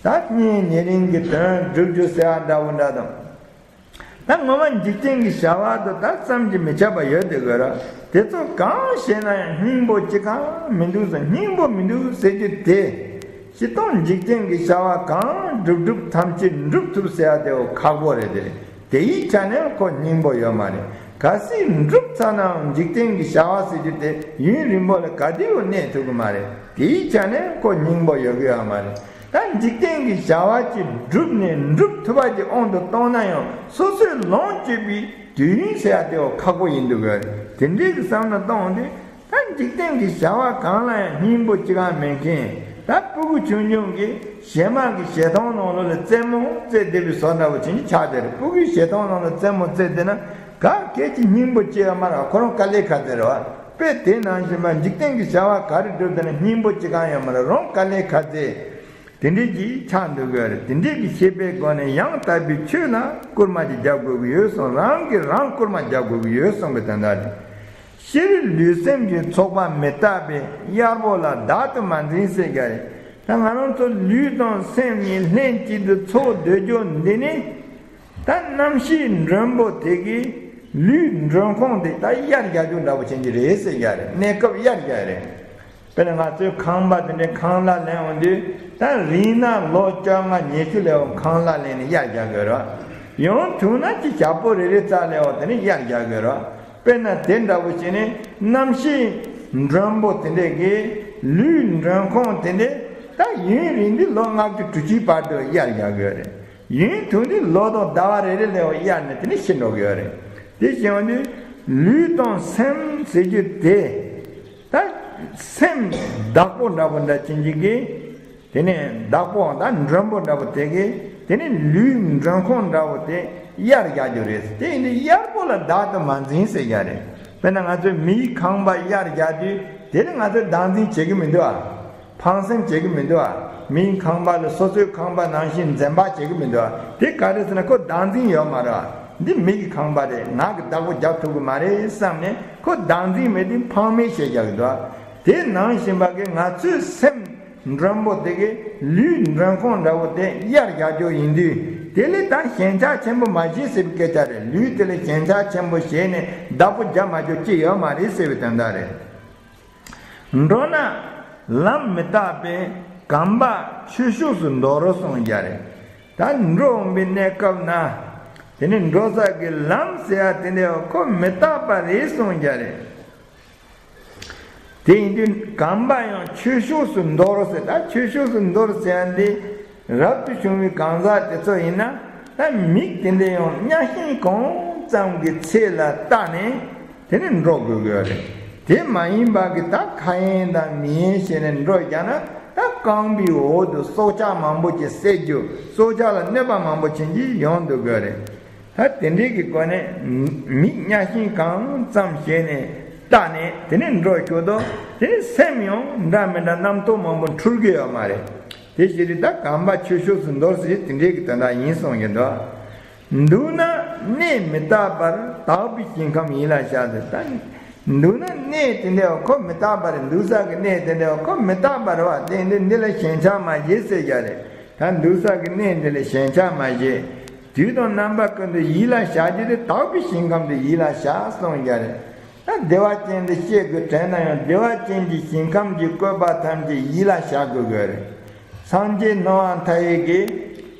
ད་གཉེན་ཉེ་རིང་གི་དོན་སྒྲུབ་རྒྱུ་ཟེར་ཡག་འདྲ་བོ་འདྲ་དང་། ད་ངོ་མ་འཇིག་རྟེན་གྱི་བྱ་བ་དེ་ད་བསམ་གྱིས་མི་ཁྱབ་པ་ཡོད་དེ་དགོས་ར། དེ་ཚོ་གང་བྱས་ན་ཡང་སྙིང་པོ་ཅི་གང་མི་འདུག་ཟེར། སྙིང་པོ་མི་འདུག་ཟེར་རྒྱུ་དེ། སྤྱིར་བཏང་འཇིག་རྟེན་གྱི་བྱ་བ་གང་སྒྲུབ་སྒྲུབ་ཐམས་ཅད་འགྲུབ་ཐུབ་ཟེར་ཡ་དེ་ཁག་པོ་རེད་དེ། དེ་ཡི་ཆ་ནས་ཁོ་སྙིང་པོ་ཡོད་མ་རེད། གལ་སྲིད་འགྲུབ་ཚར་ནའང་འཇིག་རྟེན་གྱི་བྱ་བ་ཟེར་རྒྱུ་དེ་ཡུན་རིང་པོ་ལ་ག་དུས་ཡང་གནས་ཐུབ་ཀྱི་མ་རེད། དེ་ཡི་ཆ་ནས་ཁོ་སྙིང་པོ་ཡོད་ཀྱི་ཡོད་མ་རེད། ད་འཇིག་རྟེན་གྱི་བྱ་བ་ཅིག་བསྒྲུབས་ནས་འགྲུབ་ཐུབ་པ་ཅིག་དབང་དུ་བཏང་ན་ཡང་སོ་སོས་ལོངས་སྤྱོད་པའི་དུས་ཡུན་ཟེར་ཡ་དེ་ཁག་པོ་ཡིན་འདུག་གས། དེ་འདྲའི་གི་བསམ་བློ་གཏོང་དུས་ད་འཇིག་རྟེན་གྱི་བྱ་བ་གང་ལ་ཡང་སྙིང་པོ་ཅི་གང་མེད་མཁན། ད་སྤུ་གུ་ཆུང་ཆུང་གིས་གཞན་མ་གི་བྱེ་ཐང་ནང་ལོགས་ལ་རྩེད་མོ་རྩེ་བསྡད་པའི་བཟོ་འདྲ་བོ་བྱེད་ཀྱི་ཆགས་བསྡད་རེད། སྤུ་གུའི་བྱེ་ཐང་ནང་ལ་རྩེད་མོ་རྩེ་བསྡད་ན་ག་སྐད་ཀྱི་སྙིང་པོ་ཅི་ཡང་མ་རེད། ཁོ་རང་དཀའ་ལས་ཁག་ཚོད་རེད་བ། དཔེ་དེ་ནང་བཞིན་པ་འཇིག་རྟེན་གྱི་བྱ་བ་ག་རེ་བསྒྲུབས་བསྡད་ན་སྙིང་པོ་ཅི་གང་ཡང་མ་རེད། རང་དཀའ་ལས་ཁག་ཚོད། དེ་འདྲའི་གི་ཆགས་འདུག་གི་རེད། དེ་འདྲའི་གི་ཤེས་པའི་སྒོ་ནས་ཡང་དག་པའི་ཆོས་ལ་སྐུལ་མ་ཅིག་རྒྱག་དགོས་ཀྱི་ཡོད་གསུངས། རང་གིས་རང་སྐུལ་མ་རྒྱག་དགོས་ཀྱི་ཡོད་གསུངས་པའི་དོན་དག་རེད། སྤྱིར་ལུས་སེམས་ཀྱི་ཚོགས་པ་མི་རྟག་པས། གཡར་པོ་ལ་བདག་ཏུ་མ་འཛིན་ཟེར་གྱི་རེད། ད་ང་རང་ཚོ་ལུས་དང་སེམས་གཉིས་ལྷན་ཅིག་ཏུ་ཚོགས་སྡོད་རྒྱུ་འདི་ནི། ད་རྣམ་ཤེས་མགྲོན་པོ་དེ་གིས་ལུས་མགྲོན་ཁང་དེ་ད་གཡར་རྒྱག་རྒྱུ་འདྲ་པོ་བྱེད་ཀྱི་རེད་ཟེར་གྱི་རེད། གནས་སྐབས་གཡར་རྒྱག་རེད། དཔེར་ན་ང་ཚོའི་ཁང་པ་དེ་འདྲའི་ཁང་གླ་ལེན་འོང་དུས་ད་རིང་ན་ལོ་བཅོ་ལྔ་ཉི་ཤུ་ལས་འོང་ཁང་གླ་ལེན་ནས་གཡར་རྒྱག་དགོས་རེད། ཡང་ཐུང་ན་ཅིག་ཞག་པོ་རེ་རེ་རྩ་ལས་འོང་དེ་ནས་གཡར་རྒྱག་དགོས་རེད། དཔེར་ན་དེ་འདྲ་པོ་བྱས་ནས་རྣམ་ཤེས་མགྲོན་པོ་དེ་འདྲས་ཀྱིས་ལུས་མགྲོན་ཁང་དེ་འདྲས་ད་ཡུན་རིང་དུས་ལོ་ལྔ་བཅུ་དྲུག་ཅུའི་བར་དུ་གཡར་རྒྱག་དགོས་རེད། ཡུན་ཐུང་དུས་ལོ་དང་ཟླ་བ་རེ་རེ་ལས་འོང་གཡར་ནས་དེ་ནས་ཤི་འགྲོ་གི་ཡོད་རེད། དེ་བྱས་འོང་དུས་ལུས་དང་སེམས་ཟེར་རྒྱུ་དེ། ད་སེམས་བདག་པོ་འདྲ་པོ་འདྲ་ཅན་ཅིག་གིས། དེ་ནས་བདག་པོའང་ད་མགྲོན་པོ་འདྲ་པོ་དེ་གིས་དེ་ནས་ལུས་མགྲོན་ཁང་འདྲ་པོ་དེ་གཡར་རྒྱག་རྒྱུ་རེད། དེ་ཡིན་དུས་གཡར་པོ་ལ་བདག་ཏུ་མ་འཛིན་ཟེར་ཡ་རེད། དཔེར་ན་ང་ཚོས་མིའི་ཁང་པ་གཡར་རྒྱག་དུས་དེ་ནི་ང་ཚོས་བདག་འཛིན་བྱེད་ཀྱི་མི་འདུག་ཨ། ཕངས་སེམས་བྱེད་ཀྱི་མི་འདུག་ཨ། མིའི་ཁང་པ་ལ་སོ་སོའི་ཁང་པ་ནང་བཞིན་འཛེམ་བག་བྱེད་ཀྱི་མི་འདུག་ཨ། དེ་ག་རེ་ཟེར་ན་ཁོ་བདག་འཛིན་ཡོད་མ་རེད་ཨ། འདི་མི་གི་ཁང་པ་རེད། ང་གི་བདག་པོ་རྒྱག་ཐུབ་ཀྱི་མ་རེད་བསམ་ནས་ཁོ་བདག་འཛིན་མེད་དུས་ཕངས་མེད་བྱེད་རྒྱག་གི་འདུག་ཨ། དེ་ནང་བཞིན་པ་གི་ང་ཚོའི་སེམས་མགྲོན་པོ་དེ་གི་ལུས་མགྲོན་ཁང་འདྲ་བོ་དེ་གཡར་རྒྱག་རྒྱུ་ཡིན་དུས་དེ་ལས་ད་ཞེན་ཆགས་ཆེན་པོ་མ་བྱེད་ཟེར་བའི་སྐད་ཆ་རེད། ལུས་དེ་ལས་ཞེན་ཆགས་ཆེན་པོ་བྱས་ནས་བདག་པོ་རྒྱག་མ་རྒྱུ་ཅི་ཡོད་མ་རེད་ཟེར་བའི་དོན་དག་རེད། འགྲོ་ན་ལམ་མི་རྟག་པས། གོམ་པ་ཆོས་ཕྱོགས་སུ་འདོར་གསུངས་རྒྱུ་རེད། ད་འགྲོ་འོང་པའི་གནས་སྐབས་ན་དེ་ནི་འགྲོ་ས་གི་ལམ་ཟེར་ཡ་དེ་འདྲ་ཁོ་མི་རྟག་པ་རེད་གསུངས་རྒྱུ་རེད། དེ་ཡིན་དུས་གོམ་པ་ཡང་ཆོས་ཕྱོགས་སུ་འདོར་ཟེར། ད་ཆོས་ཕྱོགས་སུ་འདོར་ཟེར་ཡ་འདི་རབ་ཏུ་བྱུང་བའི་གང་ཟག་དེ་ཚོ་ཡིན་ན་ད་མིག་དེ་འདྲ་ཡང་གཉའ་ཤིང་གང་ཙམ་གྱི་ཚད་ལ་བལྟ་ནས་དེ་ནས་འགྲོ་དགོས་ཀྱི་ཡོད་རེད། དེ་མ་ཡིན་པ་གི་ད་ཁ་གཡེང་དང་མིག་གཡེང་བྱས་ནས་འགྲོ་རྒྱག་ན་ད་རྐང་པའི་འོག་ཏུ་སྲོག་ཆགས་མང་པོ་ཅིག་བསད་རྒྱུ། སྲོག་ཆགས་ལ་གནོད་པ་མང་པོ་ཕྱིན་གྱི་ཡོང་འདུག་གི་ཡོད་རེད། ད་དེ་འདྲའི་གི་སྒོ་ནས་མིག་གཉའ་ཤིང་གང་ཙམ་བྱས་ནས་བལྟ་ནས་དེ་ནས་འགྲོ་ཞོར་དུ་དེ་ནས་སེམས་ཡང་འདྲ་མི་འདྲ་རྣམ་རྟོག་མང་པོ་འཁྲུལ་གི་ཡོད་མ་རེད། དེ་ཕྱིར་ད་གོམ་པ་ཆོས་ཕྱོགས་སུ་འདོར་ཟེར་དེ་འདྲའི་གི་དོན་དག་ཡིན་གསུངས་ཡོད་འདུག་འདུག་ན་གནས་མི་རྟག་པར་དག་པའི་ཞིང་ཁམས་ཡིད་ལ་བྱ་ཟེར། ད་འདུག་ན་གནས་དེ་འདྲ་བ་ཁོ་མི་རྟག་པ་རེད། འདུག་ས་གི་གནས་དེ་འདྲ་བ་ཁོ་མི་རྟག་པ་རེད་བ། དེ་འདི་འདི་ལ་ཞེན་ཆགས་མ་བྱེད་ཟེར་རྒྱུ་རེད། ད་འདུག་ས་གི་གནས་འདི་ལ་ཞེན་ཆགས་མ་བྱེད། དུས་དང་རྣམ་པ་ཀུན་ཏུ་ཡིད་ལ་བྱ་རྒྱུ་དེ་དག་པའི་ཞིང་ཁམས་དུ་ཡིད་ལ་བྱ་གསུངས་རྒྱུ་རེད། ད་བདེ་བ་ཅན་དེ་སྐྱེ་དགོས་དྲན་ན་ཡང་བདེ་བ་ཅན་གྱི་ཞིང་ཁམས་ཀྱི་བཀོད་པ་ཐམས་ཅད་ཡིད་ལ་བཞག་དགོས་ཀྱི་རེད། སངས་རྒྱས་སྣང་བ་མཐའ་ཡས་ཀྱི་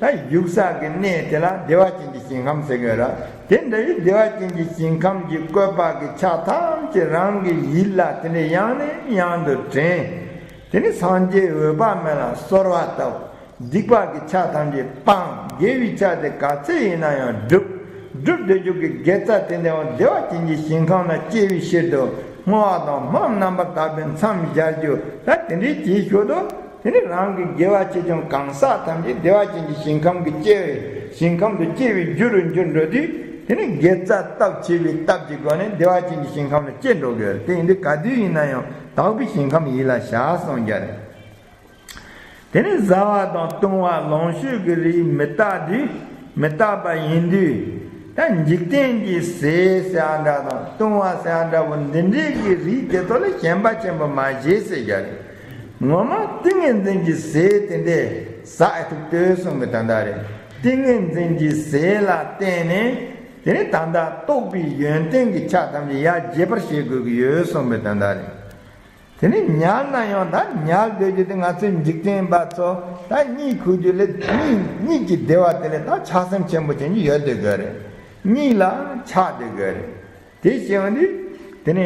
ད་བཞུགས་ས་གི་གནས་དེ་ལ་བདེ་བ་ཅན་གྱི་ཞིང་ཁམས་ཟེར་གྱི་རེད། དེ་འདྲ་བའི་བདེ་བ་ཅན་གྱི་ཞིང་ཁམས་ཀྱི་བཀོད་པ་གི་ཆ་ཐམས་ཅད་རང་གི་ཡིད་ལ་དེ་འདྲ་ཡང་ནས་ཡང་དུ་དྲན། དེ་ནས་སངས་རྒྱས་འོད་དཔག་མེད་ལ་གསོལ་བ་བཏབ། སྡིག་པ་གི་ཆ་ཐམས་ཅད་སྤང་། དགེ་བའི་ཆ་དེ་ག་ཚད་ཡིན་ན་ཡང་བསྒྲུབ། བསྒྲུབ་སྡོད་རྒྱུ་གི་དགེ་རྩ་དེ་འདྲ་བ་བདེ་བ་ཅན་གྱི་ཞིང་ཁམས་ལ་སྐྱེ་བའི་ཕྱིར་དུ་བསྔོ་བ་དང་སྨོན་ལམ་རྣམ་པར་དག་པས་མཚམས་སྦྱར་རྒྱུ། ད་དེ་འདྲའི་བྱེད་ཞོར་དུ་དེ་ནི་རང་གི་དགེ་བ་ཆེ་ཆུང་གང་ཟག་ཐམས་ཅད་བདེ་བ་ཅན་གྱི་ཞིང་ཁམས་ཀྱི་སྐྱེ་བའི་ཞིང་ཁམས་དུ་སྐྱེ་བའི་རྒྱུ་རུ་འགྱུར་འགྲོ་དུས། དེ་ནི་དགེ་རྩ་སྟོབས་ཆེ་བའི་སྟོབས་ཀྱི་སྒོ་ནས་བདེ་བ་ཅན་གྱི་ཞིང་ཁམས་ལ་སྐྱེ་འགྲོ་དགོས། དེ་ཡིན་དུས་ག་དུས་ཡིན་ན་ཡང་དག་པའི་ཞིང་ཁམས་ཡིད་ལ་བཞག་གསུངས་རྒྱུ་རེད། དེ་ནས་བཟའ་བ་དང་བཏུང་བ་ལོངས་སྤྱོད་ཀྱི་རིགས་མི་རྟག་དུས། མི་རྟག་པ་ཡིན་དུས། ད་འཇིག་རྟེན་གྱི་ཟས་ཟེར་བ་འདྲ་དང་བཏུང་བ་ཟེར་བ་འདྲ་བོ་འདི་འདྲའི་གི་རིགས་དེ་ཚོ་ལ་ཞེན་པ་ཆེན་པོ་མ་བྱེད་ཟེར་རྒྱུ་རེད། ངོ་མ་ཏིང་ངེ་འཛིན་གྱི་ཟས་དེ་འདྲས་ཟ་ཨེ་ཐུབ་ལྟོས་གསུངས་པའི་དོན་དག་རེད། ཏིང་ངེ་འཛིན་གྱི་ཟས་ལ་བརྟེན་ནས། དེ་ནས་ད་ལྟ་རྟོགས་པའི་ཡོན་ཏན་གྱི་ཆ་ཐམས་ཅད་ཡར་རྒྱས་པར་བྱེད་དགོས་ཀྱི་ཡོད་གསུངས་པའི་དོན་དག་རེད། དེ་ནས་ཉལ་ན་ཡང་ད་ཉལ་སྡོད་རྒྱུ་དེ་ང་ཚོའི་འཇིག་རྟེན་པ་ཚོ་ད་གཉིད་ཁུག་རྒྱུ་ལས་གཉིད་གཉིད་ཀྱི་བདེ་བ་དེ་ལས་ད་ཆགས་སེམས་ཆེན་པོ་ཅན་གྱི་ཡོད་སྡོད་དགོས་རེད། གཉིད་ལ་ཆགས་སྡོད་དགོས་རེད། དེ་བྱས་པ་ནི་དེ་ནས་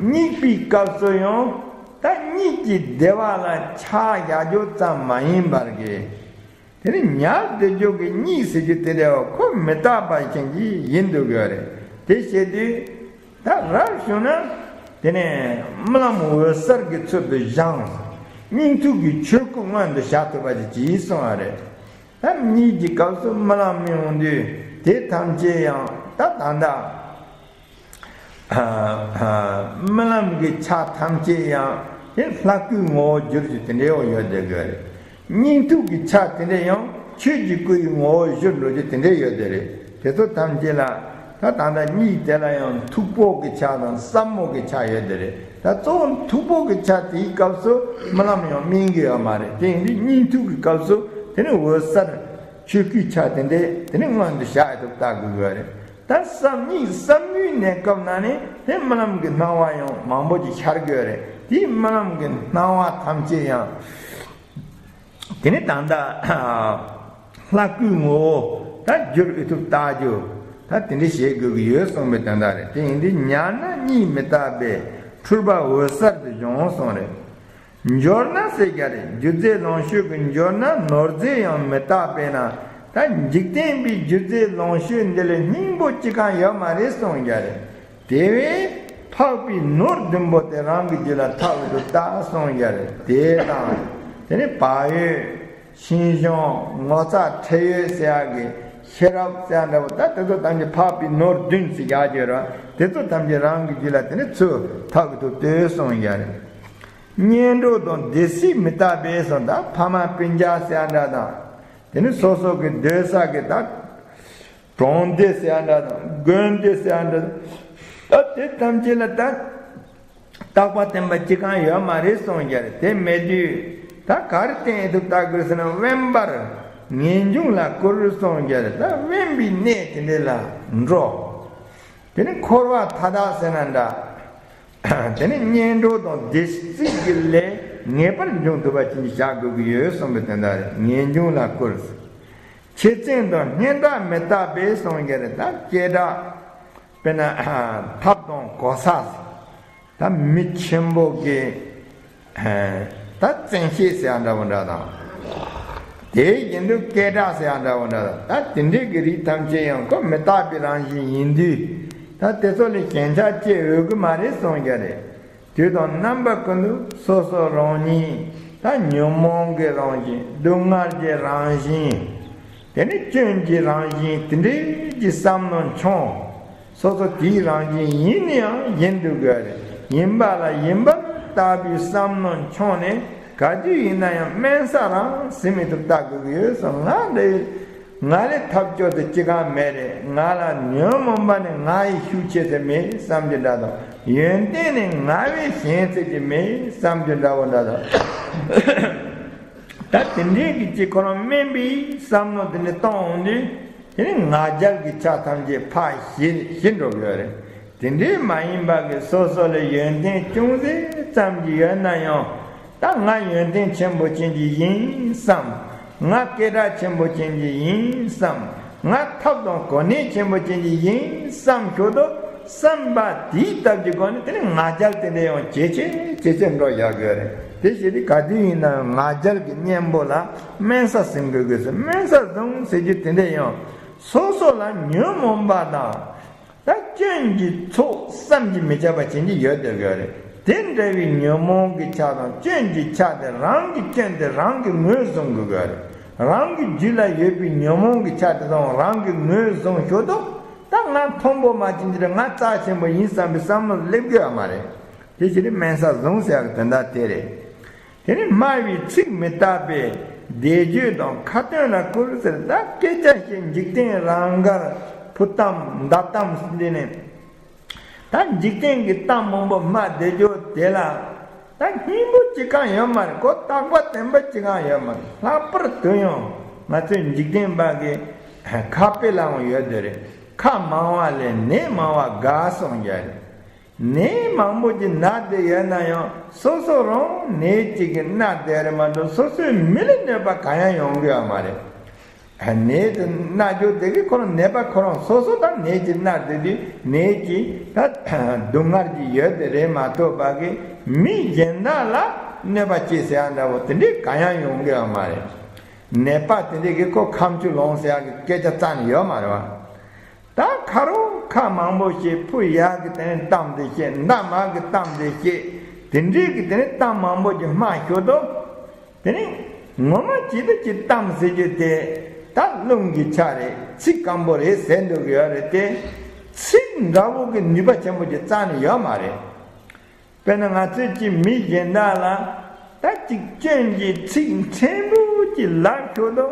གཉིད་པའི་སྐབས་སུ་ཡང་ད་གཉིད་ཀྱི་བདེ་བ་ལ་ཆགས་བཞག་རྒྱུ་ཙམ་མ་ཡིན་པར་གི། དེ་ནི་ཉལ་སྡོད་རྒྱུ་གི་གཉིད་ཟེར་རྒྱུ་དེ་འདྲ་བ་ཁོ་མི་རྟག་པ་ཅན་གྱི་ཡིན་འདུག་གི་རེད། དེ་བྱེད་དུས་ད་རབ་བྱུང་ན་དེ་ནས་རྨི་ལམ་འོད་གསལ་གྱི་ཚུལ་དུ་བཞེངས། སྙིགས་དུས་ཀྱི་ཆོས་སྐུ་མངོན་དུ་བྱ་ཐུབ་པ་ཅིག་གྱིས་གསུངས་པ་རེད། ད་གཉིད་ཀྱི་སྐབས་སུ་རྨི་ལམ་རྨི་འོང་དུས་དེ་ཐམས་ཅད་ཡང་ད་ད་ལྟ། རྨི་ལམ་གྱི་ཆ་ཐམས་ཅད་ཡང་དེ་ལྷ་སྐུའི་ངོ་བོར་གྱུར་ཅིག་དེ་འདྲའི་འོ་ཡོད་བསྡད་དགོས་རེད། སྙིགས་དུས་ཀྱི་ཆ་དེ་འདྲ་ཡང་ཆོས་ཀྱི་སྐུའི་ངོ་བོར་གྱུར་འགྲོ་རྒྱུ་དེ་འདྲ་ཡོད་བསྡད་རེད། དེ་ཚོ་ཐམས་ཅད་ལ་ད་ད་ལྟ་གཉིད་དེ་ལ་ཡང་མཐུག་པོ་གི་ཆ་དང་ཟབ་མོ་གི་ཆ་ཡོད་བསྡད་རེད། ད་གཙོ་བོ་མཐུག་པོ་གི་ཆ་དེའི་སྐབས་སུ་རྨི་ལམ་ཡང་རྨིས་ཀྱི་ཡོད་མ་རེད། དེ་ཡིན་དུས་གཉིད་དུས་ཀྱི་སྐབས་སུ་དེ་ནི་འོད་གསལ་ཆོས་སྐུའི་ཆ་དེ་འདྲ་དེ་ནི་མངོན་དུ་བྱ་ཡ་ཐུབ་ལྟ་དགོས་ཀྱི་ཡོད་རེད། ད་བསམ་གཉིད་བསམ་ཡུལ་གནས་སྐབས་ན་ནི་དེ་རྨི་ལམ་གྱི་སྣང་བ་ཡང་མང་པོ་ཅིག་ཤར་གྱི་ཡོད་རེད། དེའི་རྨི་ལམ་གྱི་སྣང་བ་ཐམས་ཅད་ཡང་དེ་ནི་ད་ལྟ་ལྷ་སྐུའི་ངོ་བོ་ད་བསྒྱུར་ཨེ་ཐུབ་ལྟ་རྒྱུ་ད་དེ་འདྲ་བྱེད་དགོས་ཀྱི་ཡོད་གསུངས་པའི་དོན་དག་རེད། དེ་ཡིན་དུས་ཉལ་ན་གཉིད་མི་རྟག་པས་འཁྲུལ་པ་འོད་གསལ་དུ་སྦྱོང་གསུངས་རེད། འབྱོར་ན་ཟེར་རྒྱུ་རེད། རྒྱུ་རྫས་ལོངས་སྤྱོད་ཀྱི་འབྱོར་ན་ནོར་རྫས་ཡང་མི་རྟག་པས་ན། ད་འཇིག་རྟེན་པའི་རྒྱུ་རྫས་ལོངས་སྤྱོད་འདི་ལས་སྙིང་པོ་ཅི་གང་ཡོད་མ་རེད་གསུངས་རྒྱུ་རེད། དེ་བས་འཕགས་པའི་ནོར་བདུན་པོ་དེ་རང་གི་རྒྱུད་ལ་ཐོབ་ཏུ་བལྟ་གསུངས་རྒྱུ་རེད། དེ་དང་དེ་ནི་བག་ཡོད། ཤིང་གཞོང་། ངོ་ཚ། ཁྲེལ་ཡོད་ཟེར་ཡག་གི་ཤེས་རབ་ཟེར་ཡག་འདྲ་བོ་ད་དེ་ཚོ་ཐམས་ཅད་འཕགས་པའི་ནོར་བདུན་ཟེར་རྒྱག་རྒྱུ་རེད། དེ་ཚོ་ཐམས་ཅད་རང་གི་རྒྱུད་ལ་དེ་ནི་ཚུར་ཐོབ་ཏུ་བལྟ་གསུངས་རྒྱུ་རེད། གཉེན་གྲོགས་དང་སྡེ་སྲིད་མི་རྟག་པས་སོ། ད་ཕ་མ་སྤུན་ཀྱག་ཟེར་ཡག་འདྲ་དང་། དེ་ནི་སོ་སོ་གི་སྡོད་ས་གི་ད་གྲོང་སྡེ་ཟེར་ཡག་འདྲ་དང་དགོན་སྡེ་ཟེར་ཡག་འདྲ་ད་དེ་ཐམས་ཅད་ལ་ད་རྟག་པ་བརྟན་པ་ཅི་གང་ཡོད་མ་རེད་གསུངས་རྒྱུ་རེད། དེ་མེད་དུས་ད་ག་རེ་བརྟེན་ཐུབ་ལྟ་དགོས་ཟེར་ན་དབེན་པར་ངེས་འབྱུང་ལ་བཀུར་གསུངས་རྒྱུ་རེད། ད་དབེན་པའི་གནས་དེ་འདྲ་ལ་འགྲོ། དེ་ནི་འཁོར་བ་མཐའ་དག་ཟེར་ན་འདྲ། དེ་ནི་གཉེན་གྲོགས་དང་སྡེ་སྲིད་ཀྱི་ལས་ངེས་པར་འབྱུང་ཐུབ་པ་ཅིག་བྱ་དགོས་ཀྱི་ཡོད་གསུངས་པའི་དོན་དག་རེད། ངེས་འབྱུང་ལ་བཀུར། ཁྱི་བཙན་དང་སྙན་གྲགས་མི་རྟག་པས་གསུངས་རྒྱུ་རེད། ད་སྐད་གྲགས་དཔེར་ན་ཐབ་དང་གོ་ས། ད་མི་ཆེན་པོ་གི་ད་བཙན་ཤེད་ཟེར་ཡག་འདྲ་བོ་འདྲ་དང་། དེ་ཡིན་དུས་སྐད་གྲགས་ཟེར་ཡག་འདྲ་བོ་འདྲ་དང་། ད་དེ་འདྲའི་གི་རིགས་ཐམས་ཅད་ཡང་ཁོ་མི་རྟག་པའི་རང་བཞིན་ཡིན་དུས། ད་དེ་ཚོ་ལས་ཞེན་ཆགས་སྐྱེ་འོས་ཀྱི་མ་རེད་གསུངས་རྒྱུ་རེད། དུས་དང་རྣམ་པ་ཀུན་ཏུ་སོ་སོ་རང་ཉིད་ད་ཉོན་མོངས་ཀྱི་རང་བཞིན། སྡུག་བསྔལ་གྱི་རང་བཞིན། དེ་ནི་སྐྱོན་གྱི་རང་བཞིན་དེ་འདྲའི་གི་བསམ་མནོ་འཆོང་། སོ་སོ་དེའི་རང་བཞིན་ཡིན་ནའང་ཡིན་འདུག་དགོས་རེད། ཡིན་པ་ལ་ཡིན་པར་ལྟ་བུའི་བསམ་མནོ་འཆོང་ནས་ག་དུས་ཡིན་ན་ཡང་དམན་ས་རང་ཟིན་མི་ཐུབ་ལྟ་དགོས་ཀྱི་ཡོད་གསུངས། ང་འདྲ་ང་ལས་ཐབས་སྐྱོ་དེ་ཅི་གང་མེད་རེད། ང་ལ་ཉོན་མོངས་པ་ནི་ང་ཡི་ཤུགས་ཆེ་ཚད་མེད་བསམ་རྒྱུ་འདྲ་དང་། ཡོན་ཏན་ནི་ང་བས་ཞན་ཚད་ཀྱི་མེད་བསམ་རྒྱུ་འདྲ་བོ་འདྲ་དང་། ད་དེ་འདྲའི་གི་ཅིག་ཁོ་རང་དམན་པའི་བསམ་བློ་དེ་འདྲ་གཏོང་འོང་དུས། དེ་ནི་ང་རྒྱལ་གྱི་ཆ་ཐམས་ཅད་ཕར་ཞི་ཞི་འགྲོ་གི་ཡོད་རེད། དེ་འདྲའི་མ་ཡིན་པ་གི་སོ་སོ་ལ་ཡོན་ཏན་ཅུང་ཟད་ཙམ་གྱི་ཡོད་ན་ཡང་། ད་ང་ཡོན་ཏན་ཆེན་པོ་ཅན་གྱི་ཡིན་བསམ། ང་སྐད་གྲགས་ཆེན་པོ་ཅན་གྱི་ཡིན་བསམ། ང་ཐབས་དང་གོ་གནས་ཆེན་པོ་ཅན་གྱི་ཡིན་བསམ་ཞོར་དུ། བསམ་པ་དེའི་སྟབས་ཀྱི་སྒོ་ནས་དེ་ནི་ང་རྒྱལ་དེ་འདྲ་ཡང་ཇེ་ཆེ་ཇེ་ཆེར་འགྲོ་ཡག་གི་རེད། དེ་བྱས་ཏེ་ག་དུས་ཡིན་ན་ཡང་ང་རྒྱལ་གྱི་གཉེན་པོ་ལ་དམན་ས་ཟིན་དགོས་དགོས་སོ། དམན་ས་བཟུང་ཟེར་རྒྱུ་དེ་འདྲ་ཡང་། སོ་སོ་ལ་ཉོན་མོངས་པ་དང་། ད་སྐྱོན་གྱི་ཚོགས་བསམ་གྱིས་མི་ཁྱབ་པ་ཅན་གྱི་ཡོད་དེ་དགོས་རེད། དེ་འདྲ་བའི་ཉོན་མོངས་ཀྱི་ཆ་དང་སྐྱོན་གྱི་ཆ་དེ་རང་གི་སྐྱོན་དེ་རང་གིས་ངོས་བཟུང་དགོས་དགོས་རེད། རང་གི་རྒྱུད་ལ་ཡོད་པའི་ཉོན་མོངས་ཀྱི་ཆ་དེ་དང་རང་གིས་ངོས་བཟུང་ཞོར་དུ། ད་ང་མཐོན་པོ་མ་ཅན་གྱི་རེད། ང་རྩ་ཆེན་པོ་ཡིན་བསམ་པའི་བསམ་བློ་སླེབས་དགོས་ཡ་མ་རེད། དེ་ཕྱིར་དམན་ས་བཟུང་ཟེར་ཡག་གི་དོན་དག་དེ་རེད། དེ་ནི་སྨྲ་བའི་ཚིག་མི་རྟག་པས་བཟླས་བརྗོད་དང་ཁ་ཏོན་ལ་བསྐུལ་ཟེར། ད་སྐད་ཆ་བཤད་འཇིག་རྟེན་རང་དགར་ཕུ་གཏམ་མདའ་གཏམ་འདི་ནི། ད་འཇིག་རྟེན་གྱི་གཏམ་མང་པོ་སྨྲ་བསྡད་རྒྱུ་དེ་ལ། ད་སྙིང་པོ་ཅི་གང་ཡོད་མ་རེད། ཁོ་རྟག་པ་བརྟན་པོ་ཅི་གང་ཡོད་མ་རེད། ལྷག་པར་དུ་ཡང་ང་ཚོའི་འཇིག་རྟེན་པ་གི་ཁ་དཔེ་ལའང་ཡོད་དེ་རེད། ཁ་མང་བ་ལས་ནད་མང་བ་དགའ་གསུངས་ཀྱི་རེད། ནད་མང་པོ་ཅིག་ན་བསྡད་ཡོད་ན་ཡང་སོ་སོ་རང་ནད་ཅིག་གིས་མནར་བསྡད་རེད་མ་གཏོགས། སོ་སོའི་མི་ལ་གནོད་པ་གང་ཡང་ཡོང་གི་ཡོད་མ་རེད། ནད་དེ་མནར་རྒྱུ་དེ་གིས་ཁོ་རང་ནད་པ་ཁོ་རང་སོ་སོ་དང་ནད་ཀྱིས་མནར་བསྡད་དུས་ནད་ཀྱི་ད་སྡུག་བསྔལ་གྱི་ཡོད་དེ་རེད་མ་གཏོགས་པ་གི་མི་གཞན་དག་ལ་གནོད་པ་སྐྱེལ་ཟེར་ཡ་འདྲ་བོ་དེ་འདྲའི་གང་ཡང་ཡོང་གི་ཡོད་མ་རེད། ནད་པ་དེ་འདྲའི་གིས་ཁོ་ཁ་མཆུ་ལོང་ཟེར་ཡ་གི་སྐད་ཆ་རྩ་ནས་ཡོད་མ་རེད་བ། ད་ཁ་རོག་ཁ་མང་པོ་བཤད། ཕུ་ཡག་གི་དེ་ནས་གཏམ་དེ་བཤད། མདའ་དམར་གི་གཏམ་དེ་བཤད། དེ་འདྲའི་གི་དེ་ནས་གཏམ་མང་པོ་ཅིག་སྨྲ་ཞོར་དུ། དེ་ནས་ངོ་མ་ཇི་ལྟར་གྱི་གཏམ་ཟེར་རྒྱུ་དེ་ད་རླུང་གི་ཆ་རེད། ཚིག་སྐམ་པོ་རེད་ཟེར་འདུག་གི་ཡོད་རེད་དེ། ཚིག་འདྲ་བོ་གི་ནུས་པ་ཆེན་པོ་ཅིག་རྩ་ནས་ཡོད་མ་རེད། དཔེར་ན་ང་ཚོས་ཀྱི་མི་གཞན་དག་ལ་ད་ཅིག་སྐྱོན་གྱི་ཚིག་ཕྲན་བུ་ཅིག་ལབ་ཞོར་དུ།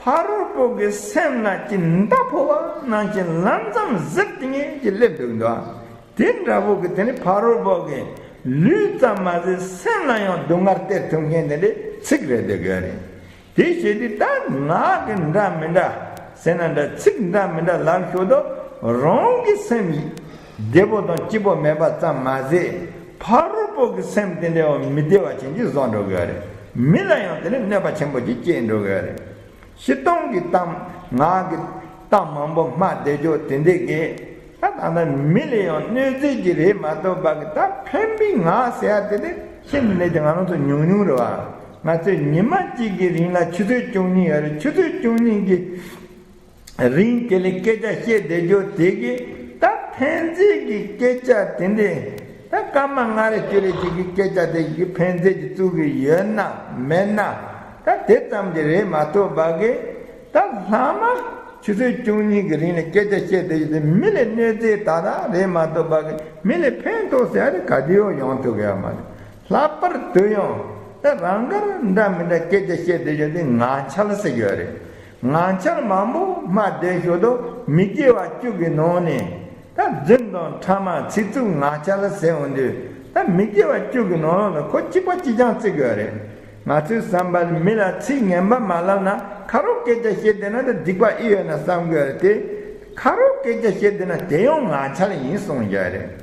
ཕ་རོལ་པོ་གི་སེམས་ལ་ཅིག་མདའ་ཕོག་པ་ནང་བཞིན་ལམ་སང་ཟིར་ཏེ་ངེས་ཀྱི་སླེབས་འདུག་འདུག་དེ་འདྲ་བོ་གི་དེ་ནི་ཕ་རོལ་པོ་གི་ལུས་ཙམ་མ་ཟད་སེམས་ལ་ཡང་སྡུག་བསྔལ་སྟེར་ཐུབ་མཁན་དེ་འདྲའི་ཚིག་རེད་འདོད་གི་རེད། དེ་བྱས་དུས་ད་ངག་གི་འདྲ་མི་འདྲ་ཟེར་ན་འདྲ། ཚིག་འདྲ་མི་འདྲ་ལབ་ཞོར་དུ་རང་གི་སེམས་བདེ་པོ་དང་སྐྱིད་པོ་མེད་པ་ཙམ་མ་ཟད། ཕ་རོལ་པོ་གི་སེམས་དེ་འདྲ་བ་མི་བདེ་བ་ཅན་གྱི་བཟོ་འགྲོ་གི་རེད། མི་ལ་ཡང་དེ་ནི་གནོད་པ་ཆེན་པོ་ཅིག་སྐྱེལ་འགྲོ་གི་རེད། སྤྱིར་བཏང་གི་གཏམ། ངག་གི་གཏམ་མང་པོ་སྨྲ་བསྡད་རྒྱུ་དེ་འདྲས་ཀྱིས། ད་ད་ལྟ་མི་ལ་ཡང་གནོད་འཚེ་གྱི་རེད་མ་གཏོགས་པ་གི་ད་ཕན་པའི་ངག་ཟེར་ཡ་དེ་དེ་ཤིན་ཏུ་ནས་ཀྱང་ང་རང་ཚོ་ཉུང་ཉུང་རེད་བ། ང་ཚོས་ཉི་མ་གཅིག་གི་རིང་ལ་ཆུ་ཚོད་བཅུ་གཉིས་ཡོད་རེད། ཆུ་ཚོད་བཅུ་གཉིས་ཀྱི་རིང་དེ་ལ་སྐད་ཆ་བཤད་བསྡད་རྒྱུ་དེ་གིས་ད་ཕན་ཚུན་གྱི་སྐད་ཆ་དེ་འདྲས། ད་སྐར་མ་ལྔ་རེ་བཅུ་རེ་ཅིག་གི་སྐད་ཆ་དེ་གིས་ཕན་ཚུན་གྱི་བཙུགས་ཀྱི་ཡོད་ན་མེད་ན། ད་དེ་ཙམ་གྱི་རེད་མ་གཏོགས་པ་གི་ད་ལྷག་མ་ཆུ་ཚོད་བཅུ་གཉིས་ཀྱི་རིང་ལ་སྐད་ཆ་བཤད་བསྡད་རྒྱུ་དེ་མི་ལ་གནོད་འཚེ་ད་ད་རེད་མ་གཏོགས་པ་གི་མི་ལ་ཕན་ཐོགས་ཟེར་ཡ་དེ་ག་དུས་ཡང་ཡོང་ཐུབ་ཀྱི་ཡོད་མ་རེད། ལྷག་པར་དུ་ཡང་ད་རང་དགར་འདྲ་མི་འདྲ་སྐད་ཆ་བཤད་བསྡད་རྒྱུ་དེ་ངག་འཁྱལ་ཟེར་གྱི་ཡོད་རེད། ངག་འཁྱལ་མང་པོ་སྨྲ་བསྡད་ཞོར་དུ་མི་དགེ་བ་བཅུ་གི་ནང་ནས་ད་རྫུན་དང་ཕྲ་མ་ཚིག་རྩུབ་ངག་འཁྱལ་ཟེར་འོང་དུས། ད་མི་དགེ་བ་བཅུ་གི་ནང་ལོགས་ལ་ཁོ་གཅིག་པ་གཅིག་རྐྱང་བརྩི་དགོས་རེད། ང་ཚོའི་བསམ་པ་ལ་མི་ལ་ཚིག་ངན་པ་མ་ལབ་ན། ཁ་རོག་སྐད་ཆ་བཤད་བསྡད་ན་ད་སྡིག་པ་ཨེ་ཡོད་ན་བསམ་དགོས་རེད་དེ། ཁ་རོག་སྐད་ཆ་བཤད་བསྡད་ན་དེ་ཡང་ངག་འཁྱལ་ཡིན་གསུངས་ཀྱི་རེད།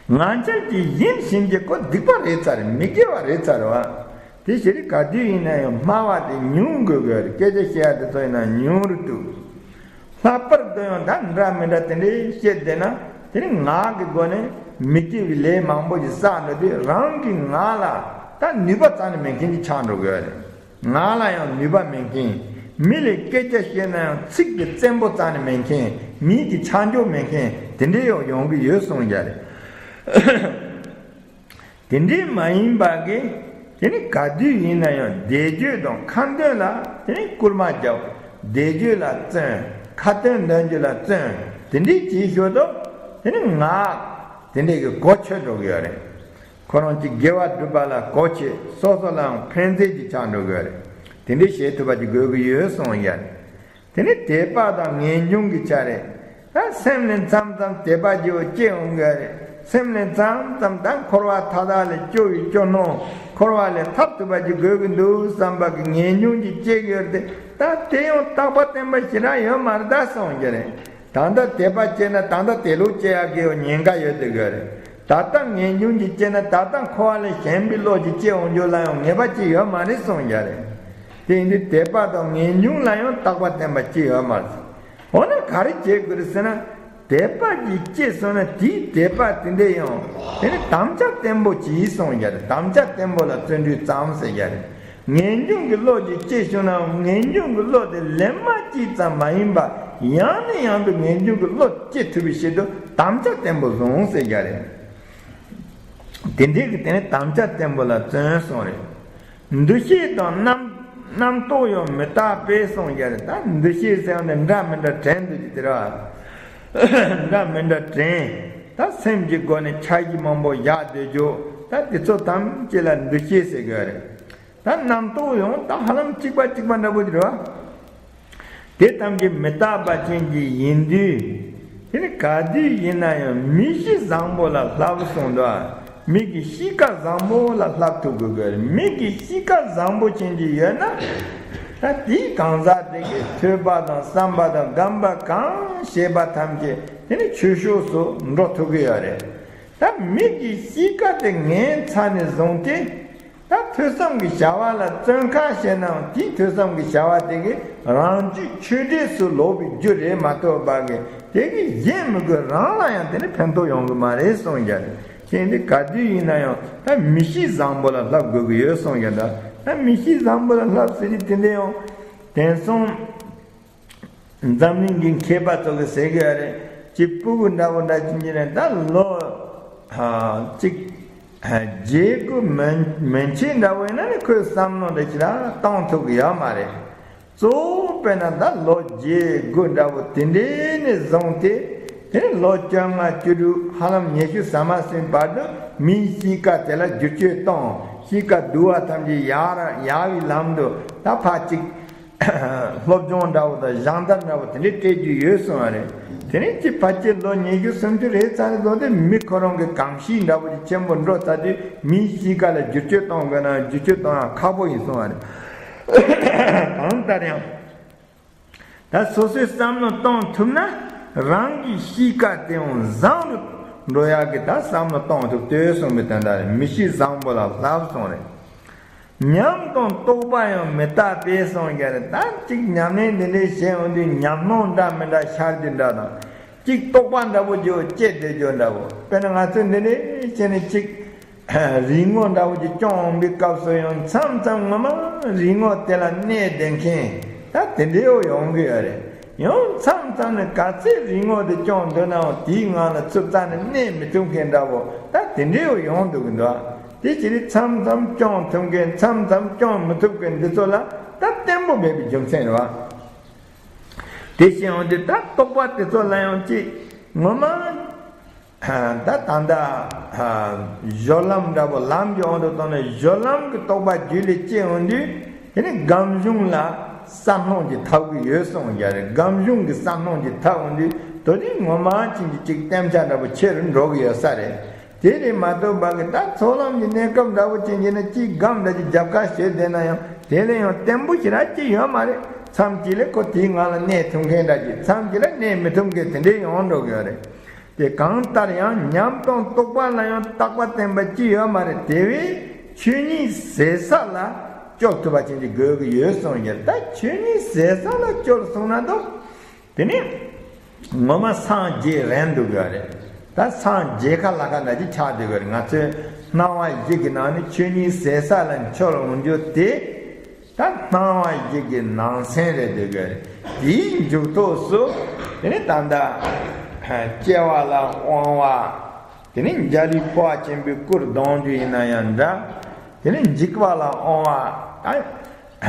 ངག་འཁྱལ་གྱི་ཡིན་ཕྱིན་ཆད་ཁོ་སྡིག་པ་རེད་ཚར་རེད། མི་དགེ་བ་རེད་ཚར་རེད་བ། དེ་ཕྱིར་ག་དུས་ཡིན་ན་ཡང་སྨྲ་བ་དེ་ཉུང་དགོས་དགོས་རེད། སྐད་ཆ་བཤད་ཡ་དེ་ཚོ་ཡིན་ན་ཉུང་རུ་འདུག་ལྷག་པར་དུ་ཡང་ད་འདྲ་མི་འདྲ་དེ་འདྲའི་བཤད་བསྡད་ན། དེ་ནི་ངག་གི་སྒོ་ནས་མི་དགེ་བའི་ལས་མང་པོ་ཞིག་བསགས་འགྲོ་དུས་རང་གི་ངག་ལ་ད་ནུས་པ་རྩ་ནས་མེད་མཁན་ཅིག་ཆགས་འགྲོ་དགོས་རེད། ངག་ལ་ཡང་ནུས་པ་མེད་མཁན། མི་ལ་སྐད་ཆ་བཤད་ན་ཡང་ཚིག་གི་བཙན་པོ་རྩ་ནས་མེད་མཁན། མིག་གི་ཆ་འཇོག་མེད་མཁན་དེ་འདྲའི་ཡང་ཡོང་གི་ཡོད་གསུངས་ཀྱི་རེད། དེ་འདྲའི་མ་ཡིན་པ་གི་དེ་ནི་ག་དུས་ཡིན་ན་ཡང་བཟླས་བརྗོད་དང་ཁ་འདོན་ལ་དེ་ནི་སྐུལ་མ་རྒྱབ། བཟླས་བརྗོད་ལ་བརྩོན། ཁ་ཏོན་འདོན་རྒྱུ་ལ་བརྩོན། དེ་འདྲའི་བྱེད་ཞོར་དུ་དེ་ནི་ངག་དེ་འདྲའི་གི་གོ་ཆོད་འགྲོ་གི་ཡོད་རེད། ཁོ་རང་གི་དགེ་བ་སྒྲུབ་པ་ལ་གོ་ཆོད། སོ་སོ་ལའང་ཕན་བདེ་ཅིག་ཆགས་འགྲོ་གི་ཡོད་རེད། དེ་འདྲའི་བྱེད་ཐུབ་པ་ཅིག་དགོས་ཀྱི་ཡོད་གསུངས་ཡོད་རེད། དེ་ནི་དད་པ་དང་ངེས་འབྱུང་གི་ཆ་རེད། ད་སེམས་ལ་མཚམས་མཚམས་དད་པ་སྐྱེ་བོ་སྐྱེ་འོང་གི་རེད། སེམས་ལ་མཚམས་མཚམས་ད་འཁོར་བ་མཐའ་དག་ལས་སྐྱོབ་པའི་སྐྱོབ་སྣང་། འཁོར་བ་ལས་ཐར་ཐུབ་པ་ཅིག་དགོས་ཀྱི་འདུག་བསམ་པ་གི་ངེས་འབྱུང་ཅིག་སྐྱེ་གི་ཡོད་རེད་དེ། ད་དེ་ཡང་རྟག་པ་བརྟན་པ་ཞེ་དྲག་ཡོད་མ་རེད་ད་གསུངས་ཀྱི་རེད། ད་ལྟ་དད་པ་སྐྱེས་ན་ད་ལྟ་དེ་ལོག་སྐྱེ་ཡག་གི་ཉེན་ཁ་ཡོད་དེ་གི་རེད། ད་ལྟ་ངེས་འབྱུང་གི་སྐྱེས་ན་ད་ལྟ་འཁོར་བ་ལས་གཞན་པའི་བློ་ཅིག་སྐྱེ་འོང་རྒྱུ་ལ་ཡང་ངེས་པ་ཅིག་ཡོད་མ་རེད་གསུངས་ཀྱི་རེད། དེ་ཡིན་དུས་དད་པ་དང་ངེས་འབྱུང་ལ་ཡང་རྟག་པ་བརྟན་པ་ཅིག་ཡོད་མ་རེད། འོ་ན་ག་རེ་བྱེད་དགོས་རེད་ཟེར་ན། དད་པ་ཅིག་སྐྱེས་སོང་ན་དེའི་དད་པ་དེ་འདྲ་ཡང་དེ་ནི་དམ་བཅའ་བརྟན་པོ་གྱིས་གསུངས་ཀྱི་རེད། དམ་བཅའ་བརྟན་པོ་ལ་བརྩོན་འགྲུས་བརྩམས་ཟེར་ཀྱི་རེད། ངེས་འབྱུང་གི་བློ་ཅིག་སྐྱེས་བྱུང་ན་ངེས་འབྱུང་གི་བློ་དེ་ལན་མ་གཅིག་ཙམ་མ་ཡིན་པ་ཡང་ནས་ཡང་དུ་ངེས་འབྱུང་གི་བློ་སྐྱེ་ཐུབ་པའི་ཆེད་དུ་དམ་བཅའ་བརྟན་པོ་བཟུང་ཟེར་ཀྱི་རེད། དེ་འདྲའི་གི་དེ་ནི་དམ་བཅའ་བརྟན་པོ་ལ་བརྩོན་གསུངས་རེད། འདུ་ཤེས་དང་རྣམ་རྣམ་རྟོག་ཡང་མི་རྟག་པས་གསུངས་ཀྱི་རེད། ད་འདུ་ཤེས་ཟེར་བ་ནི་འདྲ་མི་འདྲ་དྲན་འདུག་ཅི་དེ་ར། འདྲ་མི་འདྲ་དྲན། ད་སེམས་ཀྱི་སྒོ་ནས་འཆར་གཞི་མང་པོ་བཞག་སྡོད་རྒྱུ། ད་དེ་ཚོ་ཐམས་ཅད་ལ་འདུ་ཤེས་ཟེར་གི་རེད། ད་རྣམ་རྟོག་ཡང་ད་ཧ་ལམ་གཅིག་པ་གཅིག་པ་འདྲ་པོ་ཅིག་རེད་བ། དེ་ཐམས་ཅད་མི་རྟག་པ་ཅན་གྱི་ཡིན་དུས། དེ་ནི་ག་དུས་ཡིན་ན་ཡང་མིག་ཤེས་བཟང་པོ་ལ་བསླབ་གསུངས་འདུག་མིག་གི་གཤིས་ཀ་བཟང་པོ་ལ་བསླབ་ཐུབ་དགོས་གི་རེད། མིག་གི་གཤིས་ཀ་བཟང་པོ་ཅན་གྱི་ཡོད་ན། ད་དེའི་གང་ཟག་དེ་གིས་ཐོས་པ་དང་བསམ་པ་དང་སྒོམ་པ་གང་བྱས་པ་ཐམས་ཅད་དེ་ནི་ཆོས་ཕྱོགས་སུ་འགྲོ་ཐུབ་ཀྱི་ཡོད་རེད། ད་མིག་གི་གཤིས་ཀ་དེ་ངན་ཚ་ནས་བཟུང་སྟེ། ད་ཐོས་བསམ་གྱི་བྱ་བ་ལ་བརྩོན་ཁ་བྱས་ནའང་དེའི་ཐོས་བསམ་གྱི་བྱ་བ་དེ་གིས་རང་རྒྱུད་ཆོས་འབྲས་སུ་ལོག་པའི་རྒྱུ་རེད་མ་གཏོགས་པ་གི་དེ་གིས་གཞན་མི་དགོས། རང་ལ་ཡང་དེ་ནི་ཕན་ཐོགས་ཡོང་གི་མ་རེད་གསུངས་ཀྱང་། དེ་འདི་ག་དུས་ཡིན་ན་ཡང་ད་མིག་ཤེས་བཟང་པོ་ལ་བསླབ་དགོས་ཀྱི་ཡོད་གསུངས་ཀྱང་། ད་ད་མིག་ཤེས་བཟང་པོ་ལ་བསླབ་ཟེར་གྱི་དེ་འདྲ་ཡང་དེང་སང་འཛམ་གླིང་གི་མཁས་པ་ཚོ་གི་ཟེར་གི་ཡོད་རེད། ཅིག་སྤུ་གུ་འདྲ་བོ་འདྲ་ཅིག་ཉིད་ནས་ད་ལོ་ཨ་ཅིག་ཨ་བརྒྱད་དགུ་མན་མན་ཆད་འདྲ་བོ་ཡིན་ན་ནི་ཁོའི་བསམ་བློ་འདྲ་ཅིག་ལ་གཏོང་ཐུབ་གི་ཡོད་མ་རེད། གཙོ་བོ་དཔེར་ན་ད་ལོ་བརྒྱད་དགུ་འདྲ་བོ་དེ་འདྲའི་ནས་བཟུང་སྟེ། དེ་ནས་ལོ་བཅོ་ལྔ་བཅུ་དྲུག་ཧ་ལམ་ཉི་ཤུ་ཟ་མ་ཟིན་བར་དུ་མིའི་གཤིས་ཀ་དེ་ལ་བསྒྱུར་བཅོས་གཏོང་། གཤིས་ཀ་སྡུག་པ་ཐམས་ཅད་ཡལ་ར་ཡལ་བའི་ལམ་དུ་ད་ཕར་ཅིག་སློབ་སྦྱོང་འདྲ་བོ་དང་སྦྱང་བརྡར་འདྲ་བོ་དེ་འདྲའི་སྤྲད་རྒྱུ་ཡོད་གསུངས་པ་རེད། དེ་ནས་ཅིག་ཕལ་ཆེར་ལོ་ཉི་ཤུ་སུམ་ཅུ་རེད་ཚར་ནས་ལོ་དེ་མི་ཁོ་རང་གི་གོམས་གཤིས་འདྲ་བོ་ཅིག་ཆེན་པོ་འགྲོ་ཚར་དུས་མིའི་གཤིས་ཀ་ལ་བསྒྱུར་བཅོས་གཏོང་དགོས་ན་བསྒྱུར་བཅོས་གཏོང་ཡག་ཁག་པོ་ཡིན་གསུངས་པ་རེད། གང་ལྟར་ཡང་། ད་སོ་སོའི་བསམ་བློ་གཏོང་ཐུབ་ན་རང་གི་གཤིས་ཀ་དེའང་བཟང་རུ་འགྲོ་ཡག་གི་ད་བསམ་བློ་གཏོང་ཐུབ་ལྟོས་གསུངས་པའི་དོན་དག་རེད། མིག་ཤེས་བཟང་པོ་ལ་བསླབ་གསུངས་རེད། ཉམས་དང་རྟོགས་པ་ཡང་མི་རྟག་པས་གསུངས་ཀྱང་རེད། ད་གཅིག་ཉམས་ལེན་འདི་འདྲའི་བྱས་འོང་དུས་ཉམས་སྣང་འདྲ་མི་འདྲ་ཤར་རྒྱུ་འདྲ་དང་། གཅིག་རྟོགས་པ་འདྲ་པོ་རྒྱུ་སྐྱེ་བསྡད་རྒྱུ་འདྲ་པོ། དཔེར་ན་ང་ཚོས་འདི་འདྲའི་བྱས་ནས་གཅིག་རིག་ངོ་འདྲ་པོ་ཅིག་སྐྱོང་འོང་པའི་སྐབས་སུ་ཡང་མཚམས་མཚམས་ངོ་མ་རིག་ངོ་དེ་ལ་གནས་བསྡད་མཁན་ད་དེ་འདྲའི་ཡོང་གི་ཡོད་རེད། ཡང་མཚམས་མཚམས་ནས་ག་ཚད་རིག་ངོ་དེ་སྐྱོང་འདོད་ནའང་དེའི་ངང་ལ་ཚུར་བཙལ་ནས་གནས་མི་ཐུབ་མཁན་འདྲ་པོ་ད་དེ་འདྲའི་ཡང་ཡོང་འདུག་གི་འདུག་དེ་བྱས་ནས་མཚམས་མཚམས་སྐྱོང་ཐུབ་མཁན་མཚམས་མཚམས་སྐྱོང་མི་ཐུབ་མཁན་འདི་ཚོ་ལ་ད་བརྟན་པོ་མེད་པའི་རྒྱུ་མཚན་རེད་བ། དེ་བཞིན་འོང་དུས་ད་རྟོགས་པ་དེ་ཚོ་ལ་ཡང་ཅིག་ངོ་མ་ད་ད་ལྟ་སྦྱོར་ལམ་འདྲ་པོ་ལམ་གྱི་དབང་དུ་བཏང་ནས་སྦྱོར་ལམ་གྱི་རྟོགས་པ་རྒྱུད་ལ་སྐྱེ་འོང་དུས་དེ་ནི་སྒོམ་གཞུང་ལ་བསམ་བློ་ཅིག་ཐེབས་ཀྱི་ཡོད་གསུངས་ཀྱང་རེད། སྒོམ་གཞུང་གི་བསམ་བློ་ཅིག་ཐེབས་འོང་དུས་དོ་དེ་ངོ་མ་ཅན་གྱི་ཅིག་བརྟན་ཆ་འདྲ་པོ་ཆེ་རུ་འགྲོ་གི་ཡོད་ས་རེད། དེ་རེད་མ་གཏོགས་བར་གྱི་ད་ཚོགས་ལམ་གྱི་གནས་སྐབས་འདྲ་པོ་ཅན་གྱི་ནི་ཅིག་སྒོམ་འདྲ་ཅིག་རྒྱབ་ཁ་བྱས་བསྡད་ན་ཡང་དེ་ལས་ཡང་བརྟན་པོ་ཞེ་དྲག་ཅིག་ཡོད་མ་རེད། མཚམས་ཅིག་ལ་ཁོ་དེའི་ངང་ལ་གནས་ཐུབ་མཁན་འདྲ་ཅིག་མཚམས་ཅིག་ལ་གནས་མི་ཐུབ་མཁན་དེ་འདྲའི་ཡོང་འགྲོ་གི་ཡོད་རེད། དེ་གང་ལྟར་ཡང་ཉམས་དང་རྟོགས་པ་ལ་ཡང་རྟག་པ་བརྟན་པ་ཅིག་ཡོད་མ་རེད། དེ་བས་ཆོས་ཉིད་ཟད་ས་ལ་སྐྱོབ་ཐུབ་པ་ཅན་ཅིག་དགོས་ཀྱི་ཡོད་གསུངས་ཡོད། ད་ཆོས་ཉིད་ཟད་ས་ལ་སྐྱོབ་གསུངས་ན་དང་། དེ་ནི་ངོ་མ་སངས་རྒྱས་རན་འདུག་གི་རེད། ད་སངས་རྒྱས་ཁ་ལ་ཁ་འདྲ་ཅིག་ཆགས་འདུག་གི་རེད། ང་ཚོའི་སྣང་བ་བཞི་གི་ནང་ནས་ཆོས་ཉིད་ཟད་ས་ལ་འཆོར་འོང་རྒྱུ་དེ་ད་སྣང་བ་བཞི་གི་ནང་ཚན་རེད་འདུག་གི་རེད། དེའི་མཇུག་ཐོགས་སུ་དེ་ནི་ད་ལྟ་སྐྱེ་བ་ལ་དབང་བ། དེ་ནི་འཇའ་ལུས་འཕོ་བ་ཆེན་པོའི་སྐུར་ལྡང་རྒྱུ་ཡིན་ན་ཡང་འདྲ། དེ་ནི་འཇིག་པ་ལ་དབང་བ་ད་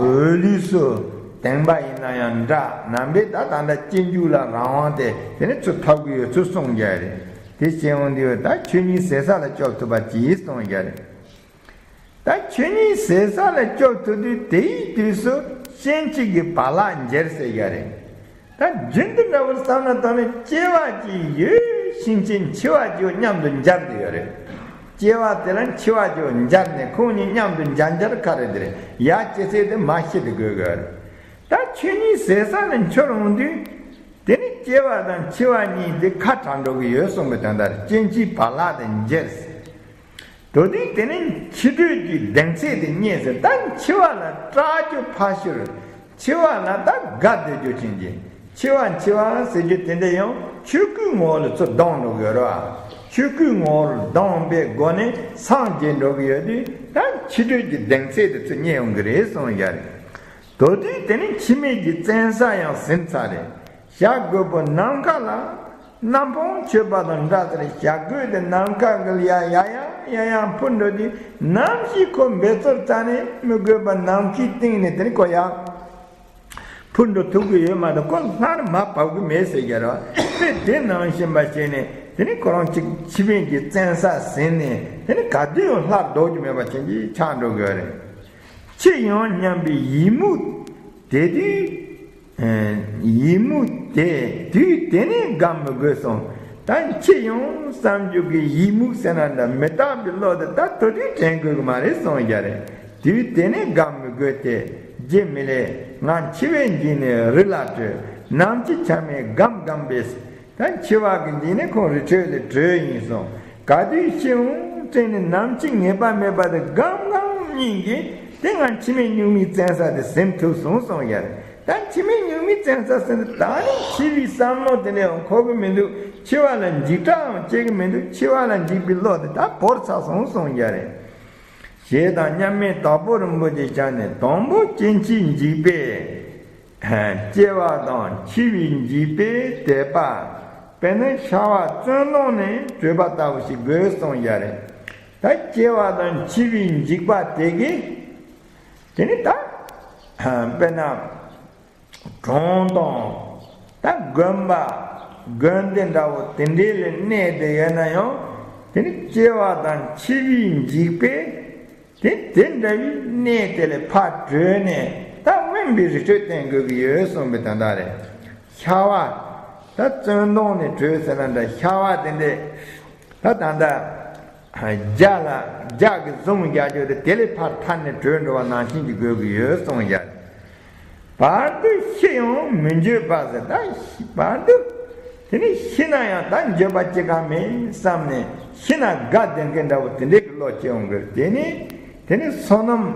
འོད་ལུས་སུ་དེངས་པ་ཡིན་ན་ཡང་འདྲ། ནམ་པའི་ད་ད་ལྟ་སྐྱེ་འཇིག་ལ་རང་དབང་དེ་དེ་ནི་ཚུར་ཐོབ་ཀྱི་ཡོད་ཚུལ་གསུངས་ཀྱི་རེད། དེ་བྱས་འོང་དུས་ད་ཆོས་ཉིད་ཟད་ས་ལ་སྐྱོབ་ཐུབ་པ་ཅིག་གསུངས་ཀྱི་རེད། ད་ཆོས་ཉིད་ཟད་ས་ལ་སྐྱོབ་ཐུབ་དུས་དེའི་དུས་སུ་སྐྱེ་འཆི་གི་བག་ལ་འགྱུར་ཟེར་ཡ་རེད། ད་རྒྱུན་དུ་འདྲ་བོར་བསམ་ན་ད་ནི་སྐྱེ་བ་ཅིག་ཡོད་ཕྱིན་ཆད་འཆི་བ་ཅིག་མཉམ་དུ་འབྱར་དུ་ཡོད་རེད། སྐྱེ་བ་དེ་ལ་འཆི་བ་ཅིག་འབྱར་ནས་ཁོང་གཉིས་མཉམ་དུ་འབྱར་འབྱར་ཁ་རེད་དེ་རེད། ཡ་སྐྱེ་ཚེ་དེ་མ་ཤི་དུ་དགོས་དགོས་རེད། ད་ཆོས་ཉིད་ཟད་ས་ལ་འཆོར་འོང་དུས། དེ་ནི་སྐྱེ་བ་དང་འཆི་བ་གཉིས་དེ་ཁ་བྲལ་འགྲོ་གི་ཡོད་གསུངས་པའི་དོན་དག་རེད། སྐྱེ་འཆི་བར་ལ་དེ་འཇལ། དོ་དུས་དེ་ནི་འཆི་དུས་ཀྱི་གདེང་ཚད་དེ་རྙེད་ཟེར། ད་འཆི་བ་ལ་སྐྲག་རྒྱུ་ཕར་ཞོག་འཆི་བ་ལ་ད་དགའ་སྡོད་རྒྱུ་ཅན་གྱི། འཆི་བ་འཆི་བ་ཟེར་རྒྱུ་དེ་འདྲ་ཡང་ཆོས་སྐུའི་ངོ་བོ་ལ་ཚུར་ལྡང་འགྲོ་གི་ཡོད་རེད་བ། ཆོས་སྐུའི་ངོ་བོ་ལ་ལྡང་བའི་སྒོ་ནས་སངས་རྒྱས་འགྲོ་གི་ཡོད་དུས། ད་འཆི་དུས་ཀྱི་གདེང་ཚད་དེ་ཚུར་རྙེད་ཡོང་གི་རེད་གསུངས་ཡ་རེད། དོ་དུས་དེ་ནི་འཆི་མེད་ཀྱི་བཙན་ས་ཡང་ཟིན་ཚར་རེད། བྱ་རྒོད་པོ་ནམ་མཁའ་ལ། གནམ་ཕུང་མཆོད་པ་དང་འདྲ་ཟེར། བྱ་རྒོད་དེ་ནམ་མཁའ་གི་ཡ་ཡ་ཡ་ཡ་ཡ་འཕུར་འགྲོ་དུས། ནམ་ཞིག་ཁོ་འབད་རྩོལ་རྩ་ནས་མི་དགོས་པ་ནམ་མཁའི་སྟེང་ནས་དེ་ནི་ཁོ་ཡར་འཕུར་འགྲོ་ཐུབ་ཀྱི་ཡོད་མ་གཏོགས། ཁོ་སླར་མར་བབས་ཀྱི་མེད་ཟེར་གྱི་རེད་བ། དེ་དེ་ནང་བཞིན་པ་བྱས་ནས་དེ་ནི་ཁོ་རང་གཅིག་འཆི་མེད་ཀྱི་བཙན་ས་ཟིན་ནས། དེ་ནི་ག་དུས་ཡང་སླར་ལྡོག་རྒྱུ་མེད་པ་ཅན་གྱི་ཆགས་འགྲོ་གི་ཡོད་རེད། འཆི་ཡོང་སྙམ་པའི་ཡིད་མུག་དེ་དུས། ཡིད་མུག་དེ་དུས་དེ་ནས་དགའ་མི་དགོས་གསུངས། ད་འཆི་ཡོང་བསམ་རྒྱུ་གི་ཡིད་མུག་ཟེར་ན་འདྲ། མི་རྟག་པའི་བློ་དེ་ད་དོ་དུས་དྲན་དགོས་ཀྱི་མ་རེད་གསུངས་ཡ་རེད། དུས་དེ་ནས་དགའ་མི་དགོས་ཏེ། རྗེ་མི་ལས་ང་འཆི་བའི་འཇིགས་ནས་རི་ལ་བྲོས། ནམ་འཆི་ཆ་མེད་སྒམ་སྒམ་པས། ད་འཆི་བ་གི་འཇིགས་ནས་ཁོང་རི་ཁྲོད་ལ་བྲོས་ཡིན་གསུངས། ག་དུས་འཆི་འོང་དྲན་ནས་ནམ་འཆི་ངེས་པ་མེད་པ་དེ་སྒམ་སྒམ་སྙིང་གིས། དེ་ང་འཆི་མེད་གཉུག་མའི་བཙན་ས་དེ་ཟིན་ཐུབ་སོང་གསུངས་ཡ་རེད། ད་འཆི་མེད་གཉུག་མའི་བཙན་ས་ཟིན་ཏེ། ད་ནི་འཆི་བའི་བསམ་བློ་དེ་ནས་འཁོར་གི་མི་འདུག་འཆི་བ་ལ་འཇིགས་སྐྲག་ཡང་སྐྱེ་གི་མི་འདུག་འཆི་བ་ལ་འཇིགས་པའི་བློ་དེ་ད་བོར་ཚར་སོང་གསུངས་ཡ་རེད། ཞེས་དང་མཉམ་མེད་དྭགས་པོ་རིན་པོ་ཆེའི་ཞལ་ནས། དང་པོ་སྐྱེ་འཆིའི་འཇིགས་པས། སྐྱེ་བ་དང་འཆི་བའི་འཇིགས་པས་དེད་པ། དཔེར་ན་ཤ་བ་བཙོན་དོང་ནས་བྲོས་པ་ལྟ་བུ་ཞིག་དགོས་གསུངས་ཡ་རེད། ད་སྐྱེ་བ་དང་འཆི་བའི་འཇིགས་པ་དེ་གིས། དེ་ནི་ད་དཔེར་ན་གྲོང་དང་ད་དགོན་པ་དགོན་སྡེ་འདྲ་བོ་དེ་འདྲའི་ལ་གནས་བསྡད་ཡོད་ན་ཡང་། དེ་ནི་སྐྱེ་བ་དང་འཆི་བའི་འཇིགས་པས། དེ་དེ་འདྲ་བའི་གནས་དེ་ལས་ཕར་བྲོས་ནས་ད་དབེན་པའི་རི་ཁྲོད་བསྟེན་དགོས་ཀྱི་ཡོད་གསུངས་པའི་དོན་དག་རེད། ཤ་བ། ད་བཙོན་དོང་ནས་བྲོས་ཟེར་ན་འདྲ། ཤ་བ་དེ་འདྲས་ད་ད་ལྟ་རྒྱ་ལ་རྒྱ་གི་བཟུང་རྒྱག་རྒྱུ་དེ། དེ་ལས་ཕར་ཐར་ནས་བྲོས་འགྲོ་བ་ནང་བཞིན་གྱི་དགོས་ཀྱི་ཡོད་གསུངས་ཡ། བར་དུ་ཤི་ཡང་མི་འགྱོད་པ་ཟེར། ད་ཤི་བར་དུ་དེ་ནི་ཤི་ན་ཡང་ད་འགྱོད་པ་ཅི་གང་མེད་བསམ་ནས། ཤི་ན་དགའ་བདེ་མཁན་འདྲ་བོ་དེ་འདྲའི་གི་བློ་སྐྱེ་ཡོང་གི་རེད། དེ་ནི་དེ་ནི་བསོད་ནམས་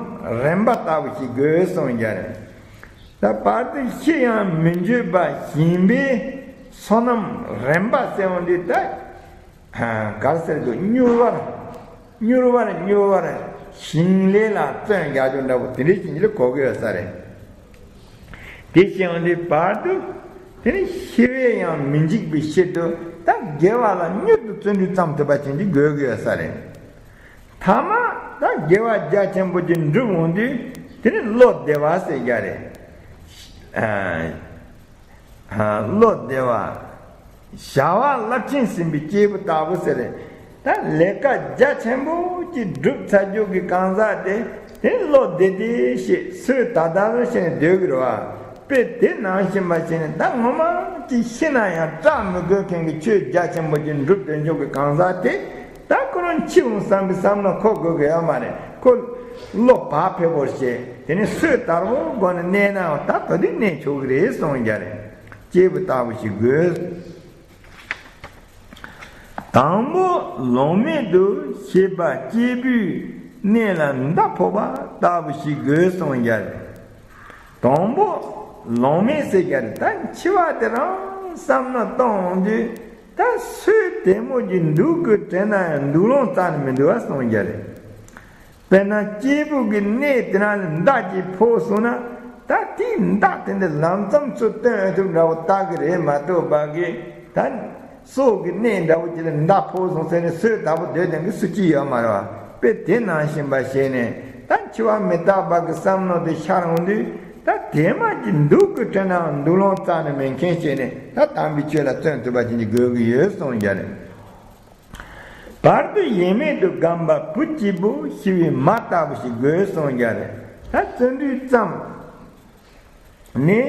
རིམ་པ་ལྟ་བུ་ཞིག་དགོས་གསུངས་ཡ་རེད། ད་བར་དུ་ཤི་ཡང་མི་འགྱོད་པ་ཞེན་པའི་བསོད་ནམས་རིམ་པ་ཟེར་བ་འདི་ད། ག་རེ་ཟེར་དགོས། མྱུར་བར་མྱུར་བར་མྱུར་བར་ཞིང་ལས་ལ་བརྩོན་རྒྱག་རྒྱུ་འདྲ་བོ་དེ་འདྲའི་ཞིག་ལ་གོ་གི་ཡོད་ས་རེད། དེ་བཞིན་དེ་བར་དུ་དེ་ནི་ཤི་བས་ཡང་མི་འཇིགས་པའི་ཕྱིར་དུ། ད་དགེ་བ་ལ་མྱུར་དུ་བརྩོན་འགྲུས་བརྩམས་ཐུབ་པ་ཅན་ཅིག་དགོས་ཀྱི་ཡོད་ས་རེད། ཐ་མ་ད་དགེ་བ་རྒྱ་ཆེན་པོ་ཅིག་འགྲུབ་འོང་དུས་དེ་ནི་བློ་བདེ་བ་ཟེར་ཡ་རེད། བློ་བདེ་བ། བྱ་བ་རླབས་ཆེན་ཟིན་པའི་སྐྱེས་བུ་ལྟ་བུ་ཟེར། ད་ལས་ཀ་རྒྱ་ཆེན་པོ་ཅིག་སྒྲུབ་ཚར་རྒྱུ་གི་གང་ཟག་དེ། དེ་བློ་བདེ་བདེ་ཞིག་སོས་དལ་དལ་བྱས་ནས་སྡོད་ཀྱི་རེད་བ། དཔེ་དེ་ནང་བཞིན་པ་བྱས་ནས་ད་ངོ་མ་ཅིག་ཤི་ན་ཡང་སྐྲག་མི་དགོས་མཁན་གྱི་ཆོས་རྒྱ་ཆེན་པོ་ཅིག་སྒྲུབ་སྡོད་རྒྱུ་གི་གང་ཟག་དེ། ད་ཁོ་རང་འཆི་འོང་བསམ་པའི་བསམ་བློ་འཁོར་དགོས་ཀྱི་ཡོད་མ་རེད། ཁོ་བློ་བག་ཕེབས་པོ་བྱས། དེ་ནས་སོས་དལ་བོའི་སྒོ་ནས་གནས་ན་ད་དེ་དུས་གནས་ཆོག་གི་རེད་གསུངས་ཡ་རེད། སྐྱེས་བུ་ལྟ་བུ་ཞིག་དགོས། དང་པོ་ལོང་མེད་དུ་ཤེས་པ་སྐྱེས་བུའི་གནས་ལ་མདའ་ཕོག་པ་ལྟ་བུ་ཞིག་དགོས་གསུངས་ཡ་རེད། དང་པོ་ལོང་མེད་ཟེར་ཡ་རེད། ད་འཆི་བ་དེ་རང་བསམ་བློ་གཏོང་འོང་དུས། ད་སོས་དལ་མོ་ཅིག་འདུག་གི་དྲན་ན་ཡང་འདུག་ལོང་རྩ་ནས་མི་འདུག་པ་གསུངས་ཡ་རེད། དཔེར་ན་སྐྱེས་བུ་གི་གནས་དེ་ན་ལ་མདའ་ཅིག་ཕོག་སོང་ན། ད་དེའི་མདའ་དེ་འདྲ་ལམ་ཙམ་ཚུར་བཏོན་ཐུབ་འདྲ་བོ་ལྟ་གི་རེད་མ་གཏོགས། པ་གི་ད་སྲོག་གི་གནས་འདྲ་བོ་ཅིག་ལ་མདའ་ཕོག་སོང་ཟེར་ནས་སོས་དལ་བོ་སྡོད་མཁན་གྱི་སུ་གཅིག་ཡོད་མ་རེད་བ། དཔེ་དེ་ནང་བཞིན་པ་བྱས་ནས་ད་འཆི་བ་མི་རྟག་པ་གི་བསམ་བློ་དེ་ཤར་འོང་དུས། ད་དེ་མ་གི་འདུག་གི་དྲན་ནའང་འདུག་ལོང་རྩ་ནས་མེད་མཁན་བྱས་ནས། ད་དམ་པའི་ཆོས་ལ་བརྩོན་ཐུབ་པ་ཅན་ཅིག་དགོས་ཀྱི་ཡོད་གསུངས་ཡ་རེད། བར་དུ་ཡེངས་མེད་དུ་སྒོམ་པ་བུ་སྐྱེས་བུ་ཤི་བའི་མ་ལྟ་བུ་ཞིག་དགོས་གསུངས་ཡ་རེད། ད་བརྩོན་འགྲུས་བརྩམས་ནས་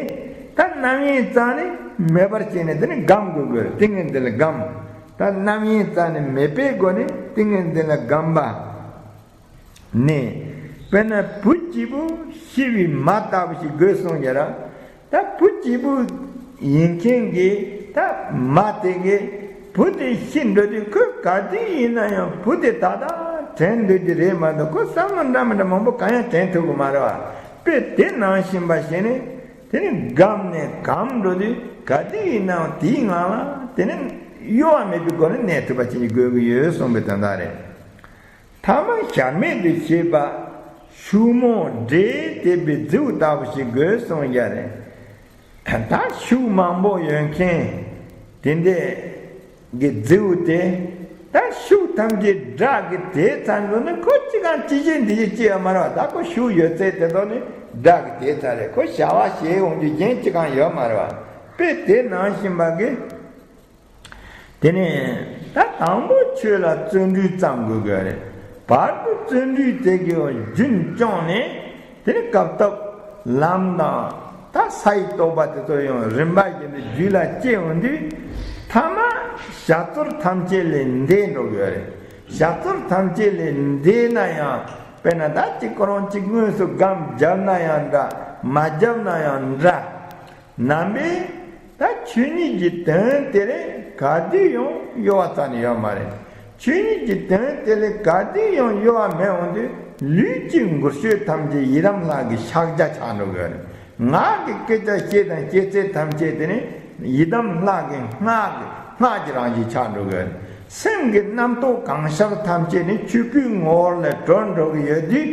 ད་རྣམ་གཡེང་རྩ་ནས་མེད་པར་བྱས་ནས་དེ་ནི་སྒོམ་དགོས་དགོས། ཏིང་ངེ་འཛིན་ལ་སྒོམ། ད་རྣམ་གཡེང་རྩ་ནས་མེད་པའི་སྒོ་ནས་ཏིང་ངེ་འཛིན་ལ་སྒོམ་པ། ནས། དཔེར་ན་བུ་སྐྱེས་བུ་ཤི་བའི་མ་ལྟ་བུ་ཞིག་དགོས་གསུངས་ཡ་ར། ད་བུ་སྐྱེས་བུ་ ཡིན་མཁན་གྱི་ད་མ་དེ་གི་བུ་དེ་ཤི་འགྲོ་དུས་ཁོས་ག་དུས་ཡིན་ན་ཡང་བུ་དེ་ད་ལྟ་དྲན་འདོད་ཀྱི་རེད་མ་གཏོགས་ཁོ་བསམ་བློ་འདྲ་མི་འདྲ་མང་པོ་གང་ཡང་དྲན་ཐུབ་ཀྱི་མ་རེད་བ། དཔེ་དེ་ནང་བཞིན་པ་བྱས་ནས་དེ་ནི་སྒམ་ནས་སྒམ་འགྲོ་དུས་ག་དུས་ཡིན་ནའང་དེའི་ངང་ལ་དེ་ནི་གཡོ་བ་མེད་པའི་སྒོ་ནས་གནས་ཐུབ་པ་བྱེད་ཀྱི་དགོས་ཀྱི་ཡོད་གསུངས་པའི་དོན་དག་རེད། ཐ་མ་གཤར་མིག་ཏུ་བྱེད་པ། ཤུགས་མང་འདྲེས་དེད་པའི་རྫིའུ་ལྟ་བུ་ཞིག་དགོས་གསུངས་ཀྱང་རེད། ད་ཤུགས་མང་པོ་ཡོད་མཁན་དེ་འདྲས་ཀྱི་རྫིའུ་དེ་ད་ཤུགས་ཐམས་ཅད་སྦྲགས་ཀྱི་དེད་ཚར་འགྲོ་ན་ཁོ་ཅི་གང་ཅི་བྱེད་འདི་བྱེད་ཅི་ཡང་མ་རེད་བ། ད་ཁོ་ཤུགས་ཡོད་ཚད་དེ་དག་ནི་སྦྲགས་ཀྱི་དེད་ཚར་རེད། ཁོ་བྱ་བ་བྱེད་འོང་རྒྱུ་གཞན་ཅི་གང་ཡོད་མ་རེད་བ། དཔེ་དེ་ནང་བཞིན་པ་གི་དེ་ནས་ད་དང་པོ་ཆོས་ལ་བརྩོན་འགྲུས་བརྩམ་དགོས་ཀྱི་རེད། བར་དུ་བརྩོན་འགྲུས་དེ་གི་རྒྱུན་སྐྱོང་ནས་དེ་ནས་སྐབས་ཐོབ་ལམ་དང་ད་ས་ཡི་རྟོགས་པ་དེ་ཚོ་ཡང་རིམ་པ་བཞིན་དུ་རྒྱུད་ལ་སྐྱེ་འོང་དུས་ཐ་མ་ཞབས་ཚོར་ཐམས་ཅད་ལས་འདས་འགྲོ་གི་རེད། ཞབས་ཚོར་ཐམས་ཅད་ལས་འདས་ན་ཡང་དཔེར་ན་ད་གཅིག་ཁོ་རང་གཅིག་དངོས་སུ་སྒམ་བརྒྱབ་ན་ཡང་འདྲ་མ་བརྒྱབ་ན་ཡང་འདྲ། ནང་པའི་ད་ཆོས་ཉིད་ཀྱི་དོན་དེ་རེད། ག་དུས་ཡང་གཡོ་བ་རྩ་ནས་ཡོད་མ་རེད། ཆོས་ཉིད་ཀྱི་དོན་དེ་ལས་ག་དུས་ཡང་གཡོ་བ་མེད་འོང་དུས་ལུས་ཀྱི་འགུལ་སྐྱོད་ཐམས་ཅད་ཡི་དམ་ལྷ་གི་ཕྱག་རྒྱ་ཆགས་འགྲོ་གི་རེད། ངག་གི་སྐད་ཆ་བཤད་དང་བཤད་ཚད་ཐམས་ཅད་དེ་ནི་ཡི་དམ་ལྷ་གི་སྔགས་ཀྱི་སྔགས་ཀྱི་རང་བཞིན་ཆགས་འགྲོ་གི་རེད། སེམས་ཀྱི་རྣམ་རྟོག་གང་ཤར་ཐམས་ཅད་ནི་ཆོས་སྐུའི་ངོ་བོ་ལས་གྲོལ་འགྲོ་གི་ཡོད་དུས།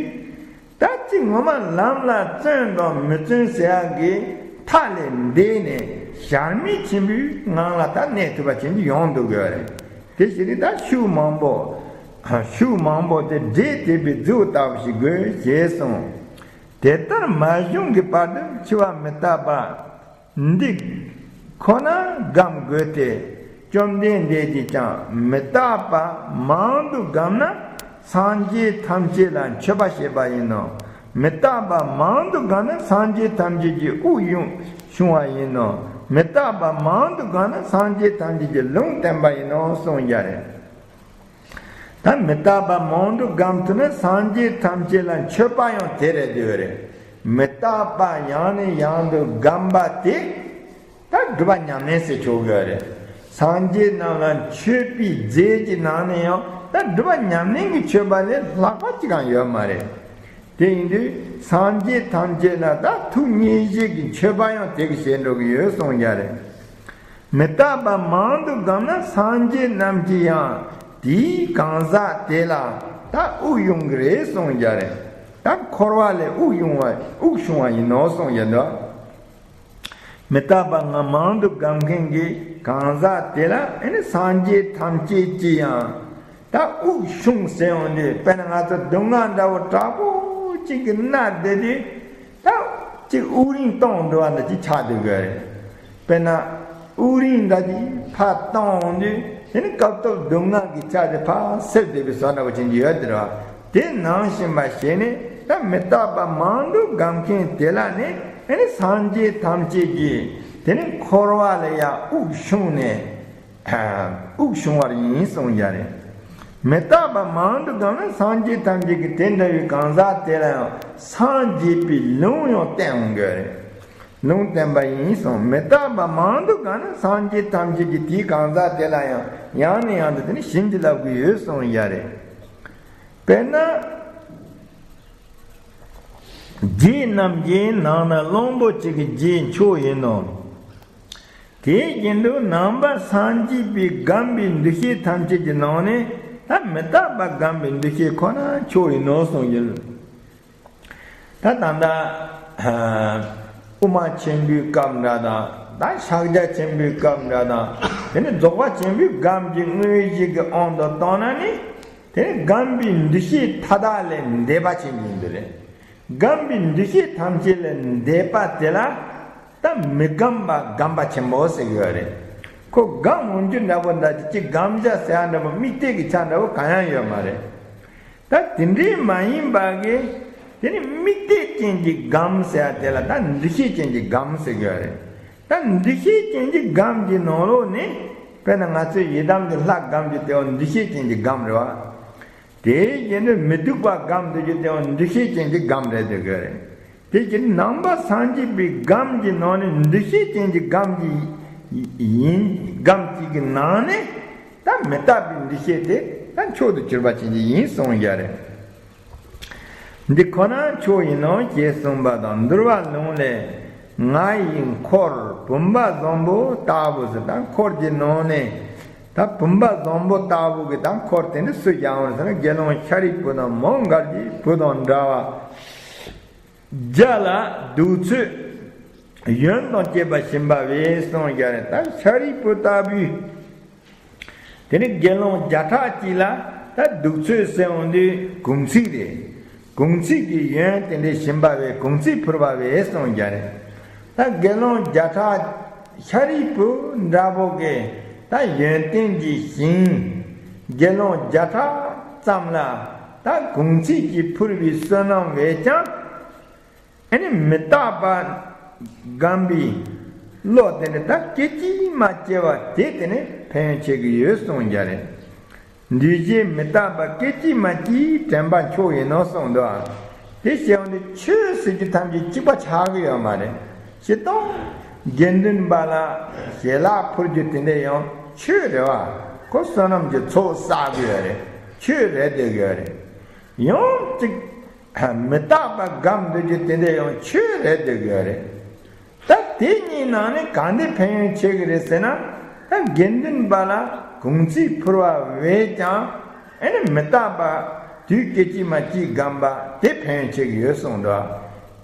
ད་ཅི་ངོ་མ་ལམ་ལ་བརྩོན་དང་མི་བརྩོན་ཟེར་ཡག་གི་མཐའ་ལས་འདས་ནས་གཤར་མིག་ཆེན་པོའི་ངང་ལ་ད་གནས་ཐུབ་པ་ཅན་གྱི་ཡོང་འདུག་དགོས་རེད། དེ་བཞིན་དུ་ད་ཤུགས་མང་པོ་ཤུགས་མང་པོ་དེ་འདྲེས་དེད་པའི་རྫིའུ་ལྟ་བུ་ཞིག་དགོས་ཞེས་གསུངས། དེ་ལྟར་མ་བྱུང་གི་བར་དུ་འཆི་བ་མི་རྟག་པ། འདི་ཁོ་ན་སྒོམ་དགོས་ཏེ། བཅོམ་ལྡན་འདས་ཀྱིས་ཀྱང་མི་རྟག་པ་མང་དུ་བསྒོམས་ན་སངས་རྒྱས་ཐམས་ཅད་ལ་མཆོད་པ་བྱེད་པ་ཡིན་ནོ། མི་རྟག་པ་མང་དུ་བསྒོམས་ན་སངས་རྒྱས་ཐམས་ཅད་ཀྱི་དབུགས་དབྱུང་བྱུང་བ་ཡིན་ནོ། མི་རྟག་པ་མང་དུ་བསྒོམས་ན་སངས་རྒྱས་ཐམས་ཅད་ཀྱི་ལུང་བསྟན་པ་ཡིན་ནོ་གསུངས་ཀྱང་རེད། ད་མི་རྟག་པ་མང་དུ་བསྒོམ་ཐུབ་ན་སངས་རྒྱས་ཐམས་ཅད་ལ་མཆོད་པ་ཡང་དེ་རེད་འདོད་རེད། མི་རྟག་པ་ཡང་ནས་ཡང་དུ་བསྒོམ་པ་དེ་ད་སྒྲུབ་པ་ཉམས་ལེན་ཟེར་ཆོག་གི་རེད། སངས་རྒྱས་རྣམས་ལ་མཆོད་པའི་རྫས་ཀྱི་ནང་ནས་ཡང་ད་སྒྲུབ་པ་ཉམས་ལེན་གྱི་མཆོད་པ་ལས་ལྷག་པ་ཅི་གང་ཡོད་མ་རེད། དེ་ཡིན་དུས་སངས་རྒྱས་ཐམས་ཅད་ལ་ད་ཐུགས་མཉེས་གཤིན་གྱི་མཆོད་པ་ཡང་དེ་གི་བྱེད་འགྲོ་གི་ཡོད་གསུངས་ཀྱང་རེད། མི་རྟག་པ་མང་དུ་བསྒོམས་ན་སངས་རྒྱས་རྣམས་ཀྱིས་ཡང་དེའི་གང་ཟག་དེ་ལ་ད་དབུགས་དབྱུང་གི་རེད་གསུངས་ཀྱང་རེད། ད་འཁོར་བ་ལས་དབུགས་དབྱུང་བ་དབུགས་དབྱུང་བ་ཡིན་ནོ་གསུངས་ཀྱང་འདུག་མི་རྟག་པ་ང་མང་དུ་བསྒོམ་མཁན་གྱི་གང་ཟག་དེ་ལ་ཨེ་ནི་སངས་རྒྱས་ཐམས་ཅད་ཀྱིས་ཡང་ད་དབུགས་དབྱུང་ཟེར་ཡོང་དུས་དཔེར་ན་ང་ཚོ་སྡུག་བསྔལ་འདྲ་བོ་དྲག་པོ་གཅིག་གི་མནར་བསྡད་དུས་ད་གཅིག་དབུགས་རིང་གཏོང་འགྲོ་བ་འདྲ་གཅིག་ཆགས་སྡོད་དགོས་རེད། དཔེར་ན་དབུགས་རིང་འདྲ་གཅིག་ཕར་གཏོང་འོང་དུས་དེ་ནི་སྐབས་ཐོབ་སྡུག་བསྔལ་གྱི་ཆ་དེ་ཕར་སེལ་བསྡད་པའི་བཟོ་འདྲ་བོ་ཅན་གྱི་ཡོད་དེ་རེད་བ། དེ་ནང་བཞིན་པ་ཞིག་ནི་ད་མི་རྟག་པ་མང་དུ་བསྒོམ་མཁན་དེ་ལ་ནི་དེ་ནི་སངས་རྒྱས་ཐམས་ཅད་ཀྱིས་དེ་ནི་འཁོར་བ་ལ་ཡང་དབུགས་དབྱུང་ནས་དབུགས་དབྱུང་བར་ཡིན་གསུངས་ཀྱང་རེད། མི་རྟག་པ་མང་དུ་བསྒོམས་ན་སངས་རྒྱས་ཐམས་ཅད་ཀྱིས་དེ་འདྲ་བའི་གང་ཟག་དེ་ལ་ཡང་སངས་རྒྱས་པའི་ལུང་ཡང་བསྟན་འོང་གི་རེད། ལུང་བསྟན་པ་ཡིན་གསུངས། མི་རྟག་པ་མང་དུ་བསྒོམས་ན་སངས་རྒྱས་ཐམས་ཅད་ཀྱིས་དེའི་གང་ཟག་དེ་ལ་ཡང་ཡང་ནས་ཡང་དུ་དེ་ནི་བྱིན་གྱིས་བརླབ་ཀྱི་ཡོད་གསུངས་ཀྱང་རེད། དཔེར་ན། རྒྱན་རྣམས་ཀྱི་ནང་ན་གླང་པོ་ཆེ་གི་རྒྱན་མཆོག་ཡིན་ནོ། དེ་བཞིན་དུ་ནང་པ་སངས་རྒྱས་པའི་བསྒོམ་པའི་འདུ་ཤེས་ཐམས་ཅད་ཀྱི་ནང་ནས་ད་མི་རྟག་པ་བསྒོམ་པའི་འདུ་ཤེས་ཁོ་ན་མཆོག་ཡིན་ནོ་གསུངས་ཡོད། ད་ད་ལྟ་དབུ་མ་ཆེན་པོའི་སྐབས་འདྲ་དང་ད་ཕྱག་རྒྱ་ཆེན་པོའི་སྐབས་འདྲ་དང་དེ་ནས་རྫོགས་པ་ཆེན་པོའི་སྒོམ་གྱི་དངོས་གཞི་གི་དབང་དུ་བཏང་ན་ནི་དེ་ནི་སྒོམ་པའི་འདུ་ཤེས་མཐའ་དག་ལས་འདས་པ་ཆེན་པོ་ཡིན་པ་རེད། སྒོམ་པའི་འདུ་ཤེས་ཐམས་ཅད་ལས་འདས་པ་དེ་ལ་ད་མི་སྒོམ་པ་སྒོམ་པ་ཆེན་པོ་ཟེར་གྱི་ཡོད་རེད། ཁོ་སྒོམ་འོང་རྒྱུ་འདྲ་པོ་འདྲ་ཅིག་སྒོམ་བྱ་ཟེར་ཡ་འདྲ་པོ་དམིགས་གཏད་ཀྱི་ཆ་འདྲ་པོ་གང་ཡང་ཡོད་མ་རེད། ད་དེ་འདྲའི་མ་ཡིན་པ་གི་དེ་ནི་དམིགས་གཏད་ཅན་གྱི་སྒོམ་ཟེར་ཡ་དེ་ལ་ད་འདུ་ཤེས་ཅན་གྱི་སྒོམ་ཟེར་གྱི་ཡོད་རེད། ད་འདུ་ཤེས་ཅན་གྱི་སྒོམ་གྱི་ནང་ལོགས་ནས་དཔེར་ན་ང་ཚོས་ཡི་དམ་གྱི་ལྷ་སྒོམ་རྒྱུ་དེའང་འདུ་ཤེས་ཅན་གྱི་སྒོམ་རེད་བ། དེའི་རྗེས་ནས་མི་སྡུག་པ་སྒོམ་སྡོད་རྒྱུ་དེའང་འདུ་ཤེས་ཅན་གྱི་སྒོམ་རེད་འདོད་དགོས་རེད། དེ་ཕྱིར་ནང་པ་སངས་རྒྱས་པའི་སྒོམ་གྱི་ནང་ནས་འདུ་ཤེས་ཅན་གྱི་སྒོམ་གྱི་ཡིན། སྒོམ་གཅིག་གི་ནང་ནས་ད་མི་རྟག་པའི་འདུ་ཤེས་དེ་ད་མཆོག་ཏུ་གྱུར་པ་ཅན་གྱི་ཡིན་གསུངས་ཡ་རེད། འདི་ཁོ་ན་མཆོག་ཡིན་ནོ་ཞེས་གསུངས་པ་དང་། འདུལ་བ་ལུང་ལས་ང་ཡི་འཁོར་བུམ་པ་བཟང་པོ་ལྟ་བུ་ཟེར། ད་འཁོར་གྱི་ནང་ནས་ད་བུམ་པ་བཟང་པོ་ལྟ་བུ་གི་ད་འཁོར་དེ་ནི་སུ་ཡང་བར་ཟེར་ན། དགེ་སློང་ཤཱ་རིའི་བུ་དང་མོའུ་འགལ་གྱི་བུ་དང་འདྲ་བ། བརྒྱ་ལ་གདུགས་ཚོད་ཡོན་དང་བཅས་པ་བྱིན་པ་བས་གསུངས་ཡ་རེད། ད་ཤཱ་རིའི་བུ་ལྟ་བུའི་དེ་ནི་དགེ་སློང་བརྒྱ་ཕྲག་གཅིག་ལ་ད་གདུགས་ཚོད་ཟེར་འོང་དུས་གུང་ཚིགས་རེད། གུང་ཚིགས་ཀྱི་ཡོན་དེ་འདྲའི་བྱིན་པ་བས། གུང་ཚིགས་ཕུལ་བ་བས་གསུངས་ཡ་རེད། ད་དགེ་སློང་བརྒྱ་ཕྲག་ཤཱ་རིའི་བུ་འདྲ་པོ་གི་ད་ཡོན་ཏན་གྱི་ཞིང་དགེ་སློང་བརྒྱ་ཕྲག་ཙམ་ལ་ད་གུང་ཚིགས་ཀྱི་ཕུལ་བའི་བསོད་ནམས་བས་ཀྱང་ཨ་ནི་མི་རྟག་པ་སྒོམ་པའི་བློ་དེ་ནི་ད་སྐད་ཅིག་མ་སྐྱེ་བ་དེ་དེ་ནི་ཕན་ཡོན་ཆེ་གི་ཡོད་གསུངས་ཡ་རེད། འདུས་བྱས་མི་རྟག་པ་སྐད་ཅིག་མ་སྐྱེས་དྲན་པ་མཆོག་ཡིན་ནོ་གསུངས་འདུག། ཨ། དེ་བྱས་འོང་དུས་ཆོས་ཟེར་རྒྱུ་ཐམས་ཅད་གཅིག་པ་ཆགས་ཀྱི་ཡོད་མ་རེད། སྤྱིར་བཏང་དགེ་འདུན་པ་ལ་ཞལ་ལག་ཕུལ་རྒྱུ་དེ་འདྲ་ཡང་ཆོས་རེད་བ། ཁོ་བསོད་ནམས་ཀྱི་ཚོགས་བསགས་ཀྱི་ཡོད་རེད། ཆོས་རེད་བསྡད་ཀྱི་ཡོད་རེད། ཡང་གཅིག་མི་རྟག་པ་སྒོམ་སྡོད་རྒྱུ་དེ་འདྲ་ཡང་ཆོས་རེད་བསྡད་ཀྱི་ཡོད་རེད། ད་དེ་གཉིས་ནང་ནས་གང་དེ་ཕན་ཡོན་ཆེ་གི་རེད་ཟེར་ན། ད་དགེ་འདུན་པ་ལ་གུང་ཚིགས་ཕུལ་བ་བས་ཀྱང་ཨ་ནི་མི་རྟག་པ་དུས་སྐད་ཅིག་མ་གཅིག་སྒོམ་པ་དེ་ཕན་ཡོན་ཆེ་གི་ཡོད་གསུངས་འདུག།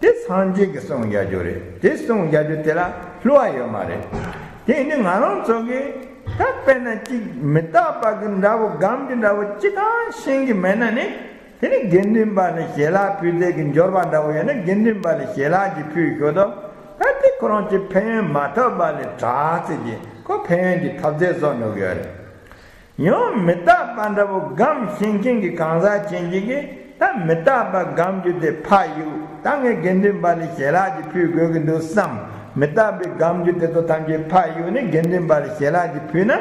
དེ་སངས་རྒྱས་ཀྱིས་གསུངས་རྒྱུ་རེད། དེ་གསུངས་རྒྱུ་དེ་ལ་བསླུ་བ་ཡོད་མ་རེད། དེ་ཡིན་དུས་ང་རང་ཚོ་གིས་ད་དཔེར་ན་གཅིག་མི་རྟག་པ་གི་འདྲ་བོ་སྒོམ་གྱི་འདྲ་བོ་ཅི་གང་ཤེས་ཀྱི་མེད་ན་ནི། དེ་ནི་དགེ་འདུན་པ་ལ་ཞལ་ལག་ཕུལ་ཚད་ཀྱི་འབྱོར་པ་འདྲ་བོ་ཡོད་ན། དགེ་འདུན་པ་ལ་ཞལ་ལག་ཅིག་ཕུལ་ཞོར་དུ་ད་དེ་ཁོ་རང་གི་ཕན་ཡོན་མ་ཐོབ་པ་ལས་དྲག་ཚེ་གི་ཁོ་ཕན་ཡོན་གྱི་ཐོབ་ཚད་བཟོ་ནུས་ཀྱི་ཡོད་རེད། ཡང་མི་རྟག་པ་འདྲ་བོ་སྒོམ་ཤེས་མཁན་གྱི་གང་ཟག་ཅན་གྱིས་ཀྱི་ད་མི་རྟག་པ་སྒོམ་རྒྱུ་དེ་ཕར་གཡུག་ད་ངས་དགེ་འདུན་པ་ལ་ཞལ་ལག་ཅིག་ཕུལ་དགོས་ཀྱི་འདུག་བསམ། མི་རྟག་པའི་སྒོམ་རྒྱུ་དེ་ཚོ་ཐམས་ཅད་ཕར་གཡུག་ནས་དགེ་འདུན་པ་ལ་ཞལ་ལག་ཅིག་ཕུལ་ན།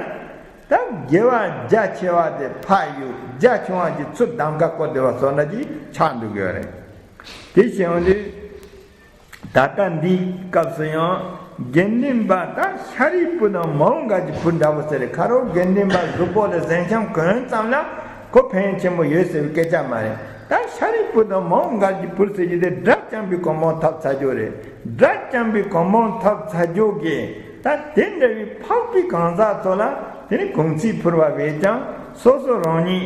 ད་དགེ་བ་རྒྱ་ཆེ་བ་དེ་ཕར་གཡུག་རྒྱ་ཆུང་བ་གྱི་ཚུར་གདམ་ཀ་བསྐོར་བསྡད་པ་བཟོ་འདྲ་ཅིག་ཆགས་འདུག་གི་ཡོད་རེད། དེ་བྱས་འོང་དུས་ད་ལྟ་འདིའི་སྐབས་སུ་ཡང་དགེ་འདུན་པ་ད་ཤཱ་རིའི་བུ་དང་མོའུ་འགལ་གྱི་བུ་འདྲ་བོ་ཟེར་རེད། ཁ་རོག་དགེ་འདུན་པ་གཟུགས་པོ་ལ་གཟན་ཤམ་གོན་ཙམ་ལ་ཁོ་ཕན་ཡོན་ཆེན་པོ་ཡོད་ཟེར་བའི་སྐད་ཆ་མ་རེད། ད་ཤཱ་རིའི་བུ་དང་མོའུ་འགལ་གྱི་བུ་ཟེར་རྒྱུ་དེ་དགྲ་བཅོམ་པའི་གོ་འཕང་ཐོབ་ཚར་རྒྱུ་རེད། དགྲ་བཅོམ་པའི་གོ་འཕང་ཐོབ་ཚར་རྒྱུ་གི་ད་དེ་འདྲ་བའི་འཕགས་པའི་གང་ཟག་ཚོ་ལ་དེ་ནི་གུང་ཚིགས་ཕུལ་བ་བས་ཀྱང་སོ་སོ་རང་ཉིད་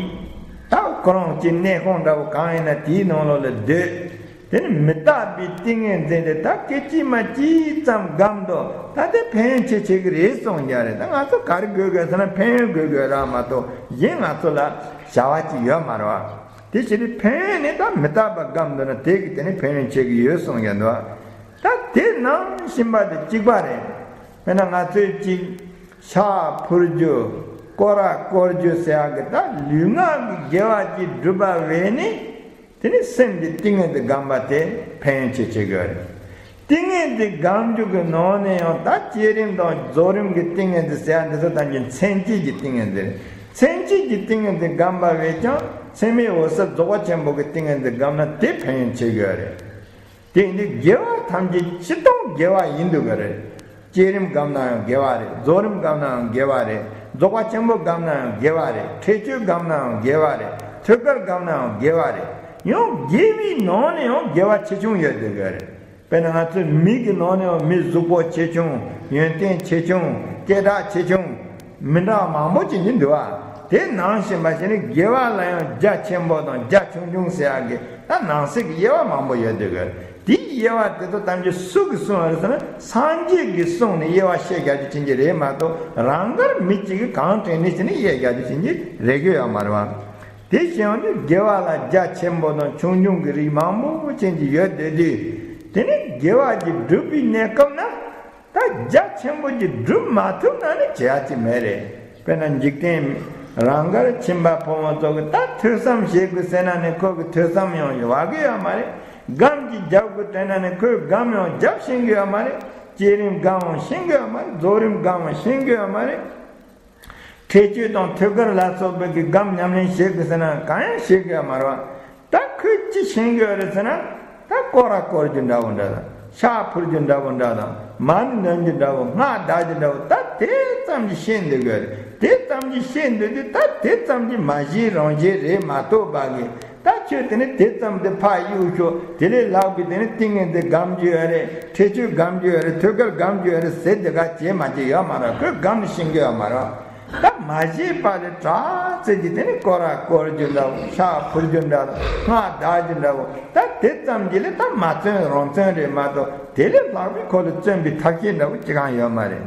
ད་ཁོ་རང་གི་གནས་ཁང་འདྲ་བོ་གང་ཡིན་ན་དེའི་ནང་ལོགས་ལ་སྡོད། དེ་ནི་མི་རྟག་པའི་ཏིང་ངེ་འཛིན་དེ་ད་སྐད་ཅིག་མ་གཅིག་ཙམ་སྒོམ་དུས་ད་དེ་ཕན་ཡོན་ཆེ་ཆེ་གི་རེད་གསུངས་ཀྱི་རེད། ད་ང་ཚོ་ག་རེ་དགོས་དགོས་ཟེར་ན་ཕན་ཡོན་དགོས་དགོས་རང་མ་གཏོགས་གཞན་ང་ཚོ་ལ་བྱ་བ་ཅིག་ཡོད་མ་རེད་བ། དེ་ཕྱིར་ཕན་ཡོན་ནི་ད་མི་རྟག་པ་སྒོམ་འདོད་ན་དེ་གི་དེ་ནི་ཕན་ཡོན་ཆེ་གི་ཡོད་གསུངས་ཀྱི་འདུག། ད་དེ་ནང་བཞིན་པ་དེ་གཅིག་པ་རེད། དཔེར་ན་ང་ཚོས་གཅིག་ཕྱག་ཕུལ་རྒྱུ་སྐོར་ར་བསྐོར་རྒྱུ་ཟེར་ཡག་གི་ད་ལུས་ངག་གི་དགེ་བ་ཅིག་བསྒྲུབས་པ་བས་ནི། དེ་ནི་སེམས་ཀྱི་ཏིང་ངེ་འཛིན་སྒོམ་པ་དེ་ཕན་ཡོན་ཆེ་ཆེ་གི་ཡོད་རེད། ཏིང་ངེ་འཛིན་སྒོམ་རྒྱུ་གི་ནང་ནས་ཡང་ད་བསྐྱེད་རིམ་དང་རྫོགས་རིམ་གྱི་ཏིང་ངེ་འཛིན་ཟེར་ཡ་འདི་ཚོ་ཐམས་ཅད་མཚན་བཅས་ཀྱི་ཏིང་ངེ་འཛིན་རེད། མཚན་བཅས་ཀྱི་ཏིང་ངེ་འཛིན་སྒོམ་པ་བས་ཀྱང་མཚན་མེད་འོད་གསལ་རྫོགས་པ་ཆེན་པོ་གི་ཏིང་ངེ་འཛིན་སྒོམ་ན་དེ་ཕན་ཡོན་ཆེ་གི་ཡོད་རེད། དེ་ཡིན་དུས་དགེ་བ་ཐམས་ཅད་སྤྱིར་བཏང་དགེ་བ་ཡིན་འདུག་གི་རེད། བསྐྱེད་རིམ་སྒོམ་ན་ཡང་དགེ་བ་རེད། རྫོགས་རིམ་སྒོམ་ན་ཡང་དགེ་བ་རེད། རྫོགས་པ་ཆེན་པོ་སྒོམ་ན་ཡང་དགེ་བ་རེད། ཁྲེགས་ཆོད་སྒོམ་ན་ཡང་དགེ་བ་རེད། ཐོད་རྒལ་སྒོམ་ན་ཡང་དགེ་བ་རེད། ཡང་དགེ་བའི་ནང་ནས་ཡང་དགེ་བ་ཆེ་ཆུང་ཡོད་འདུག་གི་རེད། དཔེར་ན་ང་ཚོའི་མི་གི་ནང་ནས་ཡང་མི་གཟུགས་པོ་ཆེ་ཆུང་། ཡོན་ཏན་ཆེ་ཆུང་། སྐད་གྲགས་ཆེ་ཆུང་། མི་འདྲ་བ་མང་པོ་ཅིག་ནི་འདུག་བ། དེ་ནང་བཞིན་པ་ཞིག་ནི་དགེ་བ་ལ་ཡང་རྒྱ་ཆེན་པོ་དང་རྒྱ་ཆུང་ཆུང་ཟེར་ཡག་གི་ད་ནང་གསེས་ཀྱི་དབྱེ་བ་མང་པོ་ཡོད་འདུག་གི། དེའི་དབྱེ་བ་དེ་ཚོ་ཐམས་ཅད་སུ་གིས་གསུངས་པ་རེད་ཟེར་ན། སངས་རྒྱས་ཀྱིས་གསུངས་ནས་དབྱེ་བ་བཤད་རྒྱག་རྒྱུ་ཅན་གྱི་རེད་མ་གཏོགས། རང་དགར་མི་གཅིག་གིས་གང་དྲན་ནས་ཟེར་ནས་དབྱེ་རྒྱག་རྒྱུ་ཅན་གྱི་རེ་གི་ཡོད་མ་རེད་བ། དེ་བཞིན་དུ་དགེ་བ་ལ་རྒྱ་ཆེན་པོ་དང་ཆུང་ཆུང་གི་རིགས་མང་པོ་ཅན་གྱི་ཡོད་དེ་དུས། དེ་ནི་དགེ་བ་ཅིག་བསྒྲུབ་པའི་གནས་སྐབས་ན། ད་རྒྱ་ཆེན་པོ་ཅིག་བསྒྲུབ་མ་ཐུབ་ན་ནི་བྱེད་ཡག་ཅིག་མེད་རེད། དཔེར་ན་འཇིག་རྟེན་རང་དགར་ཁྱིམ་པ་ཕོ་མོ་ཚོ་གིས་ད་ཐོས་བསམ་བྱེད་དགོས་ཟེར་ན་ནི་ཁོ་གིས་ཐོས་བསམ་ཡང་བྱེད་གི་ཡོད་མ་རེད། སྒོམ་ཅིག་རྒྱབ་དགོས་དྲན་ན་ནི་ཁོས་སྒོམ་ཡང་རྒྱབ་ཤེས་གི་ཡོད་མ་རེད། བསྐྱེད་རིམ་སྒོམ་ཡང་ཤེས་གི་ཡོད་མ་རེད། རྫོགས་རིམ་སྒོམ་ཡང་ཤེས་གི་ཡོད་མ་རེད། ཁྲེགས་ཆོད་དང་ཐོད་རྒལ་ལ་སོགས་པའི་གི་སྒོམ་ཉམས་ལེན་བྱེད་དགོས་ཟེར་ན་གང་ཡང་བྱེད་དགོས་ཡ་མ་རེད་བ། ད་ཁོས་ཅི་ཤེས་ཀྱི་ཡོད་རེད་ཟེར་ན། ད་སྐོར་ར་སྐོར་རྒྱུ་འདྲ་བོ་འདྲ་དང་། ཕྱག་ཕུལ་རྒྱུ་འདྲ་བོ་འདྲ་དང་། མར་འདོན་རྒྱུ་འདྲ་བོ། སྔགས་བཟླ་རྒྱུ་འདྲ་བོ། ད་དེ་ཙམ་གྱིས་ཤེས་འདོད་དགོས་རེད། དེ་ཙམ་གྱིས་ཤེས་འདོད་དུས། ད་དེ་ཙམ་གྱིས་མ་ཤེས་རང་ཤེས་རེད་མ་གཏོགས་པ་གི། ད་ཁྱོད་དེ་ནི་དེ་ཙམ་དེ་ཕར་གཡུག་ཤོག་དེ་ལས་ལྷག་པའི་དེ་ནི་ཏིང་ངེ་འཛིན་སྒོམ་རྒྱུ་ཡོད་རེད། ཁྲེགས་ཆོད་སྒོམ་རྒྱུ་ཡོད་རེད། ཐོད་རྒལ་སྒོམ་རྒྱུ་ཡོད་རེད་ཟེར། དེ་ག་བྱེད་མ་བྱེད་ཡོད་མ་རེད། ཁོས་སྒོམ་ནས་ཤེས་ཀྱི་ཡོད་མ་རེད། ད་མ་ཤེས་པ་ལས་དྲག་ཚད་ཀྱི་དེ་ནི་སྐོར་ར་སྐོར་རྒྱུ་འདྲ་བོ། ཕྱག་ཕུལ་རྒྱུ་འདྲ་བོ། སྔགས་བཟླ་རྒྱུ་འདྲ་བོ། ད་དེ་ཙམ་གྱིས་ལས་ད་མ་བརྩོན་རང་བརྩོན་རེད་མ་གཏོགས། དེ་ལས་ལྷག་པའི་ཁོ་ལ་བརྩོན་པའི་ཐབས་ཤེས་འདྲ་བོ་ཅི་གང་ཡོད་མ་རེད།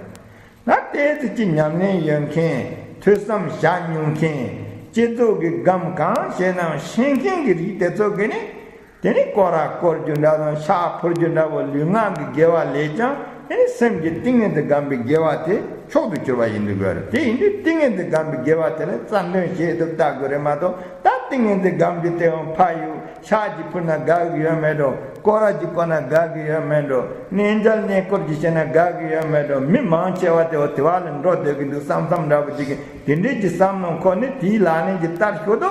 ད་ལྟའི་ཚེ་ཀྱི་ཉམས་ལེན་ཡོད་མཁན། ཐོས་བསམ་བྱ་མྱོང་མཁན། བསྐྱེད་རྫོགས་ཀྱི་སྒོམ་གང་བྱས་ནའང་ཤེས་མཁན་གྱི་རིགས་དེ་ཚོ་གིས་ནི། དེ་ནི་སྐོར་ར་སྐོར་རྒྱུ་འདྲ་དང་། ཕྱག་ཕུལ་རྒྱུ་འདྲ་བོ། ལུས་ངག་གི་དགེ་བ་ལས་ཀྱང་། དེ་ནི་སེམས་ཀྱི་ཏིང་ངེ་འཛིན་སྒོམ་པའི་དགེ་བ་དེ་མཆོག་ཏུ་གྱུར་པ་ཡིན་དགོས་རེད། དེ་ཡིན་དུས་ཏིང་ངེ་འཛིན་སྒོམ་པའི་དགེ་བ་དེ་ལ་རྩ་འདོན་བྱེད་ཐུབ་ལྟ་དགོས་རེད་མ་གཏོགས། ད་ཏིང་ངེ་འཛིན་སྒོམ་རྒྱུ་དེའང་ཕར་གཡུག་ཕྱག་ཅིག་ཕུལ་ན་དགའ་གི་ཡོད་མེད་འགྲོ། སྐོར་ར་ཅིག་བསྐོར་ན་དགའ་གི་ཡོད་མེད་འགྲོ། གནས་མཇལ་གནས་སྐོར་ཅིག་བྱས་ན་དགའ་གི་ཡོད་མེད་འགྲོ། མི་མང་ཆེ་བ་དེ་འོ་དེ་བ་ལ་འགྲོ་སྡོད་ཀྱི་འདུག་བསམ་བསམ་འདྲ་པོ་ཅིག་གིས། དེ་འདྲའི་ཅིག་བསམ་མནོ་འཁོར་ནས། དེའི་ལག་ལེན་གྱི་ལྟར་ཞུ་དོ།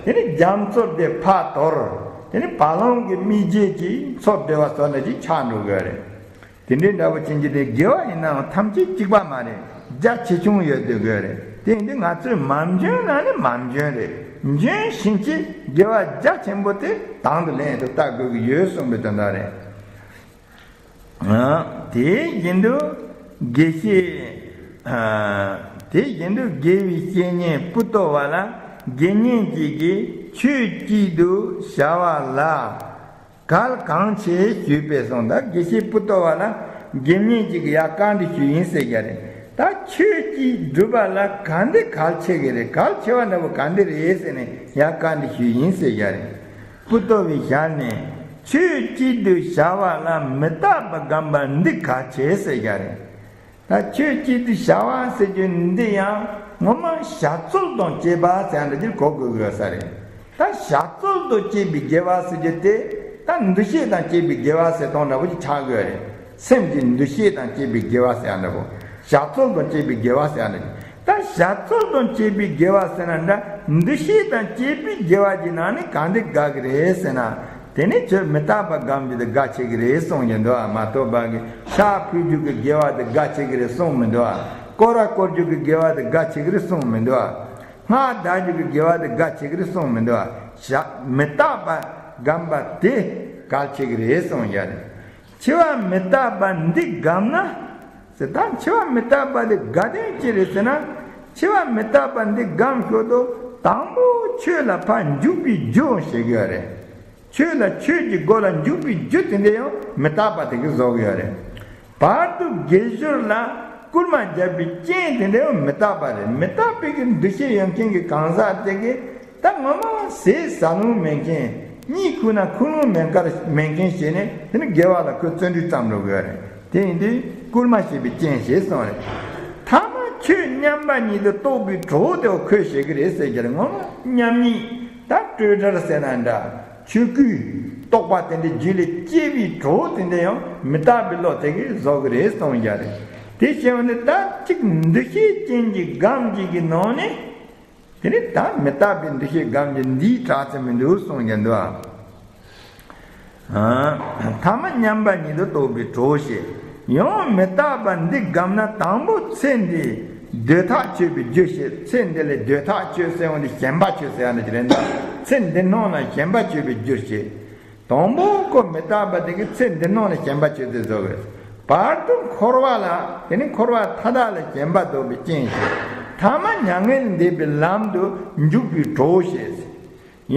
དེ་ནི་རྒྱ་མཚོ་དེ་ཕར་དོར། དེ་ནི་བ་ལང་གི་རྨིག་རྗེས་ཀྱིས་མཚོ་བརྡོལ་བ་བཟོ་འདྲ་ཅིག་ཆགས་འགྲོ་གི་རེད། དེ་འདྲའི་འདྲ་པོ་ཅན་གྱི་དེ་དགེ་བ་ཡིན་ནའང་ཐམས་ཅད་གཅིག་པ་མ་རེད། རྒྱ་ཆེ་ཆུང་ཡོད་དགོས་ཀྱི་རེད། དེ་ཡིན་དུས་ང་ཚོས་མ་འཇོན་ན་ནི་མ་འཇོན་རེད། འཇོན་བཞིན་གྱི་དགེ་བ་རྒྱ་ཆེན་པོ་དེ་དང་དུ་ལེན་དུ་ལྟ་དགོས་ཀྱི་ཡོད་གསུངས་པའི་དོན་དག་རེད། ཨ། དེ་བཞིན་དུ་དགེ་བཤེས། ཨ། དེ་བཞིན་དུ་དགེ་བའི་བཤེས་གཉེན་པུ་ཏོ་བ་ལ་དགེ་བསྙེན་ཅིག་གིས་ཆོས་གཅིག་ཏུ་བྱ་བ་ལ་གལ་གང་ཆེ་ཞུས་པས་གསུངས། ད་དགེ་བཤེས་པུ་ཏོ་བ་ལ་དགེ་བསྙེན་ཅིག་གིས་ཡར་བཀའ་འདྲི་ཞུས་ཡིན་ཟེར་གྱི་རེད། ད་ཆོས་གཅིག་སྒྲུབ་པ་ལ་ག་འདི་གལ་ཆེ་གི་རེད། གལ་ཆེ་བ་འདྲ་པོ་ག་འདི་རེད་ཟེར་ནས་ཡར་བཀའ་འདྲི་ཞུས་ཡིན་ཟེར་གྱི་རེད། པུ་ཏོ་བའི་ཞལ་ནས། ཆོས་གཅིག་ཏུ་བྱ་བ་ལ་མི་རྟག་པ་སྒོམ་པ་འདི་གལ་ཆེ་ཟེར་གྱི་རེད། ད་ཆོས་གཅིག་ཏུ་བྱ་བ་ཟེར་རྒྱུ་འདི་ཡང་ངོ་མ་བྱ་རྩོལ་དང་བཅས་པ་ཟེར་ཡ་འདྲ་ཅིག་གོ་དགོས་དགོས་ས་རེད། ད་བྱ་རྩོལ་དང་བཅས་པའི་དགེ་བ་ཟེར་རྒྱུ་དེ། ད་འདུ་ཤེས་དང་བཅས་པའི་དགེ་བ་ཟེར་སྟངས་འདྲ་པོ་ཅིག་ཆགས་དགོས་རེད། སེམས་ཀྱི་འདུ་ཤེས་དང་བཅས་པའི་དགེ་བ་ཟེར་ཡ་འདྲ་པོ། བྱ་རྩོལ་དང་བཅས་པའི་དགེ་བ་ཟེར་ཡ་འདྲ། ད་བྱ་རྩོལ་དང་བཅས་པའི་དགེ་བ་ཟེར་ན་འདྲ། འདུ་ཤེས་དང་བཅས་པའི་དགེ་བ་གྱི་ནང་ནས་གང་འདི་དགའ་གི་རེད་ཟེར་ན། དེ་ནི་ཆོས་མི་རྟག་པ་སྒོམ་རྒྱུ་དེ་དགའ་ཆེ་གི་རེད་གསུངས་ཀྱི་འདུག་ཨ། མ་གཏོགས་པ་གི་ཕྱག་ཕུལ་རྒྱུ་གི་དགེ་བ་དེ་དགའ་ཆེ་གི་རེད་གསུངས་མི་འདུག་ཨ། སྐོར་ར་བསྐོར་རྒྱུ་གི་དགེ་བ་དེ་དགའ་ཆེ་གི་རེད་གསུངས་མི་འདུག་ཨ། སྔགས་བཟླ་རྒྱུ་གི་དགེ་བ་དེ་དགའ་ཆེ་གི་རེད་གསུངས་མི་འདུག་ཨ། བྱ་མི་རྟག་པ་སྒོམ་པ་དེ་གལ་ཆེ་གི་རེད་གསུངས་ཀྱི་རེད། འཆི་བ་མི་རྟག་པ་འདི་སྒོམ་ན། ཟེར། ད་འཆི་བ་མི་རྟག་པ་འདི་དགའ་དོན་ཅི་རེད་ཟེར་ན། འཆི་བ་མི་རྟག་པ་འདི་སྒོམ་ཞོར་དུ་དང་པོ་ཆོས་ལ་ཕར་འཇུག་པའི་རྒྱུ་བྱེད་ཀྱི་ཡོད་རེད། ཆོས་ལ་ཆོས་ཀྱི་སྒོ་ལ་འཇུག་པའི་རྒྱུ་དེ་འདྲ་ཡང་མི་རྟག་པ་དེ་གིས་བཟོ་གི་ཡོད་རེད། བར་དུ་དགེ་སྦྱོར་ལ་སྐུལ་མ་བརྒྱབ་པའི་རྐྱེན་དེ་འདྲ་ཡང་མི་རྟག་པ་རེད། མི་རྟག་པའི་གི་འདུ་ཤེས་ཡོད་མཁན་གྱི་གང་ཟག་དེ་གིས། ད་ངོ་མ་ཟས་ཟ་ལོང་མེད་མཁན། གཉིད་ཁུག་ན་ཁུག་ལོང་མེད་ཀར་མེད་མཁན་བྱས་ནས། དེ་ནི་དགེ་བ་ལ་ཁོས་བརྩོན་འགྲུས་བརྩམས་འགྲོ་གི་ཡོད་རེད། དེ་ཡིན་དུས་སྐུལ་མ་བྱེད་པའི་རྐྱེན་ཞེས་གསུངས་རེད། ཐ་མ་ཆོས་མཉམ་པ་ཉིད་དུ་རྟོགས་པའི་གྲོགས་དེ་བ་ཁོས་བྱེད་ཀྱི་རེད་ཟེར་གྱི་རེད། ངོ་མ་མཉམ་ཉིད། ད་སྤྲོས་བྲལ་ཟེར་ན་འདྲ། ཆོས་སྐུའི་རྟོགས་པ་དེ་འདྲའི་རྒྱུད་ལ་སྐྱེ་བའི་གྲོགས་དེ་འདྲ་ཡང་མི་རྟག་པའི་བློ་དེ་གིས་བཟོ་གི་རེད་གསུངས་ཀྱི་རེད། དེ་བྱས་པ་ནི་ད་གཅིག་འདུ་ཤེས་ཅན་གྱི་སྒོམ་གཅིག་གི་ནང་ནས། དེ་ནི་ད་མི་རྟག་པའི་འདུ་ཤེས་སྒོམ་རྒྱུ་འདིའི་དྲག་ཚད་མི་འདུག་གསུངས་ཀྱི་འདུག་ཨ། ཐ་མ་མཉམ་པ་ཉིད་དུ་རྟོགས་པའི་གྲོགས་ཞེས། ཡང་མི་རྟག་པ་འདི་སྒོམ་ན་དང་པོ་ཚེ་འདིའི་འདོད་ཐག་ཆོད་པའི་རྒྱུ་ཞེས། ཚེ་འདི་ལ་འདོད་ཐག་ཆོད་ཟེར་བ་འདི་ཞེན་པ་ཆོད་ཟེར་ཡ་འདི་རེད་འདུག་ཚེ་འདི་སྣང་ལ་ཞེན་པ་ཆོད་པའི་རྒྱུ་ཞེས། དང་པོ་ཁོ་མི་རྟག་པ་དེ་གིས་ཚེ་འདི་སྣང་ལ་ཞེན་པ་ཆོད་ཚེ་བཟོ་བས། བར་དུ་འཁོར་བ་ལ། དེ་ནི་འཁོར་བ་མཐའ་དག་ལ་ཞེན་པ་ལྡོག་པའི་རྐྱེན་ཞེས། ཐ་མ་མྱ་ངན་ལས་འདས་པའི་ལམ་དུ་འཇུག་པའི་གྲོགས་ཞེས།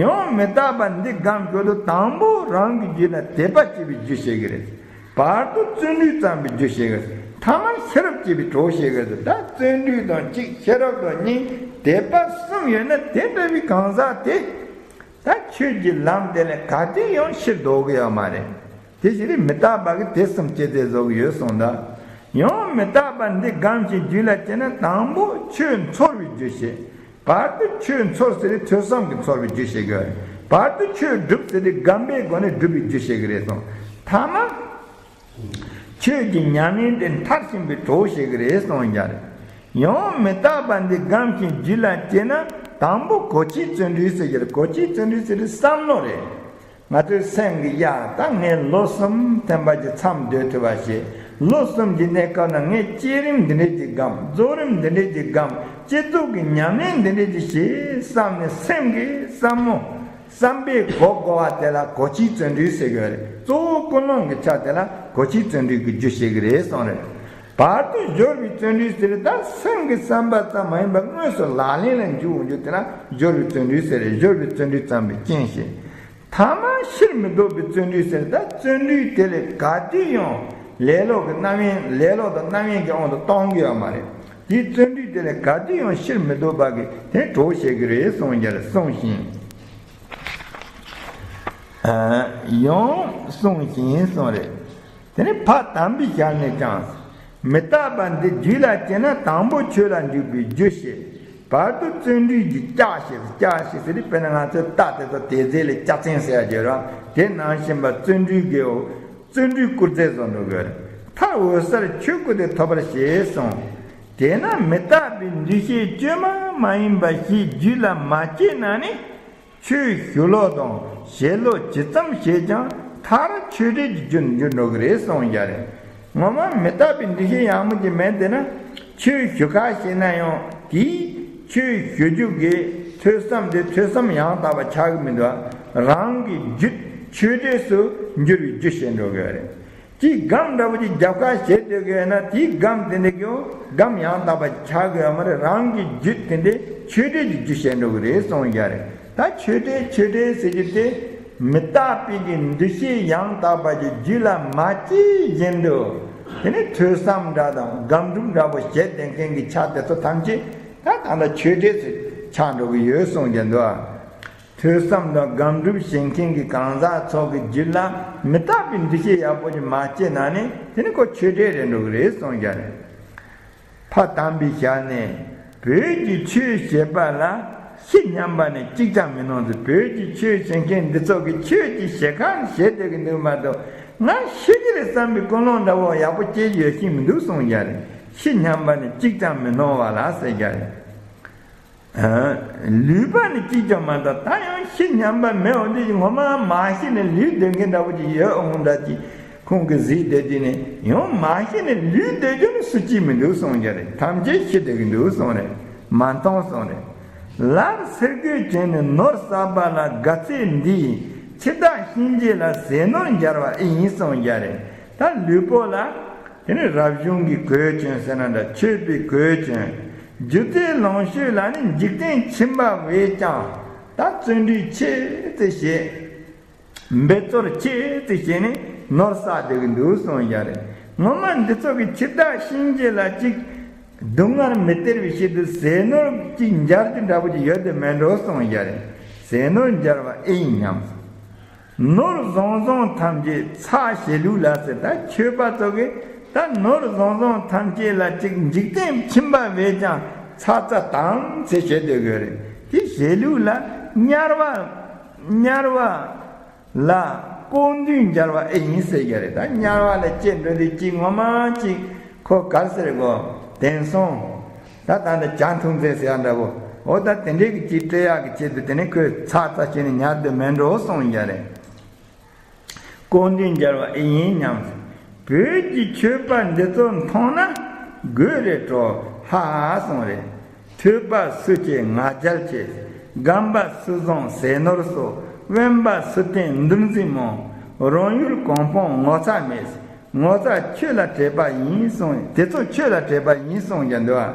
ཡང་མི་རྟག་པ་འདི་སྒོམ་ཞོར་དུ་དང་པོ་རང་གི་རྒྱུད་ལ་དད་པ་སྐྱེ་བའི་རྒྱུ་བྱེད་ཀྱི་རེད། བར་དུ་བརྩོན་འགྲུས་བརྩམས་པའི་རྒྱུ་བྱེད་ཀྱི་རེད། ཐ་མ་ཤེས་རབ་སྐྱེ་བའི་གྲོགས་བྱེད་ཀྱི་རེད། ད་བརྩོན་འགྲུས་དང་གཅིག་ཤེས་རབ་དང་གཉིས་དད་པ་གསུམ་ཡོད་ན་དེ་འདྲ་བའི་གང་ཟག་དེ། ད་ཆོས་ཀྱི་ལམ་དེ་ལས་ག་དུས་ཡང་ཕྱིར་ལྡོག་གི་ཡོད་མ་རེད། དེ་བཞིན་དུ་མི་རྟག་པ་གིས་དེ་གསུམ་སྐྱེ་ཚེ་བཟོ་གི་ཡོད་གསུངས་ད། ཡང་མི་རྟག་པ་འདི་སྒོམ་ཞིང་རྒྱུད་ལ་སྐྱེས་ན་དང་པོ་ཆོས་ཚོར་བའི་རྒྱུ་བྱེད། བར་དུ་ཆོས་ཚོར་ཟེར་དུས་ཐོས་བསམ་གྱིས་ཚོར་བའི་རྒྱུ་བྱེད་ཀྱི་ཡོད་རེད། བར་དུ་ཆོས་སྒྲུབ་ཟེར་དུས་སྒོམ་པའི་སྒོ་ནས་སྒྲུབ་པའི་རྒྱུ་བྱེད་ཀྱི་རེད་གསུངས། ཐ་མ། ཆོས་ཀྱི་ཉམས་ལེན་དེ་མཐར་ཕྱིན་པའི་གྲོགས་བྱེད་ཀྱི་རེད་གསུངས་ཀྱང་རེད། ཡང་མི་རྟག་པ་འདི་སྒོམ་ཞིང་རྒྱུད་ལ་སྐྱེས་ན་དང་པོ་གོ་ཆའི་བརྩོན་འགྲུས་ཟེར་གྱི་རེད། གོ་ཆའི་བརྩོན་འགྲུས་ཟེར་དུས་བསམ་བློ་རེད། ང་ཚོའི་སེམས་ཀྱི་ཡ་ད་ངས་ལོ་གསུམ་ཐམ་པ་གྱི་མཚམས་སྡོད་ཐུབ་པ་ཞིག་ལོ་གསུམ་གྱི་གནས་སྐབས་ན་ངས་བསྐྱེད་རིམ་འདི་འདྲས་ཀྱི་སྒོམ། རྫོགས་རིམ་འདི་འདྲས་ཀྱི་སྒོམ། བསྐྱེད་རྫོགས་ཀྱི་ཉམས་ལེན་འདི་འདྲས་ཀྱི་ཞིག་བསམ་ནས། སེམས་ཀྱི་བསམ་བློ་བསམ་པའི་གོ་བགོ་བ་དེ་ལ་གོ་ཆའི་བརྩོན་འགྲུས་ཟེར་གྱི་ཡོད་རེད། གཙོ་བོ་ཀུན་སློང་གི་ཆ་དེ་ལ་གོ་ཆའི་བརྩོན་འགྲུས་ཀྱི་རྒྱུ་བཤད་ཀྱི་རེད་གསུངས་རེད། བར་དུ་སྦྱོར་བའི་བརྩོན་འགྲུས་ཟེར་ད་སེམས་ཀྱི་བསམ་པ་ཙམ་མ་ཡིན་པར་དངོས་སུ་ལག་ལེན་ལ་འཇུག་འོང་རྒྱུ་དེ་ལ་སྦྱོར་བའི་བརྩོན་འགྲུས་ཟེར་རེད། སྦྱོར་བའི་བརྩོན་འགྲུས་བརྩམས་པའི་རྐྱེན་ཞིག་ཐ་མ་ཕྱིར་མི་ལྡོག་པའི་བརྩོན་འགྲུས་ཟེར། ད་བརྩོན་འགྲུས་དེ་ལས་ག་དུས་ཡང་ལེ་ལོ་གི་རྣམ་གཡེང་། ལེ་ལོ་དང་རྣམ་གཡེང་གི་དབང་དུ་གཏོང་གི་ཡོད་མ་རེད། དེའི་བརྩོན་འགྲུས་དེ་ལས་ག་དུས་ཡང་ཕྱིར་མི་ལྡོག་པ་གི་དེ་གྲོགས་བྱེད་ཀྱི་རེད་གསུངས་ཀྱང་གསུངས་ཤིང་། ཡང་གསུངས་ཤིང་གསུངས་རེད། དེ་ནས་ཕ་དམ་པའི་ཞལ་ནས་ཀྱང་། མི་རྟག་པ་འདི་རྒྱུད་ལ་སྐྱེས་ན། དང་པོ་ཆོས་ལ་འཇུག་པའི་རྒྱུ་ཞེས། བར་དུ་བརྩོན་འགྲུས་ཀྱི་ལྕགས་ཞེས། ལྕགས་ཞེས་ཟེར་དུས་དཔེར་ན་ང་ཚོའི་རྟ་དེ་ཚོ་དེ་རྫས་ལས་ལྕགས་ཚན་ཟེར་ཡ་ཡོད་ར། དེ་ནང་བཞིན་པ་བརྩོན་འགྲུས་ཀྱི་བརྩོན་འགྲུས་སྐུལ་རྫས་བཟོ་འགྲོ་དགོས་རེད། མཐར་འོད་གསལ་ཆོས་སྐུ་དེ་ཐོབ་པར་བྱེད་གསུངས། དེས་ན་མི་རྟག་པའི་འདུ་ཤེས་བཅོས་མ་མ་ཡིན་པ་ཞིག་རྒྱུད་ལ་མ་སྐྱེས་ན་ནི། ཆོས་ཞུ་ལོག་དང་བྱེད་ལོག་ཇི་ཙམ་བྱས་ཀྱང་མཐར་ཆོས་འབྲེལ་གྱི་རྒྱུར་འགྱུར་འགྲོ་གི་རེད་གསུངས་ཡ་རེད། ངོ་མ་མི་རྟག་པའི་འདུ་ཤེས་ཡག་མོ་ཅིག་མེད་དེ་ན་ཆོས་ཞུ་ཁ་ཤས་ན་ཡང་དེའི་ཆོས་ཞུ་རྒྱུ་གི་ཐོས་བསམ་དེ་ཐོས་བསམ་ཡང་དག་པ་ཆགས་ཀྱི་མི་འདུག་རང་གི་རྒྱུད་ཆོས་འབྲེལ་སུ་འགྱུར་བའི་རྒྱུ་བྱེད་འགྲོ་གི་རེད། གཅིག་སྒོམ་འདྲ་པོ་ཅིག་རྒྱབ་ཁ་བྱེད་སྡོད་ཀྱི་ཡོད་ན་དེའི་སྒོམ་དེ་འདྲ་གི་སྒོམ་ཡང་དག་པ་ཆགས་ཀྱི་ཡོད་མ་རེད། རང་གི་རྒྱུད་དེ་འདྲ་ཆོས་འབྲེལ་གྱི་རྒྱུ་བྱེད་འགྲོ་གི་རེད་གསུངས་ཡ་རེད། ད་ཆོས་འབྲེལ་ཆོས་འབྲེལ་ཟེར་རྒྱུ་དེ་མི་རྟག་པའི་གི་འདུ་ཤེས་ཡང་དག་པ་གི་རྒྱུད་ལ་མ་སྐྱེས་བཞིན་དུ་དེ་ནི་ཐོས་བསམ་འདྲ་དང་སྒོམ་སྒྲུབ་འདྲ་པོ་བྱེད་བསྡད་མཁན་གྱི་ཆ་དེ་ཚོ་ཐམས་ཅད་ད་ད་ལྟ་ཆོས་འབྲེལ་ཟེར་ཆགས་འགྲོ་གི་ཡོད་གསུངས་ཀྱི་འདུག་ཐོས་བསམ་དང་སྒོམ་སྒྲུབ་བྱེད་མཁན་གྱི་གང་ཟག་ཚོ་གི་རྒྱུད་ལ་མི་རྟག་པའི་འདུ་ཤེས་ཡག་པོ་ཅིག་མ་སྐྱེས་ན་ནི་དེ་ནི་ཁོ་ཆོས་འབྲེལ་རེད་འགྲོ་གི་རེད་གསུངས་ཀྱང་རེད། ཕ་དམ་པའི་ཞལ་ནས་བོད་ཀྱི་ཆོས་བྱེད་པ་ལ་ཤི་སྙམ་པ་ནི་གཅིག་ཀྱང་མི་སྣང་ཟེར། བོད་ཀྱི་ཆོས་བྱེད་མཁན་འདི་ཚོ་གི་ཆོས་ཀྱི་བྱེད་ཁ་བྱེད་སྡོད་ཀྱི་འདུག་མ་གཏོགས་ང་ཤི་གི་རེད་བསམ་པའི་ཀུན་སློང་འདྲ་བོ་ཡག་པོ་སྐྱེས་ཡོད་ཤི་མི་འདུག་གསུངས་ཀྱང་རེད། ཤི་སྙམ་པ་ནི་གཅིག་ཀྱང་མི་སྣང་བ་ལ་ཟེར་ཀྱང་རེད། ལུས་པ་ནི་གཅིག་ཀྱང་མ་གཏོགས་ད་ཡང་ཤི་སྙམ་པ་མེད་འོ་འདི་ངོ་མ་མ་ཤི་ནས་ལུས་སྡོད་མཁན་འདྲ་པོ་ཅིག་ཡོད་འོང་འདྲ་ཅིག་ཁོང་གིས་གཟིགས་བསྡད་དུས་ནས་ཡང་མ་ཤི་ནས་ལུས་སྡོད་རྒྱུ་ནི་སུ་གཅིག་མི་འདུག་གསུངས་ཀྱང་རེད། ཐམས་ཅད་ཤི་སྡོད་ཀྱི་འདུག་གསུངས་རེད། མ་མཐོང་གསུངས་རེད། ལར་སེར་གོས་གྱོན་ནས་ནོར་བསགས་པ་ལ་དགའ་ཚལ་འདིའི་འཆི་བདག་གཤིན་རྗེ་ལ་ཟས་ནོར་འབྱར་བ་ཨེ་ཡིན་གསུངས་ཀྱང་རེད། ད་ལུས་པོ་ལ་དེ་ནི་རབ་བྱུང་གི་གོས་གྱོན་ཟེར་ན་འདྲ། མཆོད་པའི་གོས་གྱོན། སྒྱུ་རྩལ་ལོངས་སྤྱོད་ལ་ནི་འཇིག་རྟེན་ཁྱིམ་པ་བས་ཀྱང་ད་བརྩོན་འགྲུས་ཆེ་ཙི་བྱེད། འབད་རྩོལ་ཆེ་ཙི་བྱས་ནས་ནོར་བསགས་བསྡད་ཀྱི་འདུག་གསུངས་ཡ་རེད། ངོ་མ་འདི་ཚོ་གི་འཆི་བདག་གཤིན་རྗེ་ལ་ཅིག་སྡུག་བསྔལ་མི་སྟེར་བའི་ཆེད་དུ་ཟས་ནོར་ཅིག་འབྱར་གྱི་འདྲ་པོ་ཅིག་ཡོད་དེ་མེད་འགྲོ་གསུངས་ཡ་རེད། ཟས་ནོར་འབྱར་བ་ཨེ་ཡིན་སྙམ། ནོར་བཟང་བཟང་ཐམས་ཅད་ཚར་བྱེད་ལུགས་ལ་ཟེར། ད་ཆོས་པ་ཚོ་གིས་ད་ནོར་བཟང་བཟང་ཐམས་ཅད་ལ་ཅིག་འཇིག་རྟེན་ཁྱིམ་པ་བས་ཀྱང་ཚ་ཚ་དམ་ཚེ་བྱེད་སྡོད་དགོས་རེད། དེ་བྱེད་ལུགས་ལ་དམྱལ་བ་དམྱལ་བ་ལ་ལྐོག་མདུན་འབྱར་བ་ཨེ་ཡིན་ཟེར་གྱི་རེད། ད་དམྱལ་བ་ལ་སྐྱེས་འགྲོ་དུས་ཅིག་ངོ་མ་ཅིག་ཁོ་ག་རེ་ཟེར་གོ། དེང་སང་ད་ད་ལྟ་བྱ་ཐུང་ཚེ་ཟེར་ཡ་འདྲ་བོ། འོ་ད་དེ་འདྲའི་གི་ཅིག་སྤྲད་ཡག་གི་ཆེད་དུ་དེ་ནས་ཁོས་ཚ་ཚ་བྱས་ནས་ཉར་དུ་མེད་འགྲོ་གསུངས་ཀྱང་རེད། ལྐོག་མདུན་འབྱར་བ་ཨེ་ཡིན་སྙམ། བོད་ཀྱི་ཆོས་པ་འདི་ཚོ་མཐོང་ན་དགོད་རེ་བྲོ་ཧ་ཧ་གསུངས་རེད། ཐོས་པ་སུ་ཆེ་ང་རྒྱལ་ཆེ། སྒོམ་པ་སུ་བཟང་ཟས་ནོར་གསོག། དབེན་པ་སུ་བསྟེན་འདུ་འཛི་མང་། རང་ཡུལ་གང་སྤོང་ངོ་ཚ་མེད། ངོ་ཚ་ཆོས་ལ་བྲེལ་བ་ཡིན་གསུངས། དེ་ཚོ་ཆོས་ལ་བྲེལ་བ་ཡིན་གསུངས་ཀྱང་འདུག་ཨ།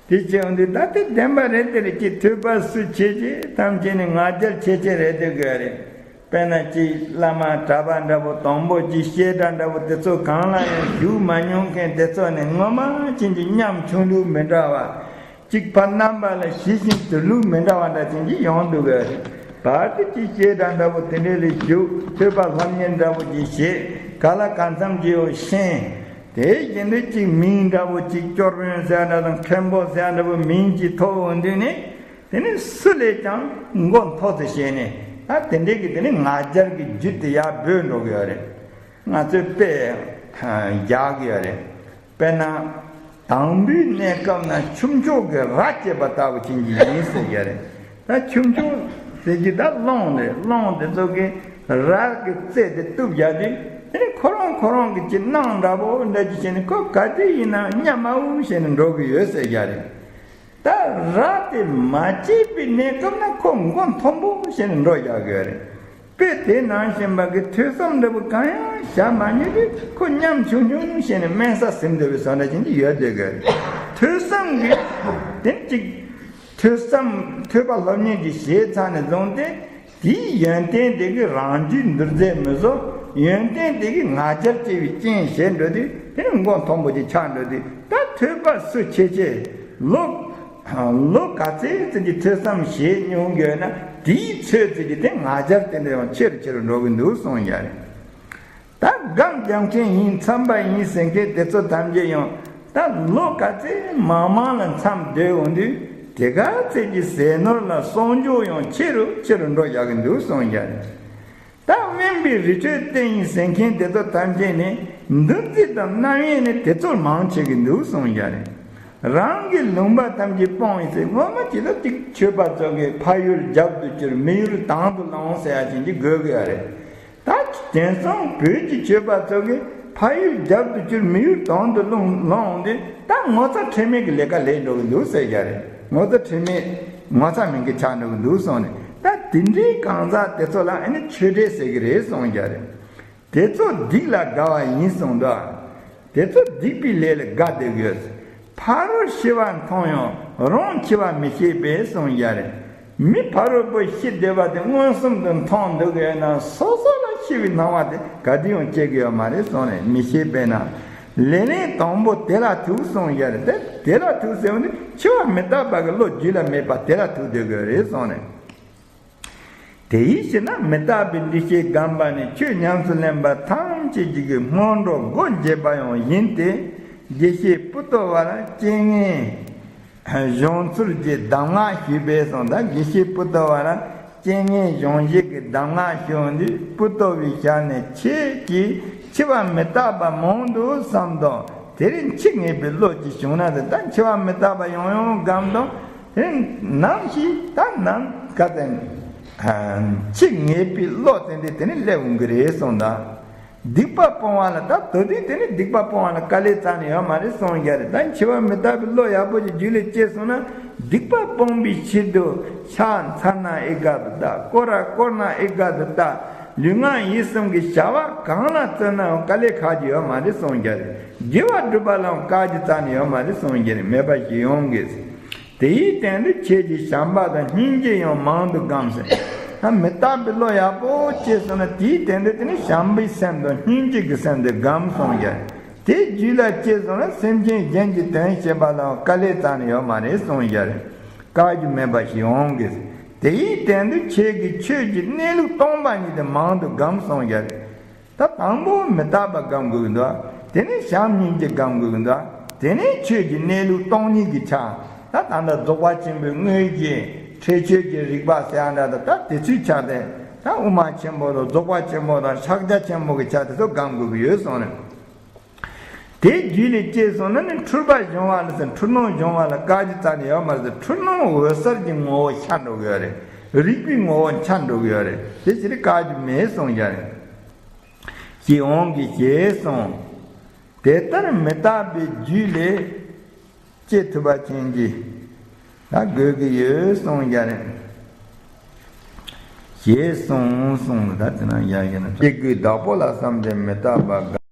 དེ་བྱས་འོང་དུས་ད་དེ་བདེན་པ་རེད། དེ་རེད་ཀྱི་ཐོས་པ་སུ་ཆེ་ཆེ་ཐམས་ཅད་ནི་ང་རྒྱལ་ཆེ་ཆེ་རེད་དེ་དགོས་རེད། དཔེར་ན་ཅིག་བླ་མ་གྲྭ་པ་འདྲ་པོ་དང་པོ་ཅིག་བཤད་གྲྭ་འདྲ་པོ་དེ་ཚོ་གང་ལ་ཡང་ཞུགས་མ་མྱོང་མཁན་དེ་ཚོ་ནི་ངོ་མ་ཅན་གྱི་ཉམ་ཆུང་ལུགས་མི་འདྲ་བ། གཅིག་ཕར་རྣམ་པ་ལ་ཞི་ཞིང་དུལ་ལུགས་མི་འདྲ་བ་འདྲ་ཅན་གྱི་ཡོང་འདུག་གས། བར་དུ་ཅིག་བཤད་གྲྭ་འདྲ་པོ་དེ་འདྲས་ལ་ཞུགས། ཐོས་པ་སློབ་གཉེར་འདྲ་པོ་ཅིག་བྱེད། ག་ལ་གང་འཚམ་ཅིག་ཡོད་ཤེས། དེ་བཞིན་དུ་གཅིག་མིང་འདྲ་པོ་གཅིག་སྐྱོར་དཔོན་ཟེར་འདྲ་དང་མཁན་པོ་ཟེར་འདྲ་པོ་མིང་གཅིག་ཐོབ་འོང་དུས་ནི་དེ་ནི་སུ་ལས་ཀྱང་མགོ་མཐོ་ཙམ་བྱས་ནས་ད་དེ་འདྲས་ཀྱི་དེ་ནི་ང་རྒྱལ་གྱི་རྒྱུད་དེ་ཡར་སྦོས་འགྲོ་གི་ཡོད་རེད། ང་ཚོས་དཔེ་རྒྱག་གི་ཡོད་རེད། དཔེར་ན། དང་པོའི་གནས་སྐབས་ན་ཁྱུ་མཆོག་གི་རྭ་བཅད་པ་ལྟ་བུ་ཅན་གྱི་ཡིན་ཟེར་གྱི་རེད། ད་ཁྱུ་མཆོག་ཟེར་གྱི་ད་གླང་རེད། གླང་དེ་ཚོ་གི་ ར་གི་རྩེ་དེ་གཏུབ་བཞག་དུས་དེ་ནི་ཁོ་རང་ཁོ་རང་གི་ཅི་སྣང་འདྲ་པོ་འདྲ་ཅིག་བྱས་ནས་ཁོ་ག་དུས་ཡིན་ན་གཉའ་མ་འུ་བྱས་ནས་འགྲོ་གི་ཡོད་ཟེར་བཞག་རེད། ད་ར་དེ་མ་སྐྱེས་པའི་གནས་སྐབས་ན་ཁོ་མགོ་མཐོན་པོ་བྱས་ནས་འགྲོ་བཞག་གི་ཡོད་རེད། དཔེ་དེ་ནང་བཞིན་པ་གི་ཐོས་བསམ་འདྲ་པོ་གང་ཡང་བྱ་མ་མྱོང་དུས་ཁོ་ཉམ་ཆུང་ཆུང་བྱས་ནས་དམན་ས་ཟིན་འདོད་པའི་བཟོ་འདྲ་ཅན་གྱི་ཡོད་བསྡད་གི་རེད། ཐོས་བསམ་གི་དེ་གཅིག་ཐོས་བསམ་ཐོས་པ་སློབ་གཉེར་གྱི་བྱས་ཚར་ནས་བཟུང་སྟེ། དེའི་ཡོན་ཏན་དེ་གིས་རང་རྒྱུད་འདུལ་མཛད་མི་བཟོ། ཡོན་ཏན་དེ་གིས་ང་རྒྱལ་སྐྱེ་བའི་རྐྱེན་བྱེད་འགྲོ་དུས་དེ་ནི་མགོ་མཐོན་པོ་ཅིག་ཆགས་འགྲོ་དུས། ད་ཐོས་པ་སུ་ཆེ་ཆེ། ལོ་ལོ་ག་ཚོད་ཙམ་གྱི་ཐོས་བསམ་བྱེད་མྱོང་དགོས་ན་དེའི་ཚོད་ཙམ་གྱི་དེ་ང་རྒྱལ་དེ་འདྲ་ཡང་ཆེ་རུ་ཆེ་རུ་འགྲོ་གི་འདུག་གསུངས་ཡ་རེད། ད་སྒམ་རྒྱག་མཁན་ཡིན་མཚམས་པ་ཡིན་ཟེར་མཁན་དེ་ཚོ་ཐམས་ཅད་ཡང་ད་ལོ་ག་ཚོད་མང་མང་ལ་མཚམས་སྡོད་འོང་དུས་དེ་ག་ཚོད་ཀྱི་ཟས་ནོར་ལ་གསོག་འཇོག་ཡང་ཆེ་རུ་ཆེ་རུ་འགྲོ་བཞག་གི་འདུག་གསུངས་ཀྱང་། ད་དབེན་པའི་རི་ཁྲོད་བསྟེན་ཡིན་ཟེར་མཁན་དེ་ཚོ་ཐམས་ཅད་ནི་འདུ་འཛི་དང་རྣམ་གཡེང་ནི་དེ་ཚོར་མང་ཆེ་གི་འདུག་གསུངས་ཀྱང་། རང་གི་ལུང་པ་ཐམས་ཅད་སྤོང་ཡིན་ཟེར་ངོ་མ་ཅི་ལ་ཅིག་ཆོས་པ་ཚོ་གི་ཕ་ཡུལ་རྒྱབ་ཏུ་བསྐྱུར་མི་ཡུལ་དང་དུ་ལོངས་ཟེར་ཡ་ཅན་གྱི་དགོས་གི་ཡ་རེད། ད་དེང་སང་བོད་ཀྱི་ཆོས་པ་ཚོ་གིས་ཕ་ཡུལ་རྒྱབ་ཏུ་བསྐྱུར་མི་ཡུལ་དོན་དུ་ལོངས་ལོངས་འདི་ད་ངོ་ཚ་ཁྲེལ་མེད་ཀྱི་ལས་ཀ་ལས་འགྲོ་གི་འདུག་ཟེར་རྒྱ་རེད། ངོ་ཚ་ཁྲེལ་མེད་ངོ་ཚ་མེད་མཁན་ཆགས་འགྲོ་གི་འདུག་གསུངས་ནས། ད་དེ་འདྲའི་གང་ཟག་དེ་ཚོ་ལ་ཨ་ནི་ཆོས་འདྲེ་ཟེར་གི་རེད་གསུངས་རྒྱ་རེད། དེ་ཚོ་སྡིག་ལ་དགའ་བ་ཡིན་གསུངས་འདུག་དེ་ཚོ་སྡིག་པའི་ལས་ལ་དགའ་བསྡད་ཡོད། ཕ་རོལ་ཤི་བ་མཐོང་ཡང་རང་འཆི་བ་མི་ཤེས་པས་གསུངས་ཡ་རེད། མི་ཕ་རོལ་པོ་ཤི་བསྡད་པ་དེ་མངོན་སུམ་དུ་མཐོང་འདུག་ཡོད་ན་སོ་སོ་ལ་ཤི་བའི་སྣང་བ་དེ་ག་དུས་ཡང་སྐྱེ་གི་ཡོད་མ་རེད་གསུངས་ནས་མི་ཤེས་པས་ན། ལས་རིམ་དང་པོ་དེ་ལ་ཐུག་གསུངས་ཡ་རེད་དེ། དེ་ལ་ཐུག་ཟེར་བ་ནི་འཆི་བ་མི་རྟག་པ་གི་བློ་རྒྱུད་ལ་མེད་པ་དེ་ལ་ཐུག་སྡོད་གི་ཡོད་རེད་གསུངས་ནས། དེ་ཡིས་ཤེ་ན་མི་རྟག་པའི་འདུ་ཤེས་སྒོམ་པ་ནི་ཆོས་ཉམས་སུ་ལེན་པ་ཐམས་ཅད་ཀྱི་སྔོན་འགྲོ་སྒོ་འབྱེད་པ་ཡང་ཡིན་ཏེ། དགེ་བཤེས་པུ་ཏོ་བ་ལ་རྐྱེན་ངན་གཞོམ་ཚུལ་གྱི་གདམས་ངག་ཞུས་པས་གསུངས། ད་དགེ་བཤེས་པུ་ཏོ་བ་ལ་རྐྱེན་ངན་གཞོམ་བྱེད་ཀྱི་གདམས་ངག་ཞུ་འོང་དུས་པུ་ཏོ་བའི་ཞལ་ནས་ཁྱེད་ཀྱིས་འཆི་བ་མི་རྟག་པ་མང་དུ་བསམ་དང་དེ་རིང་འཆི་ངེས་པའི་བློ་ཅིག་བྱུང་ན་ཟེར། ད་འཆི་བ་མི་རྟག་པ་ཡང་ཡང་སྒོམ་དང་། དེ་ནམ་ཞིག་ད་ནམ་ག་ཚོད་འཆི་ངེས་པའི་བློ་དེ་འདྲ་དེ་ནི་སླེབས་འོང་གི་རེད་གསུངས་དང་། སྡིག་པ་སྤོང་བ་ལ་ད་དོ་དུས་དེ་ནི་སྡིག་པ་སྤོང་བ་ལ་དཀའ་ལས་རྩ་ནས་ཡོད་མ་རེད་གསུངས་ཀྱང་རེད། ད་འཆི་བ་མི་རྟག་པའི་བློ་ཡག་པོ་ཅིག་རྒྱུད་ལ་སྐྱེས་སོང་ན་སྡིག་པ་སྤོང་བའི་ཕྱིར་དུ་ཕྱག་འཚལ་ན་ཨེ་དགའ་དུ་ལྟ། སྐོར་ར་བསྐོར་ན་ཨེ་དགའ་དུ་ལྟ། ལུས་ངག་ཡིད་གསུམ་གྱི་བྱ་བ་གང་ལ་བརྩོན་ནའང་དཀའ་ལས་ཁག་ཅིག་ཡོད་མ་རེད་གསུངས་ཀྱང་རེད། དགེ་བ་སྒྲུབ་པ་ལའང་དཀའ་ཅིག་རྩ་ནས་ཡོད་མ་རེད་གསུངས་ཀྱང་རེད། མེད་པ་ཞིག་ཡོང་གི། དེའི་སྟེང་དུ་ཁྱེད་ཀྱིས་བྱམས་པ་དང་སྙིང་རྗེ་ཡང་མང་དུ་བསྒོམས་ཟེར། ད་མི་རྟག་པའི་བློ་ཡག་པོ་སྐྱེས་སོང་ན་དེའི་སྟེང་དུ་དེ་ནི་བྱམས་པའི་སེམས་དང་སྙིང་རྗེ་གི་སེམས་དེ་བསྒོམས་གསུངས་ཀྱང་རེད། དེ་རྒྱུད་ལ་སྐྱེས་སོང་ན་སེམས་ཅན་གཞན་གྱི་དོན་བྱེད་པ་ལའང་དཀའ་ལས་རྩ་ནས་ཡོད་མ་རེད་གསུངས་ཀྱང་རེད། དཀའ་རྒྱུ་མེད་པ་ཞིག་འོང་གི། དེའི་སྟེང་དུ་ཁྱེད་ཀྱིས་ཆོས་ཀྱི་གནས་ལུགས་སྟོང་པ་ཉིད་དེ་མང་དུ་བསྒོམས་གསུངས་ཀྱང་རེད། ད་དང་པོ་མི་རྟག་པ་བསྒོམ་དགོས་ཀྱི་འདུག་དེ་ནས་བྱམས་སྙིང་རྗེ་བསྒོམ་དགོས་ཀྱི་འདུག་དེ་ནས་ཆོས་ཀྱི་གནས་ལུགས་སྟོང་ཉིད་ཀྱི་ཆ། ད་ད་ལྟ་རྫོགས་པ་ཆེན་པོའི་དངོས་གཞི་ཁྲེགས་ཆོད་ཀྱི་རིག་པ་ཟེར་ཡ་འདྲ་ད་ད་དེ་ཚོའི་ཆ་དེ། ད་དབུ་མ་ཆེན་པོ་དང་རྫོགས་པ་ཆེན་པོ་དང་ཕྱག་རྒྱ་ཆེན་པོ་གི་ཆ་དེ་ཚོ་བསྒོམ་དགོས་ཀྱི་ཡོད་གསུངས་ནས། དེ་རྒྱུད་ལས་སྐྱེས་སོང་ན་ནི་འཁྲུལ་པ་སྦྱོང་བ་ལ་ཟེར། འཁྲུལ་སྣང་སྦྱོང་བ་ལ་དཀའ་རྒྱུ་རྩ་ནས་ཡོད་མ་རེད་ཟེར། འཁྲུལ་སྣང་འོད་གསལ་གྱི་ངོ་བོ་ཤར་འགྲོ་གི་ཡོད་རེད། རིག་པའི་ངོ་བོ་འཆར་འགྲོ་གི་ཡོད་རེད། དེ་ཕྱིར་དཀའ་རྒྱུ་མེད་གསུངས་ཀྱང་རེད། ཞེས་འོང་གི་ཞེས་གསུངས། དེ་ལྟར་མི་རྟག་པའི་རྒྱུད་ལས་སྐྱེ་ཐུབ་པ་ཅན་གྱི་ད་དགོས་ཀྱི་ཡོད་གསུངས་ཀྱང་རེད། ཞེས་གསུངས་གསུངས། ད་དེ་ན་ཡང་ཡིན་ན་སྐྱེ་དགུའི་བདག་པོ་ལ་བསམ་སྟེ་མི་རྟག་པ་དགའ།